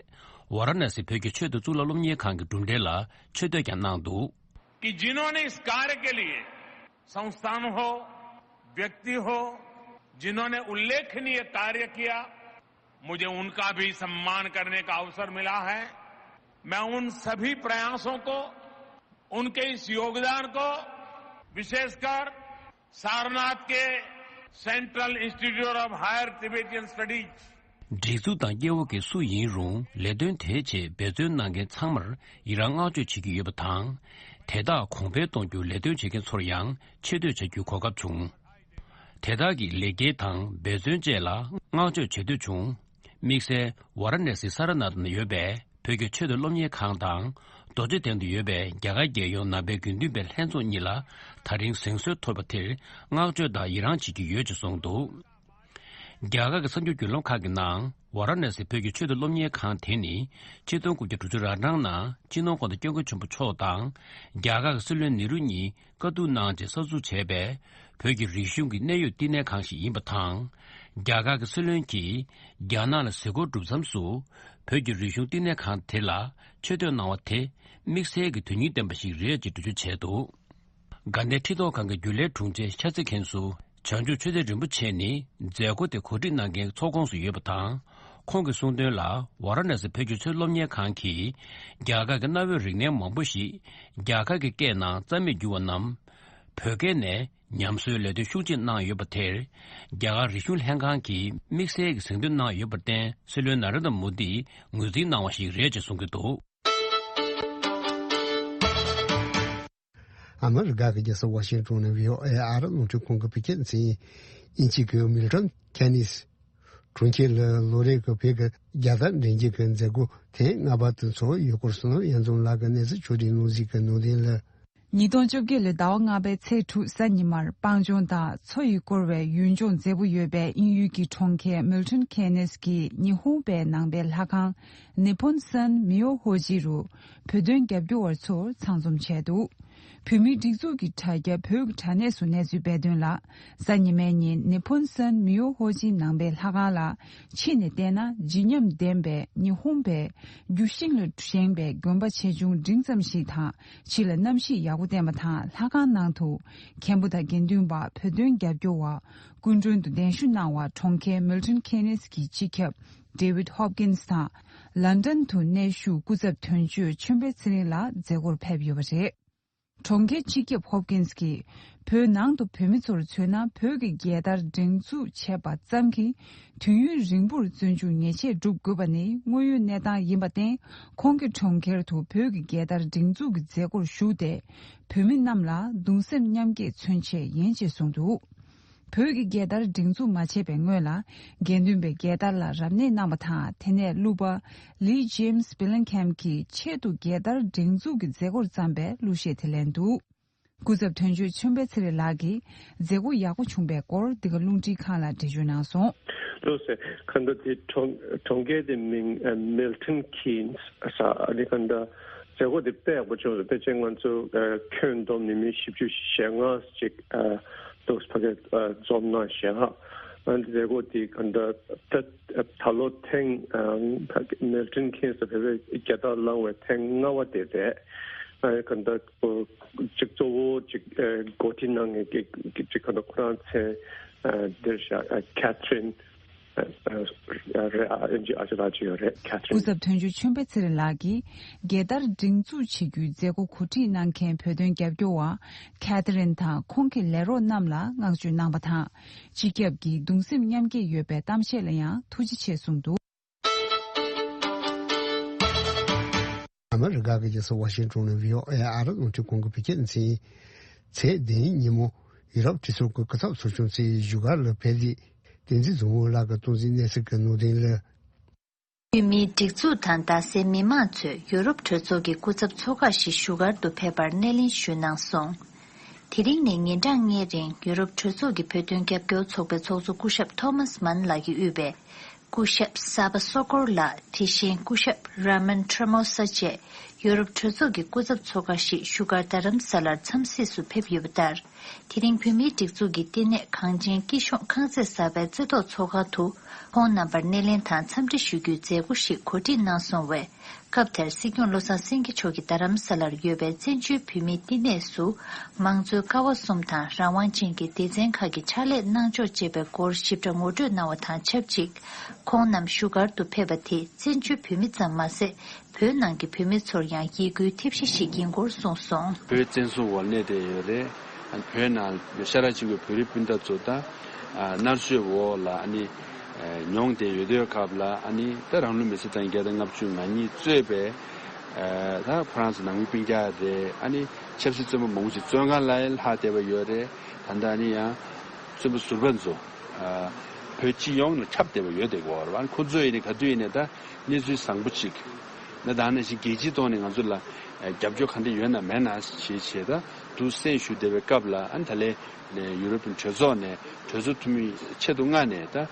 ཝཱ་ར་ཎ་སི་བོད་ཀྱི་ཆོས་དང་གཙུག་ལག་སློབ་གཉེར་ཁང་གི་གྲུབ་འབྲས་ལ་ཆེ་བསྟོད་ཀྱང་གནང་འདུག कि जिन्होंने इस कार्य के लिए संस्थान हो, व्यक्ति हो, जिन्होंने उल्लेखनीय कार्य किया, मुझे उनका भी सम्मान करने का अवसर मिला है। मैं उन सभी प्रयासों को, उनके इस योगदान को विशेषकर सारनाथ के Central Institute of Higher Tibetan Studies སྒྲིག་འཛུགས་དང་སྐྱེ་བོ་གི་སུ་ཡིན་རུང་ལས་དོན་དེའི་ཆེད་འབད་བརྩོན་གནང་མཁན་ཚང་མར་ཡི་རང་བསྔགས་བརྗོད་བྱེད་ཀྱི་ཡོད་པ་དང་། དེ་དག་གོང་འཕེལ་གཏོང་རྒྱུར་ལས་དོན་བྱེད་མཁན་ཚོར་ཡང་ཆེ་བསྟོད་བྱ་རྒྱུའི་གོ་སྐབས་བྱུང་། དེ་དག་གི་ལེགས་སྐྱེས་དང་འབད་བརྩོན་བཅས་ལ་བསྔགས་བརྗོད་བྱེད་འདོད་བྱུང་། དམིགས་བསལ་ཝཱ་ར་ཎ་སི་ས་ར་ནཱཐ་ན་ཡོད་པའི་བོད་ཀྱི་ཆེས་མཐོའི་སློབ་གཉེར་ཁང་དང་། རྡོ་རྗེ་གདན་དུ་ཡོད་པའི་རྒྱ་གར་རྒྱལ་ཡོངས་ནང་པའི་དགེ་འདུན་པའི་ལྷན་ཚོགས་གཉིས་ལ་ད་རིང་གཟེངས་གསོལ་ཐོབ་པ་དེར་བསྔགས་བརྗོད་དང་ཡི་རངས་བྱེད་ཀྱི་ཡོད་ཅེས་གསུངས་འདུག། རྒྱ་གར་གྱི་གསར་འགྱུར་བརྒྱུད་ལམ་ཁག་གི་ནང་ཝཱ་ར་ཎ་སི་བོད་ཀྱི་ཆེས་མཐོའི་སློབ་གཉེར་ཁང་དེ་ནི་ཆིག་སྟོང་དགུ་བརྒྱ་དྲུག་ཅུ་རེ་གྲངས་ནང་སྤྱི་ནོར་༧གོང་ས་༧སྐྱབས་མགོན་ཆེན་པོ་མཆོག་དང་རྒྱ་གར་གྱི་སྲིད་བློན་ནེ་རུ་གཉིས་བཀའ་བསྡུར་གནང་རྗེས་གསར་འཛུགས་བྱས་པའི་བོད་ཀྱི་རིག་གཞུང་གི་གནད་ཡོད་བསྟི་གནས་ཁང་ཞིག་ཡིན་པ་དང་། རྒྱ་གར་གྱི་སྲིད་བློན་གྱིས་རྒྱ་ནག་ལ་གཟིགས་སྐོར་གྲུབ་མཚམས་སུ་བོད་ཀྱི་རིག་གཞུང་བསྟི་གནས་ཁང་དེ་ལ་ཆེ་བསྟོད་གནང་བ་དེ་དམིགས་བསལ་གྱི་དོན་སྙིང་ལྡན་པ་ཞིག་རེད་ཅེས་འགྲེལ་བརྗོད་བྱས་འདུག། དགའ་ལྡན་ཁྲི་ཐོག་ཁང་གི་རྒྱུན་ལས་དྲུང་ཆེ་ཤཱསྟྲི་མཁན་ཟུར་བྱང་ཆུབ་ཆོས་སྡེ་རིན་པོ་ཆེ་ནི་མཛད་སྒོ་དེ་གོ་སྒྲིག་གནང་མཁན་ཚོགས་ཁོངས་སུ་ཡོད་པ་དང་། ཁོང་གིས་གསུངས་དོན་ལ་ཝཱ་ར་ཎ་སི་བོད་ཀྱི་ཆོས་སློབ་གཉེར་ཁང་གིས་རྒྱ་གར་གྱི་གནའ་བོའི་རིག་གནས་མང་པོ་ཞིག་རྒྱ་གར་གྱི་སྐད་ནང་རྩ་མེད་གྱུར་བ་རྣམས་བོད་སྐད་ནས་ཉམས་གསོའི་ལས་དོན་ཤུགས་ཆེ་གནང་ཡོད་པ་དེར་རྒྱ་གར་རིག་གཞུང་ལྷན་ཁང་གིས་དམིགས་བསལ་གྱི་གཟེངས་བསྟོད་གནང་ཡོད་པར་བརྟེན་སྲིད་བློན་ན་རེན་དྲ་མོ་དིས་ངོས་འཛིན་གནང་བ་ཞིག་རེད་ཅེས་གསུང་གི་འདུག། ཨ་མི་རི་ཀ་གི་རྒྱལ་ས་ཝ་ཤིང་ཏོན་ནས་བྷི་ཨོ་ཨེ་ཨ་རི་རླུང་འཕྲིན་ཁང་གི་བོད་སྐད་སྡེ་ཚན་ཡིན། དབྱིན་ཇི་གི་མིལ་ཊོན་ཁེ་ནིས་གྲོང་ཁྱེར་ལ་ལོ་རེ་གི་བོད་ཀྱི་རྒྱལ་དར་སྒྲེང་རྒྱུ་གི་མཛད་སྒོ་ཐེངས་ལྔ་པ་དེ་ཚོགས་ཡོད་སྐོར་སོང་། ཡང་འཛོམས་ལགས་ཀྱི་གནས་ཚུལ་ཕྱོགས་སྒྲིག་ནང་གཟིགས་ཀྱི་ནང་དོན་ལ། ཉིས་སྟོང་བཅོ་བརྒྱད་ལོའི་ཟླ་བ་ལྔ་པའི་ཚེས་དྲུག་གཟའ་ཉི་མར་སྤང་ལྗོངས་དང་མཚོ་ཡིས་བསྐོར་བའི་ཡུལ་ལྗོངས་མཛེས་པོ་ཡོད་པའི་དབྱིན་ཡུལ་གྱི་གྲོང་ཁྱེར་མིལ་ཊོན་ཁེ་ནིས་ཀྱི་ཉི་ཧོང་པའི་ནང་པའི་ལྷ་ཁང་ནི་ཕོན་སན་མི་ཡོ་ཧོ་ཇི་རུ་བོད་དོན་རྒྱབ་སྐྱོར་བ་ཚོར་ཚང་འཛོམས་བྱས་འདུག། བོད་མིའི་སྒྲིག་འཛུགས་ཀྱི་དྲ་རྒྱ་བོད་ཀྱི་དྲ་གནས་སུ་གནས་ཚུལ་སྤེལ་དོན་ལ། གཟའ་ཉི་མའི་ཉིན་ནི་ཕོན་སན་མི་ཡོ་ཧོ་ཇི་ནང་པའི་ལྷ་ཁང་ལ་ཕྱི་ནས་བལྟས་ན་བརྗིད་ཉམས་ལྡན་པའི་ཉི་ཧོང་པའི་རྒྱུ་ཤིང་ལ་བཞེངས་པའི་དགོན་པ་ཆེ་ཆུང་འབྲིང་ཙམ་ཞིག་དང་། ཕྱི་ལ་གནམ་གཤིས་ཡག་པོ་བསྟན་པ་དང་། ལྷ་ཁང་ནང་དུ་མཁན་པོ་དང་དགེ་འདུན་པ། བོད་དོན་རྒྱབ་སྐྱོར་བ། སྐུ་མགྲོན་དུ་གདན་ཞུ་གནང་བར་གྲོང་ཁྱེར་མིལ་ཊོན་ཁེ་ནིས་ཀྱི་སྤྱི་ཁྱབ་ཌེ་ཝིད་ཧོབ་ཀིན་སི་དང་། ལན་ཌན་དུ་གནས་བཞུགས་སྐུ་ཚབ་དོན་གཅོད་ཆོས་འཕེལ་ཚེ་རིང་ལགས་མཛད་སྒོར་ཕེབས་ཡོད་པ་རེད། གྲོང་ཁྱེར་སྤྱི་ཁྱབ་ཧོབ་ཀིན་སི་གིས། བོད་ནང་དུ་བོད་མི་ཚོར་མཚོན་ན། བོད་ཀྱི་རྒྱལ་དར་སྒྲེང་འཛུགས་བྱས་པ་ཙམ་གྱིས་དུས་ཡུན་རིང་པོར་བཙོན་འཇུག་ཉེས་ཆད་སྒྲུབ་དགོས་པ་ནི་དངོས་ཡོད་གནས་སྟངས་ཡིན་པར་བརྟེན། ཁོང་གིས་གྲོང་ཁྱེར་དུ་བོད་ཀྱི་རྒྱལ་དར་སྒྲེང་འཛུགས་ཀྱི་མཛད་སྒོར་ཞུགས་ཏེ། བོད་མི་རྣམས་ལ་གདུང་སེམས་མཉམ་སྐྱེད་མཚོན་ཆེད་ཡིན་ཅེས་གསུངས་འདུག། བོད་ཀྱི་རྒྱལ་དར་སྒྲེང་འཛུགས་མ་བྱས་པའི་སྔོན་ལ། དགེ་འདུན་པའི་རྒྱལ་དར་ལ་རབ་གནས་གནང་བ་དང་། དེ་ནས་གླུ་པ་ལི་ཇེམ་སི་བྷི་ལིང་ཁེམ་གྱིས་ཆེད་དུ་རྒྱལ་དར་སྒྲེང་འཛུགས་ཀྱི་མཛད་སྒོར་བརྩམས་པའི་གླུ་གཞས་དེ་ལེན་འདུག། སྐུ་ཚབ་དོན་གཅོད་ཆོས་འཕེལ་ཚེ་རིང་ལགས་ཀྱིས་མཛད་སྒོ་ཡག་པོ་བྱུང་བའི་སྐོར་འདི་ག་རླུང་འཕྲིན་ཁང་ལ་འགྲེལ་བརྗོད་གནང་སོང་། ལགས་སོ། ག་འདྲ་དེ་གྲོང་གྲོང་ཁྱེར་དེ་མིང་མིལ་ཊོན་ཁེ་ནིས་ས་ཨ་ནི་ག་འདྲ་མཛད་སྒོ་དེ་དཔེ་ཡག་པོ་བྱུང་སོང་། ཕལ་ཆེར་ང་ཚོ་ཁྱོན་བསྡོམས་ནས་མི་བཞི་བཅུ་ཞེ་ལྔ་ཅིག་འདུག་ཕ་གི་འཛོམས་གནང་བཞག། ཨ་ནི་མཛད་སྒོ་དེ་ག་འདྲ་ད་ད་ལོ་ཐེངས་མིལ་ཊོན་ཁེ་ནིས་བོད་པའི་རྒྱལ་དར་བསླངས་པའི་ཐེངས་ལྔ་པ་དེ་རེད། ཨ་ནི་ག་འདྲ་ཅིག་གཙོ་བོ་ཅིག་འགོ་ཁྲིད་གནང་མཁན་གྱི་ཅིག་ག་འདྲ་ཁོ་རང་མཚན་འདིར་བཞག་ཁེ་ཐི་རིན་རེད། ཨ་ཨེམ་ཆི་ཨ་ཅེ་ལགས་ཅིག་ཡོད་རེད། ཁེ་ཐི་རིན། སྐུ་ཚབ་དོན་གཅོད་ཆོས་འཕེལ་ཚེ་རིང་ལགས་ཀྱིས་རྒྱལ་དར་སྒྲེང་འཛུགས་བྱེད་རྒྱུའི་མཛད་སྒོ་གོ་སྒྲིག་གནང་མཁན་བོད་དོན་རྒྱབ་སྐྱོར་བ་ཁེ་ཐི་རིན་དང་ཁོང་གི་ལས་རོགས་རྣམས་ལ་བསྔགས་བརྗོད་གནང་བ་དང་། སྤྱི་ཁྱབ་ཀྱི་གདུང་སེམས་མཉམ་སྐྱེད་ཡོད་པའི་གཏམ་བཤད་ལ་ཡང་ཐུགས་རྗེ་ཆེ་གསུངས་འདུག། ཨ་མི་རི་ཀ་གི་རྒྱལ་ས་ཝ་ཤིང་ཏོན་ནས་བྷི་ཨོ་ཨེ་ཨ་རི་རླུང་འཕྲིན་ཁང་གི་བོད་སྐད་སྡེ་ཚན། ཚེས་བདུན་ཉིན་མོ་ཡུ་རོབ་གྲོས་ཚོགས་ཀྱི་སྐུ་ཚབ་ཚོགས་ཆུང་གཙོས་བཞུགས་སྒར་ལ་ཕེབས་ཏེ། བསྟན་འཛིན་བཟང་པོ་ལགས་ཀྱིས་གཏོང་འཛིན་གནས་ཚུལ་གྱི་ནང་དོན་ལ། བོད་མིའི་སྒྲིག་འཛུགས་དང་རྡ་སའི་མི་མང་ཚོས་ཡུ་རོབ་གྲོས་ཚོགས་ཀྱི་སྐུ་ཚབ་ཚོགས་ཁག་ཞིག་བཞུགས་སྒར་དུ་ཕེབས་པར་སྣེ་ལེན་ཞུས་གནང་སོང་། དེ་རིང་ནས་ཉིན་གྲངས་ལྔའི་རིང་ཡུ་རོབ་གྲོས་ཚོགས་ཀྱི་བོད་དོན་རྒྱབ་སྐྱོར་ཚོགས་པའི་ཚོགས་གཙོ་སྐུ་ཞབས་ཐོ་མཱས་མཱན་ལགས་ཀྱིས་དབུས་པའི་སྐུ་ཞབས་ས་པ་སོ་ཀོར་ལགས། དེ་བཞིན་སྐུ་ཞབས་ར་མན་ཁྲེ་མོ་ས་བཅས་ཡུ་རོབ་གྲོས་ཚོགས་ཀྱི་སྐུ་ཚབ་ཚོགས་ཁག་ཞིག་བཞུགས་སྒར་རྡ་རམ་ས་ལར་འཚམས་གཟིགས་སུ་ཕེབས་ཡོད་པ་ལྟར། དེ་རིང་བོད་མིའི་སྒྲིག་འཛུགས་ཀྱི་བསྟི་གནས་གངས་ཅན་སྐྱིད་གཤོངས་ཁང་བརྩེགས་གསར་པའི་རྩེ་ཐོག་ཚོགས་ཁང་དུ། ཁོང་རྣམ་པར་སྣེ་ལེན་དང་འཚམས་འདྲི་ཞུ་རྒྱུའི་མཛད་སྒོ་ཞིག་གོ་སྒྲིག་གནང་སོང་བས། སྐབས་དེར་སྲིད་སྐྱོང་བློ་བཟང་སེང་གེ་མཆོག་གིས་རྡ་རམ་ས་ལར་ཡོད་པའི་བཙན་བྱོལ་བོད་མིའི་བསྟི་གནས་སུ། མང་གཙོའི་ཀ་བ་གསུམ་དང་རང་དབང་ཅན་གྱི་སྡེ་ཚན་ཁག་གི་ཕྱག་ལས་གནང་ཕྱོགས་ཅེས་པའི་སྐོར་ཞིབ་ཕྲ་ངོ་སྤྲོད་གནང་བ་དང་ཆབས་ཅིག། ཁོང་རྣམས་བཞུགས་སྒར་དུ་ཕེབས་པ་དེ་བཙན་བྱོལ་བོད་མི་ཙམ་མ་ཟད། བོད་ནང་གི་བོད་མི་ཚོར་ཡང་ཡིད་འགུལ་ཐེབས་གཞི་ཞིག་ཡིན་སྐོར་གསུངས་སོང་། བོད་བཙན་བཟུང་འོག་གནས་བསྡད་ཡོད་རེད། ཨ་ནི་བོད་ནང་ཤ་ཁྲག་གཅིག་པའི་བོད་རིགས་སྤུན་ཟླ་ཚོ་ད་ཨ་མནར་གཅོད་འོག་ལ་ཨ་ནི་ཨ་མྱོང་བསྡད་ཡོད་དུས་སྐབས་ལ། ཨ་ནི་ད་རང་ལུས་མེར་སྲེག་བཏང་བརྒྱ་དང་ལྔ་བཅུ་ང་གཉིས་གཙོས་པའི་ཨ་ད་ཁོ་རང་ཚོ་ནང་མི་སྤུན་ཀྱག་རེད། ཨ་ནི་ཆབ་སྲིད་བཙོན་པ་མང་པོ་ཞིག་བཙོན་ཁང་ལ་ལྷག་བསྡད་པ་ཡོད་རེད། ད་ལྟ་ཨ་ནི་ཡང་བཙོན་པ་ཟུར་པ་ཚོ་ཨ་བོད་སྤྱི་ཡོངས་ལ་ཁྱབ་བསྡད་པ་ཡོད་བསྡད་ཀྱི་ཡོད་རེད་པ། ཨ་ནི་ཁོ་ཚོ་ཡིན་ནའི་ག་དུས་ཡིན་ནའི་ད་གནས་ཚུལ་བཟང་པོ་ཅིག་ན། ད་ནང་བཞིན་རྒྱལ་སྤྱིའི་ཐོག་ནས་ང་ཚོ་ལ་རྒྱབ་སྐྱོར་ག་འདྲ་ཡོད་ན་མེད་ན་ཞེས་བྱས། ད་དུ་གསན་ཞུ་བསྡད་པའི་སྐབས་ལ། ཨ་ནི་ད་ལན་ནས་ཡུ་རོབ་པའི་གྲོས་ཚོགས་ནས་གྲོས་ཚོགས་འཐུས་མི་ཆེད་དུ་མངགས་ནས། ད་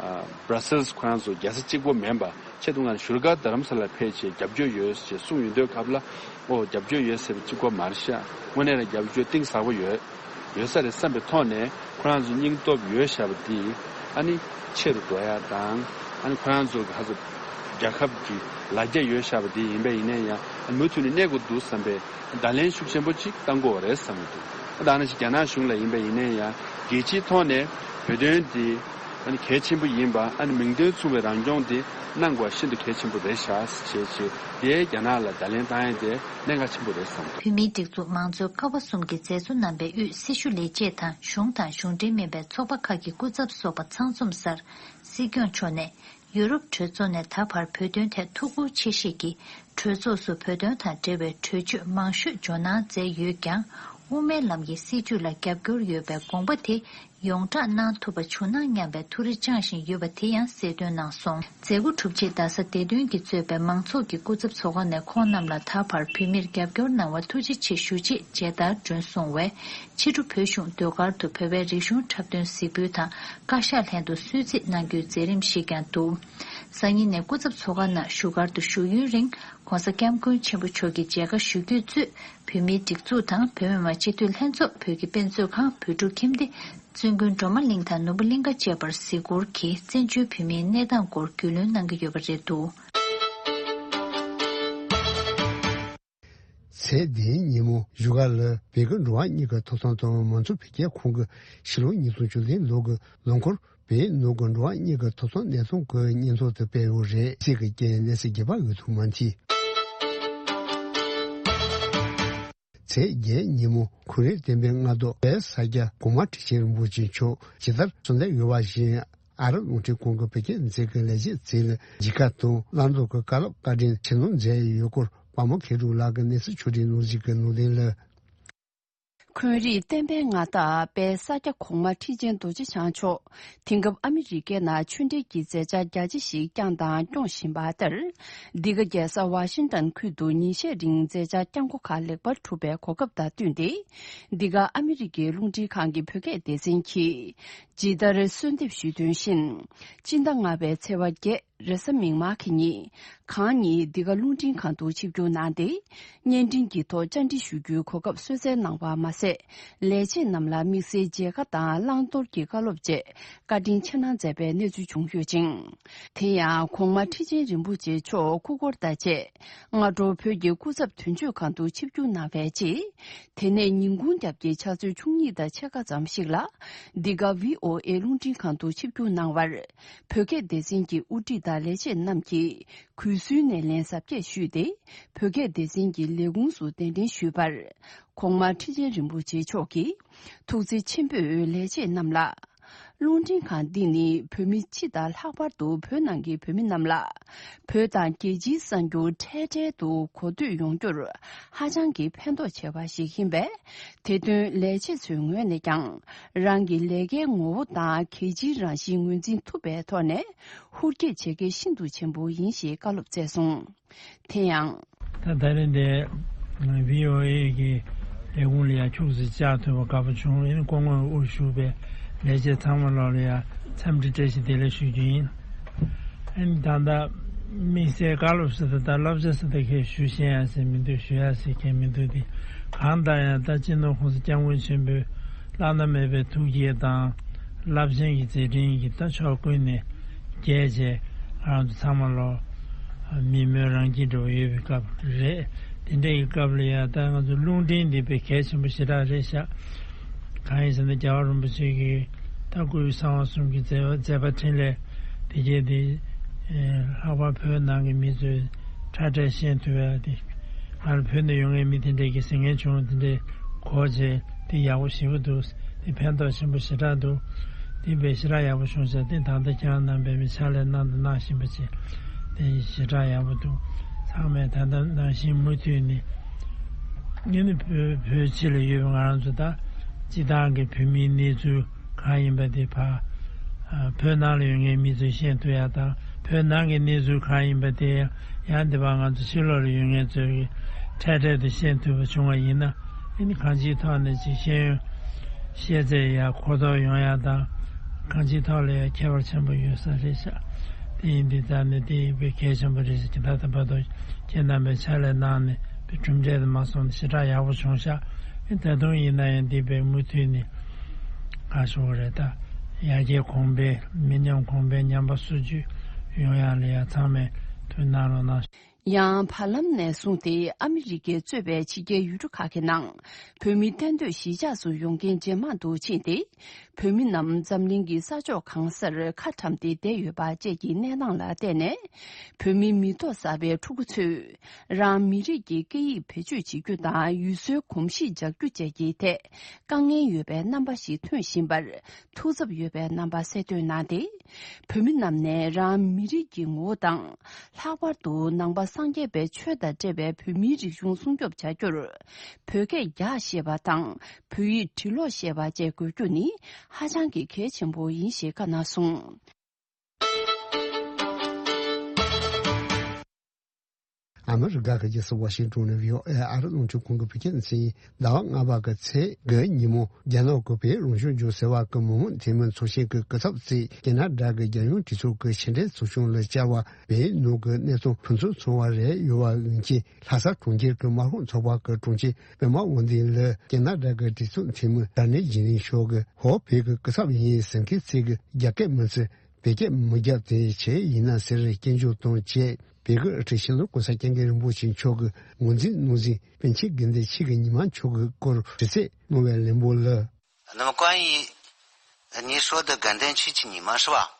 ཨ་Brussels ཁོ་རང་ཚོ་རྒྱལ་ས་གཅིག་པོ་མིན་པ་ཆེད་དུ་མངགས་ནས་བཞུགས་སྒར་རྡ་རམ་ས་ལར་ཕེབས་བྱས་རྒྱབ་སྐྱོར་ཡོད་ཅེས་གསུངས་ཡོང་དུས་སྐབས་ལ། ཨོ་རྒྱབ་སྐྱོར་ཡོད་ཟེར་བ་གཅིག་པོ་མ་རེད་ཤག་དངོས་གནས་ལ་རྒྱབ་སྐྱོར་གཏིང་ཟབ་པོ་ཡོད། ཡོད་ས་རེད་བསམ་པའི་ཐོག་ནས་ཁོ་རང་ཚོ་སྙིང་སྟོབས་ཡོད་བཞག་པ་འདི་ཨ་ནི་ཆེ་རུ་འགྲོ་ཡ་དང་། ཨ་ནི་ཁོ་རང་ཚོ་ག་ཚོད་རྒྱལ་ཁབ་ཀྱི་ལ་རྒྱ་ཡོད་བཞག་པ་འདི་ཡིན་པ་ཡིན་ན་ཡང་། ཨ་ནི་མུ་མཐུད་ནས་གནས་དགོས་འདུག་བསམ་པའི་བརྡ་ལན་ཤུགས་ཆེན་པོ་ཅིག་བཏང་དགོས་པ་རེད་བསམ་གྱི་འདུག་ཨ་ད་ནང་བཞིན་རྒྱ་ནག་གཞུང་ལ་ཡིན་པ་ཡིན་ན་ཡང་། རྒྱལ་སྤྱིའི་ཐོག་ནས་བོད་དོན་འདི་ཨ་ནི་གལ་ཆེན་པོ་ཡིན་པ། ཨ་ནི་མིང་དོན་མཚུངས་པའི་རང་སྐྱོང་འདི་གནང་དགོས་པ་ཤིན་ཏུ་གལ་ཆེན་པོ་རེད་ཤག་ཅེས་བྱས། དེ་རྒྱ་ནག་ལ་བརྡ་ལན་བཏང་ཡ་དེ་གནད་འགག་ཆེན་པོ་རེད་བསམ་གྱི་འདུག་བོད་མིའི་སྒྲིག་འཛུགས་མང་གཙོའི་ཀ་བ་གསུམ་གྱི་མཛད་གཙོ་རྣམ་པས་དབུས་སྲི་ཞུ་ལས་བྱེད་དང་གཞུང་དང་གཞུང་འབྲེལ་མིན་པའི་ཚོགས་པ་ཁག་གི་སྐུ་ཚབ་སོགས་པ་ཚང་འཛོམས་སར། སྲིད་སྐྱོང་མཆོག་ནས་ཡུ་རོབ་གྲོས་ཚོགས་ནས་ད་བར་བོད་དོན་ཐད་ཐུགས་ཁུར་ཆེ་བཞེས་ཀྱིས། གྲོས་ཚོགས་སུ་བོད་དོན་དང་འབྲེལ་བའི་གྲོས་ཆོད་མང་ཤོས་འཇོག་གནང་མཛད་ཡོད་ཀྱང་། དབུ་མའི་ལམ་གྱི་སྲིད་བྱུས་ལ་རྒྱབ་སྐྱོར་ཡོད་པའི་དགོངས་པ་དེ་ཡོངས་བསྒྲགས་གནང་ཐུབ་པ་བྱུང་ན་སྙམ་པའི་ཐུགས་རེ་བཅངས་བཞིན་ཡོད་པ་དེ་ཡང་གསལ་སྟོན་གནང་སོང་། མཛད་སྒོ་གྲུབ་རྗེས་རྡ་ས་བདེ་དོན་གྱིས་གཙོས་པའི་མང་ཚོགས་ཀྱི་སྐུ་ཚབ་ཚོགས་ཁང་ནས་ཁོང་རྣམས་ལ་ད་བར་བོད་མིར་རྒྱབ་སྐྱོར་གནང་བར་ཐུགས་རྗེ་ཆེ་ཞུ་ཆེད་མཇལ་དར་སྒྲོན་སོང་བས། ཕྱི་དྲོ་བོད་གཞུང་ཟློས་གར་དུ་བོད་པའི་རིག་གཞུང་འཁྲབ་སྟོན་གཟིགས་འབུལ་དང་བཀའ་ཤག་ལྷན་དུ་གསོལ་ཚིགས་གནང་རྒྱུའི་མཛད་རིམ་ཞིག་ཀྱང་འདུག་སང་ཉིན་ནས་སྐུ་ཚབ་ཚོགས་ཁང་ནང་བཞུགས་སྒར་དུ་བཞུགས་ཡུན་རིང་༸གོང་ས་༸སྐྱབས་མགོན་ཆེན་པོ་མཆོག་གི་མཇལ་ཁ་ཞུ་རྒྱུས་གཙོས། བོད་མིའི་སྒྲིག་འཛུགས་དང་བོད་མི་མང་སྤྱི་འཐུས་ལྷན་ཚོགས། བོད་ཀྱི་དཔེ་མཛོད་ཁང་། བོད་ཕྲུག་ཁྱིམ་སྡེ། བཙུན་དགོན་སྒྲོལ་མ་གླིང་དང་ནོར་བུ་གླིང་ཁ་བཅས་པར་གཟིགས་སྐོར་གྱིས་བཙན་བྱོལ་བོད་མིའི་གནས་སྟངས་སྐོར་རྒྱུས་ལོན་གནང་གི་ཡོད་པ་རེད་འདུག་ཚེས་འདིའི་ཉིན་མོ་བཞུགས་སྒར་ལ་བོད་ཀྱི་འགྲོ་བ་མིའི་ཐོབ་ཐང་དང་མང་གཙོ་འཕེལ་རྒྱས་ཁང་གིས་ཕྱི་ལོ་ཉིས་སྟོང་བཅུ་བདུན་ལོ་གི་ལོ་འཁོར་བོད་ནང་གི་འགྲོ་བ་མིའི་ཐོབ་ཐང་གནས་སྟངས་ཀྱི་སྙན་ཐོ་དེ་སྤེལ་ཡོད་རེད། ཚིག་གི་རྐྱེན་གནས་ཚེ་རྒྱས་པ་འོས་ཐུབ་མ་མཐིལ། ཚེས་བརྒྱད་ཉིན་མོ་ཁུ་རེ་བསྟན་པའི་མངའ་ཐང་དཔལ་ས་སྐྱ་གོང་མ་ཁྲི་ཆེན་རིན་པོ་ཆེ་མཆོག་ཇི་ལྟར་གསོལ་འདེབས་ཡོད་པ་བཞིན། ཨ་རབ་རླུང་འཕྲིན་ཁང་གི་བོད་སྐད་མཛོད་ཀྱི་ལས་བྱེད་ཚོས་ལ་མཇལ་ཁ་དང་བླང་དོར་གྱི་བཀའ་སློབ་བཀའ་དྲིན་ཆེ་མཐོང་མཛད་ཡོད་སྐོར་དཔའ་མོ་མཁས་གྲུབ་ལགས་ཀྱི་གནས་ཚུལ་ཕྱོགས་སྒྲིག་ནོར་གཟིགས་ཀྱིས་ལུང་འདྲེན་ལ། ཁུན་རིག་བསྟན་པའི་མངའ་བདག་དཔལ་ས་སྐྱ་གོང་མ་ཁྲི་ཆེན་རྡོ་རྗེ་འཆང་མཆོག་དེང་སྐབས་ཨ་མི་རི་ཀའི་ནང་ཆོས་འབྲེལ་གྱི་མཛད་འཆར་རྒྱ་ཆེ་ཞིག་བསྐྱངས་དང་སྐྱོང་བཞིན་པ་ལྟར། འདི་ག་རྒྱལ་ས་ཝ་ཤིང་ཏན་ཁུལ་དུ་ཉིན་ཤས་རིང་མཛད་འཆར་བསྐྱངས་སྒོ་ཁག་ལེགས་པར་གྲུབ་པའི་གོ་སྐབས་དང་བསྟུན་ཏེ། འདི་ག་ཨ་མི་རི་ཀའི་རླུང་འཕྲིན་ཁང་གི་བོད་སྐད་སྡེ་ཚན་གྱིས་ཇི་ལྟར་གསོལ་འདེབས་ཞུས་དོན་བཞིན། སྤྱི་ཟླ་ལྔ་པའི་ཚེས་པ་བརྒྱད། རེས་གཟའ་མིག་དམར་གྱི་ཉིན། གང་ཉིད་འདི་ག་རླུང་འཕྲིན་ཁང་དུ་ཆིབས་བསྒྱུར་གནང་སྟེ། བརྙན་འཕྲིན་གྱི་ཐོག་བཅར་འདྲི་ཞུ་རྒྱུའི་གོ་སྐབས་གསོལ་སྩལ་གནང་བ་མ་ཟད། ལས་བྱེད་རྣམས་ལ་དམིགས་བསལ་མཇལ་ཁ་དང་བླང་དོར་གྱི་བཀའ་སློབ་བཅས་བཀའ་དྲིན་ཆེ་གནང་མཛད་པའི་གནས་ཚུལ་བྱུང་ཡོད་ཅིང་། དེ་ཡང་གོང་མ་ཁྲི་ཆེན་རིན་པོ་ཆེ་མཆོག་སྐུ་འཁོར་དང་བཅས། སྔ་དྲོ་བོད་ཀྱི་སྐུ་ཚབ་དོན་གཅོད་ཁང་དུ་ཆིབས་བསྒྱུར་གནང་བའི་རྗེས། དེ་ནས་ཉིན་གུང་རྒྱབ་ཀྱི་ཕྱག་ཚོད་བཅུ་གཉིས་དང་ཕྱེད་ཀ་ཙམ་ཞིག་ལ། འདི་ག་བྷི་ཨོ་ཨེ་རླུང་འཕྲིན་ཁང་དུ་ཆིབས་བསྒྱུར་གནང་བར། བོད་སྐད་སྡེ་ཚན་གྱི་དབུ་ཁྲིད་དང་ལས་བྱེད་རྣམས་ཀྱིས་གུས་བསུའི་སྣེ་ལེན་གཟབ་རྒྱས་ཞུས་ཏེ། བོད་སྐད་སྡེ་ཚན་གྱི་ལས་ཁུངས་སུ་གདན་འདྲེན་ཞུས་པར། གོང་མ་ཁྲི་ཆེན་རིན་པོ་ཆེ་མཆོག་གིས་ཐུགས་རྗེ་ཆེན་པོས་ལས་བྱེད་རྣམས་ལ། རླུང་འཕྲིན་ཁང་འདི་ནི་བོད་མི་སྤྱི་དང་ལྷག་པར་དུ་བོད་ནང་གི་བོད་མི་རྣམས་ལ། བོད་དང་རྒྱལ་སྤྱིའི་གསར་འགྱུར་འཕྲལ་འཕྲལ་དུ་གོ་ཐོས་ཡོང་རྒྱུར་ཧ་ཅང་གི་ཕན་ཐོགས་ཆེ་བ་ཞིག་ཡིན་པས། དེ་དོན་ལས་བྱེད་ཚོའི་ངོས་ནས་ཀྱང་རང་གི་ལས་ཀའི་ངོ་བོ་དང་གལ་ཆེའི་རང་བཞིན་ངོས་འཛིན་ཐུབ་པའི་ཐོག་ནས་ཧུར་སྐྱེད་བྱེད་གལ་ཤིན་ཏུ་ཆེན་པོ་ཡིན་ཞེས་བཀའ་སློབ་སྩལ་སོང་། དེ་ཡང་། ད་ད་རེས་འདིར་བྷི་ཨོ་ཨེ་གི་ལས་ཁུངས་ལ་ཡང་ཁྱུག་ཙམ་བཅར་ཐུབ་པ་དགའ་པོ་བྱུང་། ཡིན་ནའི་སྐུ་ངོ་དབུར་བཞུགས་པའི་ལས་བྱེད་ཚང་མ་ལོག་ལ་ཡང་འཚམས་འདྲི་བཀྲ་ཤིས་བདེ་ལེགས་ཞུ་རྒྱུ་ཡིན། ཨ་ནི་ད་ལྟ་དམིགས་བསལ་བཀའ་སློབ་ཟེར་ད་ལྟ་བསླབ་བྱ་ཟེར་ད་ཁས་ཞུ་ཤེས་ཡ་ཟེར་མི་འདུག་ཞུ་ཡ་ཟེར་མཁན་མི་འདུག་དེ་གང་ལྟར་ཡང་ད་སྤྱི་ནོར་༸གོང་ས་༸སྐྱབས་མགོན་ཆེན་པོས་ བླ་ན་མེད་པའི་ཐུགས་བསྐྱེད་དང་། རླབས་ཆེན་གྱི་མཛད་འཕྲིན་གྱིས་ད་ཕྱོགས་ཀུན་ནས་རྒྱས་བྱས། ང་རང་ཚོ་ཚང་མ་ལོ་མི་མོས་རང་སྐྱིད་འདྲ་བོ་ཡོད་པའི་སྐབས་རེད། དེ་འདྲའི་གི་སྐབས་ལ་ཡ་ད་ང་ཚོ་རླུང་འཕྲིན་འདི་དཔེ་གལ་ཆེན་པོ་ཞེ་དྲག་རེད་ཤག་གང་ཡིན་ཟེར་ན། རྒྱལ་བ་རིན་པོ་ཆེ་གིས་ད་སྐུའི་གསང་བ་གསུམ་གྱི་མཛད་པ་མཛད་པ་འཕྲིན་ལས་དེ་གྱད་དེ་ལྷག་པར་བོད་ནང་གི་མི་ཚོས་ཁྲ་ཁྲ་ཤེས་ཐུབ་ཡ་དེ། ང་རང་བོད་ནས་ཡོང་མཁན་མི་དེ་འདྲས་ཀྱིས་ཟིན་མཁན་བྱུང་། དེ་འདྲས་གོ་བྱས་དེ་ཡག་པོ་ཞེ་པོ་འདུག་དེ་ཕན་ཐོགས་ཆེན་པོ་ཞེ་དྲག་འདུག་དེ་དཔེ་ཞེ་དྲག་ཡག་པོ་བྱུང་ཤག་དེ་ད་ལྟ་ཁྱེད་རང་རྣམ་པས་མི་ཕྱག་ལས་གནང་དང་གནང་བཞིན་པ་ཅིག་དེ་ཞེ་དྲག་ཡག་པོ་འདུག་ཚང་མས་ད་ལྟ་ནང་བཞིན་མུ་མཐུད་ནས། ངས་ནི་བོད་བོད་ཕྱི་ལ་ཡོད་པའི་ང་རང་ཚོ་ད་སྤྱི་བཏང་གི་བོད་མིའི་གནས་ཚུལ་གང་ཡིན་པ་དེ་ཕར་ཨ་བོད་ནང་ལ་ཡོད་མཁན་མི་ཚོས་ཤེས་ཐུབ་ཡ་དང་། བོད་ནང་གི་གནས་ཚུལ་གང་ཡིན་པ་དེ་ཡང་འདི་པར་ང་ཚོ་ཕྱི་ལོགས་ལ་ཡོད་མཁན་ཚོས་ཀྱིས་འཕྲལ་འཕྲལ་དུ་ཤེས་ཐུབ་པ་བྱུང་བ་ཡིན་ན། ཨ་ནི་གང་ཅིའི་ཐོག་ནས་ཅིག་ཤེས་ཡོན་ཤེས་ཚད་ཡར་མཁོ་མཐོར་ཡོང་ཡ་དང་། གང་ཅིའི་ཐོག་ལ་ཡང་ཁྱད་པར་ཆེན་པོ་ཡོད་ས་རེད་ཤག་དེ་ཡིན་དུས་ཙང་ནས་དེ་དཔེ་གལ་ཆེན་པོ་རེད་ཤག་ད་ལྟ་བར་དུ་ཁྱེད་རྣམ་པས་ཕྱག་ལས་གནང་ནས་དཔེ་གྲུབ་འབྲས་དུ་མ་སོང་ནས་ཞེ་དྲག་ཡག་པོ་བྱུང་ཤག་ཨེ་ད་དུང་ཡིན་ན་ཡང་འདི་དཔེ་མུ་མཐུད་ནས་ག་ཞུ་བ་རེད། ད་ཡར་རྒྱས་གོང་འཕེལ། མི་ཉམས་གོང་འཕེལ། ཉམས་པ་སོར་ཆུད་ཡོང་ཡ་ལ་ཡ་ཚང་མས་ཐུགས་སྣང་རོགས་གནང་། ཡང་བར་ལམ་ནས་བཟུང་སྟེ་ཨ་མི་རི་ཀས་གཙོས་པའི་ཕྱི་རྒྱལ་ཡུལ་གྲུ་ཁག་གི་ནང་བོད་མི་གཏན་སྡོད་གཞིས་ཆགས་སུ་ཡོང་མཁན་ཇེ་མང་དུ་ཕྱིན་ཏེ། བོད་མི་རྣམས་འཛམ་གླིང་གི་ས་ཕྱོགས་གང་སར་ཁ་བཀྲམ་སྟེ་བསྡད་ཡོད་པ་བཅས་ཀྱི་གནས་སྟངས་ལ་བལྟས་ནས། བོད་མི་མི་ཐོག་གསར་པའི་ཕྲུ་གུ་ཚོས་རང་མི་རིགས་ཀྱི་སྐད་ཡིག་བེད་སྤྱོད་བྱེད་རྒྱུ་དང་། ཡུལ་སྲོལ་གོམས་གཤིས་འཇགས་རྒྱུ་བཅས་ཀྱི་ཐད་དཀའ་ངལ་ཡོད་པའི་རྣམ་པ་ཞིག་ཐོན་བཞིན་པར། ཐུགས་འཚབ་ཡོད་པའི་རྣམ་པ་གསལ་སྟོན་གནང་སྟེ། བོད་མི་རྣམས་ནས་རང་མི་རིགས་ཀྱི་ངོ་བོ་དང་། ལྷག་པར་དུ་ནང་པ་སངས་རྒྱས་པའི་ཆོས་དང་འབྲེལ་བའི་བོད་མིའི་རིག་གཞུང་སྲུང་སྐྱོབ་བྱ་རྒྱུར། བོད་སྐད་རྒྱག་ཤེས་པ་དང་། བོད་ཡིག་འབྲི་ཀློག་ཤེས་པ་བཅས་དགོས་རྒྱུ་ནི་ཧ་ཅང་གི་གལ་ཆེན་པོ་ཡིན་ཞེས་བཀའ་གནང་སོང་། ཨ་མི་རི་ཀ་གི་རྒྱལ་ས་ཝ་ཤིང་ཏོན་ནས་བྷི་ཨོ་ཨེ་ཨ་རི་རླུང་འཕྲིན་ཁང་གི་བོད་སྐད་སྡེ་ཚན་ཡིན། ཟླ་བ་ལྔ་པ་གི་ཚེས་དགུ་ཉིན་མོ། རྒྱ་ནག་གི་བོད་རང་སྐྱོང་ལྗོངས་ཟེར་བ་གི་མི་མང་འཐུས་མི་ཚོགས་ཆེན་གྱི་སྐུ་ཚབ་བརྩིས། ཁེ་ན་ཌ་གི་རྒྱལ་ཡོངས་གྲོས་ཚོགས་ཀྱི་ཕྱི་འབྲེལ་ཚོགས་ཆུང་ལ་བཅར་བ། བོད་ནང་གི་གནས་སྟངས་ཕུན་སུམ་ཚོགས་པ་རེད་ཡོད་པ་ཡིན་ཕྱིན། ལྷ་ས་གྲོང་ཁྱེར་གྱི་དམར་ཤོག་ཚོགས་པ་གི་དྲུང་ཆེ་པད་མ་དབང་ལྡན་ལ་ཁེ་ན་ཌ་གི་གྲོས་ཚོགས་འཐུས་མི་ཌེ་ནི་ཇི་ལིན་མཆོག་གིས། ཧོ། བོད་ཀྱི་སྐུ་ཚབ་ཡིན་ཟེར་མཁན་ཚོས་ཀྱིས་རྒྱ་སྐད་མི་བརྩི། བོད་སྐད་མི་རྒྱབ། དེ་ཆེད་ཡིན་ན་ཟེར་སྐྱོན་བརྗོད་དང་བཅས། བོད་ཀྱི་དབུ་ཁྲིད་སྤྱི་ནོར་༸གོང་ས་༸སྐྱབས་མགོན་རིན་པོ་ཆེ་མཆོག་གིས་ངོས་འཛིན་གནང་ཟིན། པཎ་ཆེན་དགེ་འདུན་ཆོས་ཀྱི་ཉི་མ་མཆོག་གི་སྐོར་དྲི་རྩད་གནང་བའི་ལན་པོ་ལ། 那么关于你说的感叹七七尼玛是吧？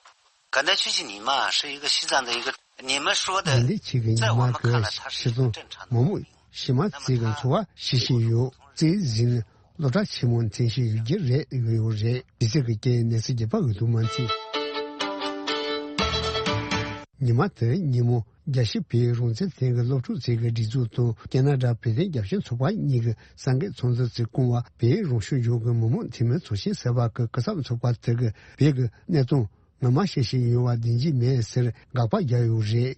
感叹七七尼玛是吧？感叹七七尼玛是一个西藏的一个，你们说的， དགེ་འདུན་ཆོས་ཀྱི་ཉི་མ་གི་ཤི་གསོན་མི་མང་ཕྱི་མ་བརྩི་གི་འཚོ་བ་ཤེས་བཞིན་ཡོད། བརྩི་ཟིན། སློབ་གྲྭ་ཆེན་མོ་མཐོང་ཤེས་ཡོད་ཀྱི་རེད། ཡོད་ཡོད་རེད། དུས་ཚོད་ཀྱི་རྐྱེན་ནས་ཚེ་བརྒྱད་པ་འོས་བསྡུ་མ་མཐུན། ཉི་མ་དེ་ཉིན་མོ། རྒྱལ་སྤྱིའི་བོད་རང་བཙན་ལྷན་ཁང་གི་སློབ་ཕྲུག་ཚོ་གི་སྒྲིག་འཛུགས་དང་། ཁེ་ན་ཌ་བོད་དོན་རྒྱབ་སྐྱོར་ཚོགས་པ་གཉིས་ཀྱི་གསར་འགོད་ཚོགས་འདུ་ཚོས་བསྐོང་བ། བོད་རང་སྐྱོང་ལྗོངས་ཀྱི་མི་མང་འཐུས་མི་ཚོགས་ཆེན་ཟེར་བ་གི་སྐུ་ཚབ་ཚོགས་པ་དེ་གིས་བོད་ཀྱི་གནས་སྟངས་ངོ་མ་ཤེས་བཞིན་ཡོད་པ་བདེན་རྒྱུ་མེད་ཟེར་དགག་པ་བརྒྱབ་ཡོད་རེད།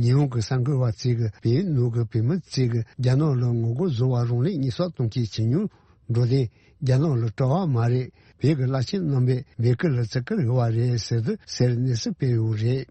ཉེ་འོང་གི་གསར་འགོད་པ་ཚོས་ཀྱིས་བོད་ནང་གི་བོད་མི་ཚོས་ཀྱིས་རྒྱ་ནག་ལ་ངོ་རྒོལ་བཟོ་བར་རང་ལུས་མེར་སྲེག་གཏོང་མཁན་ཇེ་ཉུང་འགྲོ་དོན་རྒྱ་ནག་ལ་སྤྲོ་བ་མ་རེད། བོད་ཀྱི་བླ་ཆེན་རྣམ་པས་བོད་སྐད་ལ་བརྩི་བཀུར་ཡོད་པ་རེད་ཟེར་དུས་ཟེར་གནས་ཚུལ་སྤེལ་ཡོད་རེད།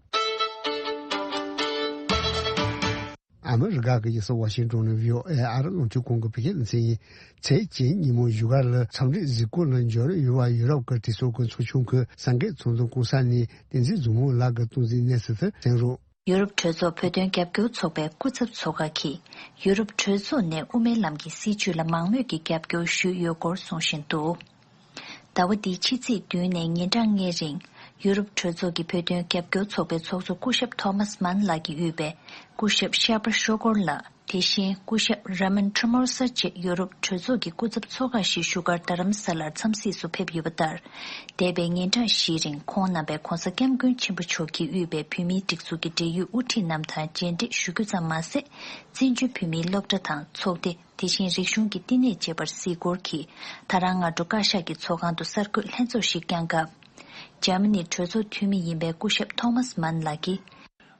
ཨ་མི་རི་ཀ་གི་རྒྱལ་ས་ཝ་ཤིང་ཏོན་ནས་བྷི་ཨོ་ཨེ་ཨ་རི་རླུང་འཕྲིན་ཁང་གི་བོད་སྐད་སྡེ་ཚན་ཡིན། ཚེས་གཅིག་ཉིན་མོ་བཞུགས་སྒར་ལ་འཚམས་འདྲི་གཟིགས་སྐོར་ལ་འབྱོར་ཡོད་པ། ཡུ་རོབ་ཀྱི་གྲོས་ཚོགས་ཀྱི་ཚོགས་ཆུང་གི་གསར་འགོད་ཚོགས་འདུ་བསྐོང་ས་ནས་བསྟན་འཛིན་མཛོད་མོ་ལགས་ཀྱིས་གཏོང་ཟིན་གནས་ཚུལ་དེ་གསན་རོགས། ཡུ་རོབ་གྲོས་ཚོགས་བོད་དོན་རྒྱབ་སྐྱོར་ཚོགས་པའི་སྐུ་ཚབ་ཚོགས་ཁང་གིས་ཡུ་རོབ་གྲོས་ཚོགས་ནས་དབུ་མའི་ལམ་གྱི་སྲིད་བྱུས་ལ་མང་མོས་ཀྱི་རྒྱབ་སྐྱོར་ཞུས་ཡོད་སྐོར་གསུང་བཞིན་འདུག་ཟླ་བ་འདིའི་ཕྱི་ཚེས་བདུན་ནས་ཉིན་གྲངས་ལྔའི་རིང་། ཡུ་རོབ་གྲོས་ཚོགས་ཀྱི་བོད་དོན་རྒྱབ་སྐྱོར་ཚོགས་པའི་ཚོགས་གཙོ་སྐུ་ཞབས་ཐོ་མཱས་མཱན་ལགས་ཀྱིས་དབུས་པའི་སྐུ་ཞབས་ཤར་པ་ཤོ་ཀོར་ལགས། དེ་བཞིན་སྐུ་ཞབས་ར་མན་ཁྲི་མོར་ས་བཅས་ཡུ་རོབ་གྲོས་ཚོགས་ཀྱི་སྐུ་ཚབ་ཚོགས་ཁག་ཞིག་བཞུགས་སྒར་རྡ་རམ་ས་ལར་འཚམས་གཟིགས་སུ་ཕེབས་ཡོད་པ་ལྟར། འདས་པའི་ཉིན་གྲངས་བཞིའི་རིང་ཁོང་རྣམ་པས་༸གོང་ས་༸སྐྱབས་མགོན་ཆེན་པོ་མཆོག་གིས་དབུས་པའི་བོད་མིའི་སྒྲིག་འཛུགས་ཀྱི་འབྲེལ་ཡོད་དབུ་ཁྲིད་རྣམས་དང་མཇལ་འཕྲད་ཞུ་རྒྱུ་ཙམ་མ་ཟད། བཙན་བྱོལ་བོད་མིའི་སློབ་གྲྭ་དང་ཚོགས་སྡེ། དེ་བཞིན་རིག་གཞུང་གི་བསྟི་གནས་བཅས་པར་གཟིགས་སྐོར་གྱིས། ད་རང་སྔ་དྲོ་བཀའ་ཤག་གི་ཚོགས་ཁང་དུ་གསར་འགོད་ལྷན་ཚོགས་ཤིག་བསྐྱངས་སྐབས། འཇར་མ་ནིའི་གྲོས་ཚོགས་འཐུས་མི་ཡིན་པའི་སྐུ་ཞབས་ཐོ་མཱས་མཱན་ལགས་ཀྱིས།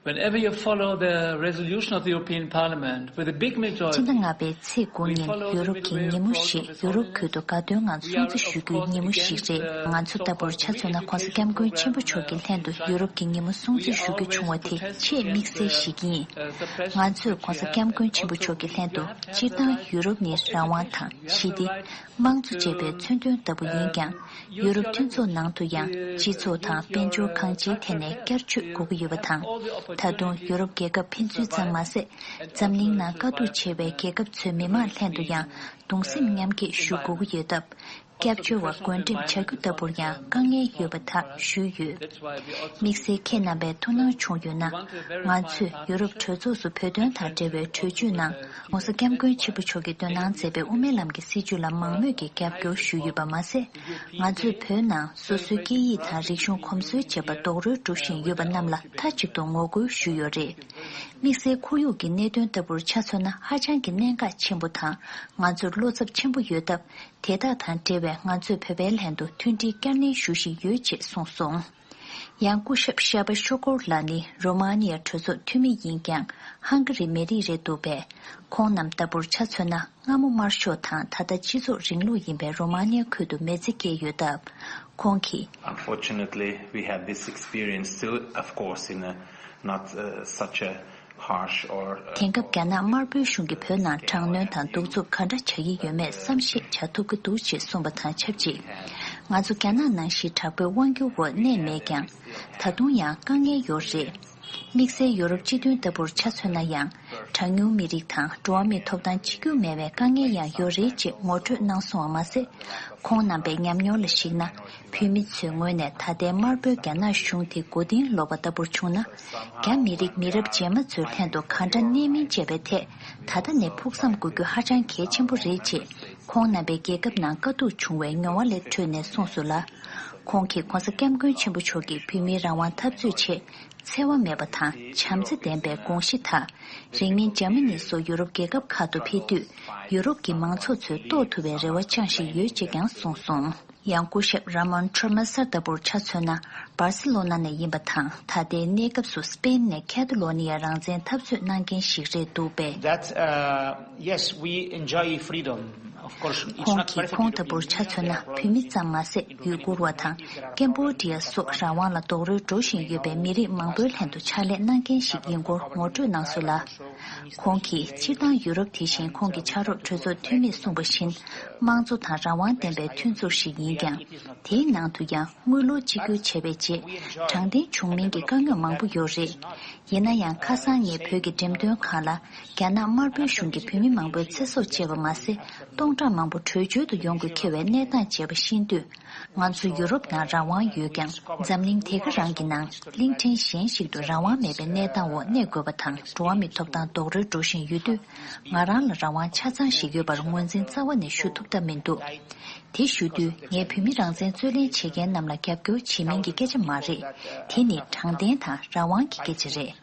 Whenever you follow the resolution of the European Parliament with a big majority, སྤྱི་ཟླ་ལྔ་པའི་ཚེས་དགུ་ཉིན་ཡུ་རོབ་ཀྱི་ཉིན་མོ་ཞེས་ཡུ་རོབ་ཁུལ་དུ་དགའ་སྟོན་ངང་སྲུང་བརྩི་ཞུ་རྒྱུའི་ཉིན་མོ་ཞིག་རེད། ང་ཚོ་ལྟ་བུར་ཆ་མཚོན་ན་༸གོང་ས་༸སྐྱབས་མགོན་ཆེན་པོ་མཆོག་གི་ལྷན་དུ་ཡུ་རོབ་ཀྱི་ཉིན་མོ་སྲུང་བརྩི་ཞུ་རྒྱུ་བྱུང་བ་དེ་ཆེས་དམིགས་བསལ་ཞིག་ཡིན། ང་ཚོས་༸གོང་ས་༸སྐྱབས་མགོན་ཆེན་པོ་མཆོག་གི་ལྷན་དུ་སྤྱིར་བཏང་ཡུ་རོབ་ནི་རང་དབང་དང་ཞི་བདེ། དམངས་གཙོ་བཅས་པའི་མཚོན་དོན་ལྟ་བུ་ཡིན་ཀྱང་། ཡུ་རོབ་མཐུན་ཚོགས་ནང་དུ་ཡང་སྤྱི་ཚོགས་དང་དཔལ་འབྱོར་གང་ཅིའི་ཐད་ནས་བསྐྱར་བཅོས་དགོས་ཀྱི་ཡོད་པ་དང་། ད་དུང་ཡུ་རོབ་རྒྱལ་ཁབ་ཕན་ཚུན་ཙམ་མ་ཟད། འཛམ་གླིང་ནང་དཀའ་སྡུག་ཆེ་བའི་རྒྱལ་ཁབ་ཚོའི་མི་དམངས་ལྷན་དུ་ཡང་གདུང་སེམས་མཉམ་སྐྱེད་ཞུ་དགོས་ཀྱི་ཡོད་སྟབས། སྐྱབས་བཅོལ་བ་བགོ་འགྲེམས་བྱ་རྒྱུ་ལྟ་བུར་ཡང་དཀའ་ངལ་ཡོད་པ་དག་ཞུས་ཡོད། དམིགས་བསལ་ཁྱེད་རྣམ་པས་ཐུགས་སྣང་བྱུང་ཡོད་ན། ང་ཚོས་ཡུ་རོབ་གྲོས་ཚོགས་སུ་བོད་དོན་དང་འབྲེལ་བའི་གྲོས་ཆོད་ནང་༸གོང་ས་༸སྐྱབས་མགོན་ཆེན་པོ་མཆོག་གིས་འདོན་གནང་མཛད་པའི་དབུ་མའི་ལམ་གྱི་སྲིད་བྱུས་ལ་མང་མོས་ཀྱིས་རྒྱབ་སྐྱོར་ཞུས་ཡོད་པ་མ་ཟད། ང་ཚོས་བོད་ནང་སོ་སོའི་སྐད་ཡིག་དང་རིག་གཞུང་གོམས་སྲོལ་བཅས་པ་རྡོག་རོལ་འགྲོ་བཞིན་ཡོད་པ་རྣམས་ལ་མཐའ་གཅིག་ཏུ་ངོ་རྒོལ་ཞུས་ཡོད་རེད། དམིགས་བསལ་ཁོར་ཡུག་གི་གནད་དོན་ལྟ་བུར་ཆ་མཚོན་ན་ཧ་ཅང་གི་གནད་འགག་ཆེན་པོ་དང་། ང་ཚོར་བློ་འཚབ་ཆེན་པོ་ཡོད་སྟབས། དེ་དག་དང་འབྲེལ་བའི་ང་ཚོས་བོད་པའི་ལྷན་དུ་མཐུན་སྒྲིལ་བསྐྱར་ནན་ཞུ་བཞིན་ཡོད་ཅེས་གསུངས་སོང་། ཡང་སྐུ་ཞབས་ཤ་པ་ཤོ་ཀོར་ལགས་ནི་རོ་མ་ནི་ཡ་གྲོས་ཚོགས་འཐུས་མི་ཡིན་ཀྱང་ཧང་ག་རི་མི་རིགས་རེད་འདུག་པས། ཁོང་རྣམས་ལྟ་བུར་ཆ་མཚོན་ན་སྔ་མོ་དམར་ཤོག་དང་ད་ལྟ་སྤྱི་ཚོགས་རིང་ལུགས་ཡིན་པའི་རོ་མ་ནི་ཡ་ཁུལ་དུ་མི་ཚེ་སྐྱེལ་ཡོད་སྟབས། ཁོང་གིས། Unfortunately, we had this experience too, of course, in a not uh, such a harsh or uh, དེང་སྐབས་རྒྱ་ནག་དམར་པོའི་གཞུང་གིས་བོད་ནང་དྲག་གནོན་དང་གདུག་རྩུབ་ག་འདྲ་བྱ་ཡི་ཡོད་མེད་བསམ་ཤེས་བྱ་ཐུབ་ཀྱི་འདུག་ཅེས་གསུངས་པ་དང་ཆབས་ཅིག་ང་ཚོ་རྒྱ་ནག་ནང་བཞིན་དྲག་པོའི་དབང་སྒྱུར་འོག་གནས་མེད་ཀྱང་། ད་དུང་ཡང་དཀའ་ངལ་ཡོད་རེད། དམིགས་བསལ་ཡོ་རོབ་སྤྱི་མཐུན་ལྟ་བུར་ཆ་མཚོན་ན་ཡང་། གྲངས་ཉུང་མི་རིགས་དང་འགྲོ་བ་མིའི་ཐོབ་ཐང་གཅིག་གྱུར་མེད་པའི་དཀའ་ངལ་ཡང་ཡོད་རེད་ཅེས་ངོ་སྤྲོད་གནང་སོང་བ་མ་ཟད། ཁོང་རྣམ་པའི་ཉམས་མྱོང་ལ་གཞིགས་ན། བོད་མི་ཚོའི་ངོས་ནས་ད་ལྟའི་དམར་པོའི་རྒྱ་ནག་གཞུང་དེ་མགོ་རྟིང་སློག་པ་ལྟ་བུར་བྱུང་ན། རྒྱ་མི་རིགས་མི་རབས་རྗེས་མ་ཚོའི་ལྷན་དུ་གང་འདྲ་གནས་མིན་བཅས་པའི་ཐད་ད་ལྟ་ནས་ཕུགས་བསམ་དགོས་རྒྱུ་ཧ་ཅང་གལ་ཆེན་པོ་རེད་ཅེས་ཁོང་རྣམ་པའི་རྒྱལ་ཁབ་ནང་དཀའ་སྡུག་བྱུང་བའི་མྱོང་བ་ལས་འཕྲོས་ནས་གསུངས་སོང་ལ། ཁོང་གིས་༸གོང་ས་༸སྐྱབས་མགོན་ཆེན་པོ་མཆོག་གིས་བོད་མིའི་རང་དབང་འཐབ་རྩོད་ཆེད། འཚེ་བ་མེད་པ་དང་བྱམས་བརྩེ་ལྡན་པའི་དགོངས་གཞི་དག་རིང་མིན་འཇར་མ་ནི་སོགས་ཡུ་རོབ་རྒྱལ་ཁབ་ཁག་ཏུ་ཕེབས་དུས། ཡུ་རོབ་ཀྱི་མང་ཚོགས་ཚོས་རྟོགས་ཐུབ་པའི་རེ་བ་བཅངས་བཞིན་ཡོད་ཅེས་ཀྱང་གསུངས་སོང་། ཡང་སྐུ་ཞབས་ར་མོན་ཁྲོ་མ་སར་ལྟ་བུར་ཆ་མཚོན་ན། སྦར་སི་ལོ་ན་ནས་ཡིན་པ་དང་། ད་ལྟའི་གནས་སྐབས་སུ་སི་པེན་ནས་ཁེ་ཏ་ལོ་ནི་ཡ་རང་བཙན་འཐབ་རྩོད་གནང་མཁན་ཞིག་རེད་འདུག་པས། That, uh, yes, we enjoy freedom. Of course, it's ཁོང་not གིས་perfectly ཁོང་ལྟ་བུར་ཆ་མཚོན་ན། བོད་མི་ཙམ་མ་ཟད། ཡུ་གུར་བ་དང་། ཀེམ་བྷོ་ཌི་ཡ་སོགས་རང་དབང་ལ་རྡོག་རོལ་འགྲོ་བཞིན་ཡོད་པའི་མི་རིགས་མང་པོའི་ལྷན་དུ་ཕྱག་ལས་གནང་མཁན་ཞིག་ཡིན་སྐོར་ངོ་སྤྲོད་གནང་སོང་ལ། ཁོང་གིས་སྤྱིར་བཏང་ཡུ་རོབ་དེ་བཞིན་ཁོང་གི་ཕྱག་རོགས་གྲོས་ཚོགས་འཐུས་མིས་གསུངས་པ་བཞིན། དམངས་གཙོ་དང་རང་དབང་ལྡན་པའི་མཐུན་ཚོགས་ཤིག་ཡིན་ཀྱང་། དེའི་ནང་དུ་ཡང་དངུལ་ལོར་གཅིག་གྱུར་བྱས་པའི་རྗེས། དྲང་བདེན་བྱུང་མིན་གྱི་དཀའ་རྙོག་མང་པོ་ཡོད་རེད། ཡིན་ན་ཡང་། ཁ་སང་ངས་བོད་ཀྱི་འགྲེམས་སྟོན་ཁང་ལ། རྒྱ་ནག་དམར་པོའི་གཞུང་གིས་བོད་མི་མང་པོའི་ཚེ་སྲོག་བཅད་པ་མ་ཟད། སྟོང་ཕྲག་མང་པོ་བྲོས་བྱོལ་དུ་ཡོང་དགོས་འཁེལ་བའི་གནས་སྟངས་བཅས་པ་ཤེས་དུས། ང་ཚོ་ཡུ་རོབ་ནང་རང་དབང་ཡོད་ཀྱང་། འཛམ་གླིང་དེ་ག་རང་གི་ནང་། གླིང་ཕྲན་གཞན་ཞིག་ཏུ་རང་དབང་མེད་པའི་གནས་སྟངས་འོག་གནས་དགོས་པ་དང་། འགྲོ་བ་མིའི་ཐོབ་ཐང་རྡོག་རོལ་འགྲོ་བཞིན་ཡོད་དུས། ང་རང་ལ་རང་དབང་ཆ་ཚང་ཞིག་ཡོད་པར་ངོས་འཛིན་རྩ་བ་ནས་ཞུ་ཐུབ་ཐབས་མི་འདུག་དེ་ཞུ་དུས། ངས་བོད་མི་རང་བཙན་རྩོད་ལེན་བྱེད་མཁན་རྣམས་ལ་རྒྱབ་སྐྱོར་བྱེད་མིན་གྱི་སྐད་ཆ་མ་རེད། དེ་ནི་དྲང་བདེན་དང་རང་དབང་གི་སྐད་ཆ་རེད།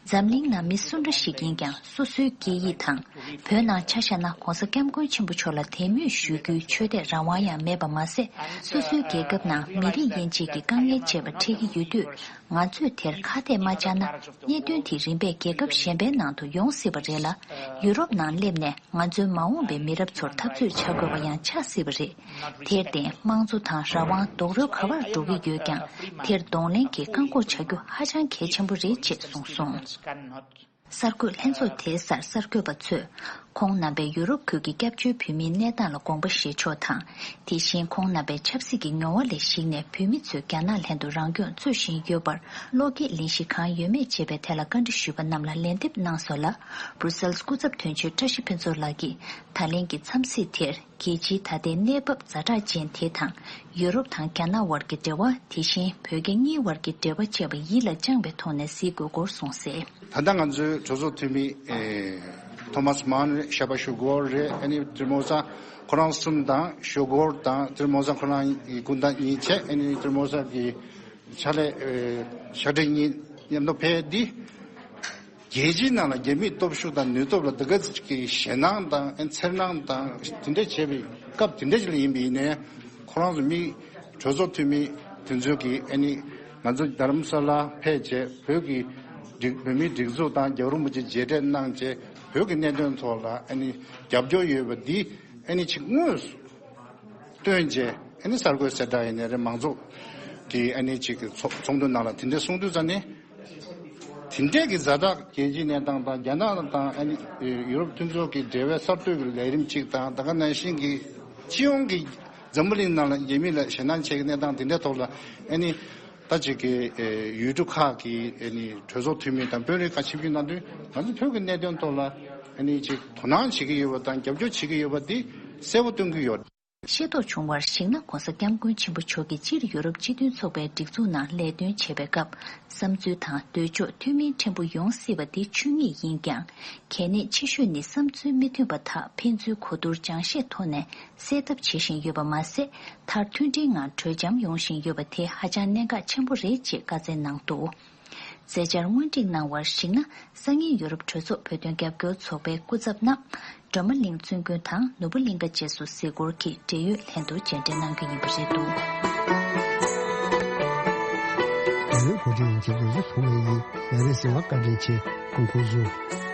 འཛམ་གླིང་ནང་མི་སུ་འདྲ་ཞིག་ཡིན་ཀྱང་། སོ་སོའི་སྐད་ཡིག་དང་། བོད་ནང་ཆ་བཞག་ན། ༸གོང་ས་༸སྐྱབས་མགོན་ཆེན་པོ་མཆོག་ལ་དད་མོས་ཞུ་རྒྱུའི་ཆོས་དད་རང་དབང་ཡང་མེད་པ་མ་ཟད། སོ་སོའི་རྒྱལ་ཁབ་ནང་མི་རིགས་དབྱེ་འབྱེད་ཀྱི་དཀའ་ངལ་འཕྲད་པ་འཕྲད་ཀྱི་ཡོད་དུས། ང་ཚོས་དེར་ཁ་གཏད་མ་བཅག་ན། གནད་དོན་དེ་རིམ་པས་རྒྱལ་ཁབ་གཞན་པའི་ནང་དུ་ཡོང་སྲིད་པ་རེད་ལ། ཡུ་རོབ་ནང་སླེབས་ནས་ང་ཚོའི་མ་འོངས་པའི་མི་རབས་ཚོར་འཐབ་རྩོད་བྱ་དགོས་པ་ཡང་ཆགས་སྲིད་པ་རེད། དེར་བརྟེན། དམངས་གཙོ་དང་རང་དབང་རྡོག་རོལ་ག་པར་འགྲོ་གི་ཡོད་ཀྱང་། དེར་གདོང་ལེན་གྱིས་བཀག་འགོག་བྱ་རྒྱུ་ཧ་ཅང་གལ་ཆེན་པོ་རེད་ཅེས་གསུངས་སོང་། གསར་འགོད་ལྷན་ཚོགས་དེའི་སར་གསར་འགོད་པ་ཚོས། ཁོང་རྣམ་པས་ཡུ་རོབ་ཁུལ་གྱི་སྐྱབས་བཅོལ་བོད་མིའི་གནས་སྟངས་ལ་དགོངས་པ་བཞེས་ཕྱོགས་དང་། དེ་བཞིན་ཁོང་རྣམ་པའི་ཆབ་སྲིད་ཀྱི་མྱོང་བ་ལ་གཞིགས་ནས། བོད་མི་ཚོས་རྒྱ་ནག་ལྷན་དུ་རང་སྐྱོང་རྩོད་བཞིན་ཡོད་པར། བློ་འགྱོད་གླེང་གཞི་གང་ཡོད་མེད་ཅེས་པའི་ཐད་ལ་བཀའ་འདྲི་ཞུས་པ་རྣམས་ལ་ལན་འདེབས་གནང་སོང་ལ། སྦྲུ་སེལ་སྐུ་ཚབ་དོན་གཅོད་བཀྲ་ཤིས་ཕུན་ཚོགས་ལགས་ཀྱིས། ད་ལན་གྱི་འཚམས་གཟིགས་དེར། རྒྱལ་སྤྱིའི་ད་ལྟའི་གནས་བབ་ཛ་དྲག་ཅན་དེ་དང་། ཡུ་རོབ་དང་རྒྱ་ནག་དབར་གྱི་འབྲེལ་བ། དེ་བཞིན་བོད་རྒྱ་གཉིས་དབར་གྱི་འབྲེལ་བ་བཅས་པ་ཡིད་ལ་བཅངས་པའི་ཐོག་ནས་གཟིགས་དགོས་སྐོར་གསུངས་གསལ། ད་ལྟ་ང་ཚོའི་གྲོས་ཚོགས་འཐུས་མི་ཨེ་ཐོ་མཱས་མཱན་རེད། ཤ་པ་ཤོ་གོར་རེད། ཨ་ནི་ཏིར་མོ་ས་ཁོ་རང་གསུམ་དང་། ཤོ་གོར་དང་ཏིར་མོ་ས་ཁོ་རང་གི་སྐུ་ཟླ་གཉིས་བྱས། ཨ་ནི་ཏིར་མོ་ས་གི་ཕྱག་ལས་ཨེ་ཕྱག་སྦྲེལ་གཉིས་མཉམ་དུ་ཕེབས་ཏེ། རྒྱལ་སྤྱིའི་ནང་ལ་རྒྱ་མིའི་སྟོབས་ཤུགས་དང་ནུས་སྟོབས་ལ་འདི་ག་ཅིག་གི་ཞེད་སྣང་དང་། འཚེར་སྣང་དང་། དེ་འདྲ་བྱས་པའི་སྐབས་དེ་འདྲ་ཞིག་ལ་ཡིན་པ་ཡིན་ནའི། ཁོ་རང་ཚོ་མི་གྲོས་ཚོགས་འཐུས་མི་དེ་ཚོ་གིས། ཨ་ནི་ང་ཚོ་རྡ་རམ་ས་ལ་ཕེབས་བྱས། བོད་ཀྱི་ སྒྲིག་བོད་མིའི་སྒྲིག་འཛུགས་དང་རྒྱལ་བ་རིན་པོ་ཆེ་མཇལ་འཕྲད་གནང་བྱས་བོད་ཀྱི་གནད་དོན་ཐོག་ལ་ཨ་ནི་རྒྱབ་སྐྱོར་ཡོད་པ་འདི་ཨ་ནི་ཅིག་དངོས་སུ་སྟོན་བྱས་ཨ་ནི་གསར་འགོད་གསལ་བསྒྲགས་ཡིན་ནའི་རེད། མང་ཚོགས་ཀྱི་ཨ་ནི་ཅིག་གི་ཚོགས་ཚོགས་འདུ་ནང་ལ་དེ་འདྲ་གསུང་དུས་ཙ་ནས་དེ་འདྲས་ཀྱི་ཛ་དྲག་རྒྱལ་སྤྱིའི་གནས་སྟངས་དང་རྒྱ་ནག་དང་ཨ་ནི་ཡུ་རོབ་མཐུན་ཚོགས་ཀྱི་འབྲེལ་བའི་གསར་གཏོད་ཀྱི་ལས་རིམ་གཅིག་དང་ད་ག་ནང་བཞིན་གྱི་སྤྱི་ཡོངས་ཀྱི་འཛམ་བུ་གླིང་ནང་ལ་རྒྱ་མི་ལ་ཞེད་སྣང་བྱེད་ཀྱི་གནས་སྟངས་དེ་འདྲའི་ཐོག་ལ་ཨ་ནི་ད་ཅིག་གི་ཨེ་ཡུལ་གྲུ་ཁག་གི་ཨ་ནི་གྲོས་ཚོགས་འཐུས་མི་དང་དཔོན་རིགས་ཁག་ཆིབས་བསྒྱུར་གནང་དུས་ང་ཚོ་བོད་ཀྱི་གནད་དོན་ཐོག་ལ་ཨ་ནི་ཅིག་དོ་སྣང་བྱེད་ཀྱི་ཡོད་པ་དང་རྒྱབ་སྐྱོར་བྱེད་ཀྱི་ཡོད་པ་འདི་གསལ་པོ་སྟོན་གྱི་ཡོད། ཤེས་རྟོགས་བྱུང་བར་གཞིགས་ན་༸གོང་ས་༸སྐྱབས་མགོན་ཆེན་པོ་མཆོག་གིས་སྤྱིར་ཡུ་རོབ་སྤྱི་མཐུན་ཚོགས་པའི་སྒྲིག་འཛུགས་ནང་ལས་དོན་བྱེད་པའི་སྐབས་བསམ་ཚུལ་དང་འདོད་ཕྱོགས་མཐུན་མིན་ཕྲན་བུ་ཡོང་སྲིད་པ་འདི་ཆོས་ཉིད་ཡིན་ཀྱང་། གལ་གནད་ཆེ་ཤོས་ནི་བསམ་ཚུལ་མི་མཐུན་པ་དག་ཕན་ཚུན་གོ་བསྡུར་སྦྱང་བཤད་ཐོག་ནས་སེལ་ཐབས་བྱེད་བཞིན་ཡོད་པ་མ་ཟད། མཐར་མཐུན་སྒྲིལ་ངང་གྲོས་འཆམ་ཡོང་བཞིན་ཡོད་པ་དེ་ཧ་ཅང་གནད་འགག་ཆེན་པོ་རེད་ཅེས་བཀའ་སྩལ་གནང་འདུག་མཛད་འཆར་སྔོན་སྒྲིག་གནང་བར་གཞིགས་ན། སང་ཉིན་ཡུ་རོབ་གྲོས་ཚོགས་བོད་དོན་རྒྱབ་སྐྱོར་ཚོགས་པའི་སྐུ་ཚབ་རྣམས་སྒྲོལ་མ་གླིང་བཙུན་དགོན་དང་ནོར་བུ་གླིང་ཁ་བཅས་སུ་གཟིགས་སྐོར་གྱི་འབྲེལ་ཡོད་ལྷན་དུ་མཇལ་འཕྲད་གནང་རྒྱུ་ཡིན་པ་རེད་འདུག་ཡུན་གོ་སྒྲིག་ཡིན་གྱི་འདུག་ཚོ་ཐོག་མའི་ཡིན་ཡ་རེ་སེ་བ་བཀའ་དྲིན་ཆེ་ཀུན་ཀུན་བཟོ།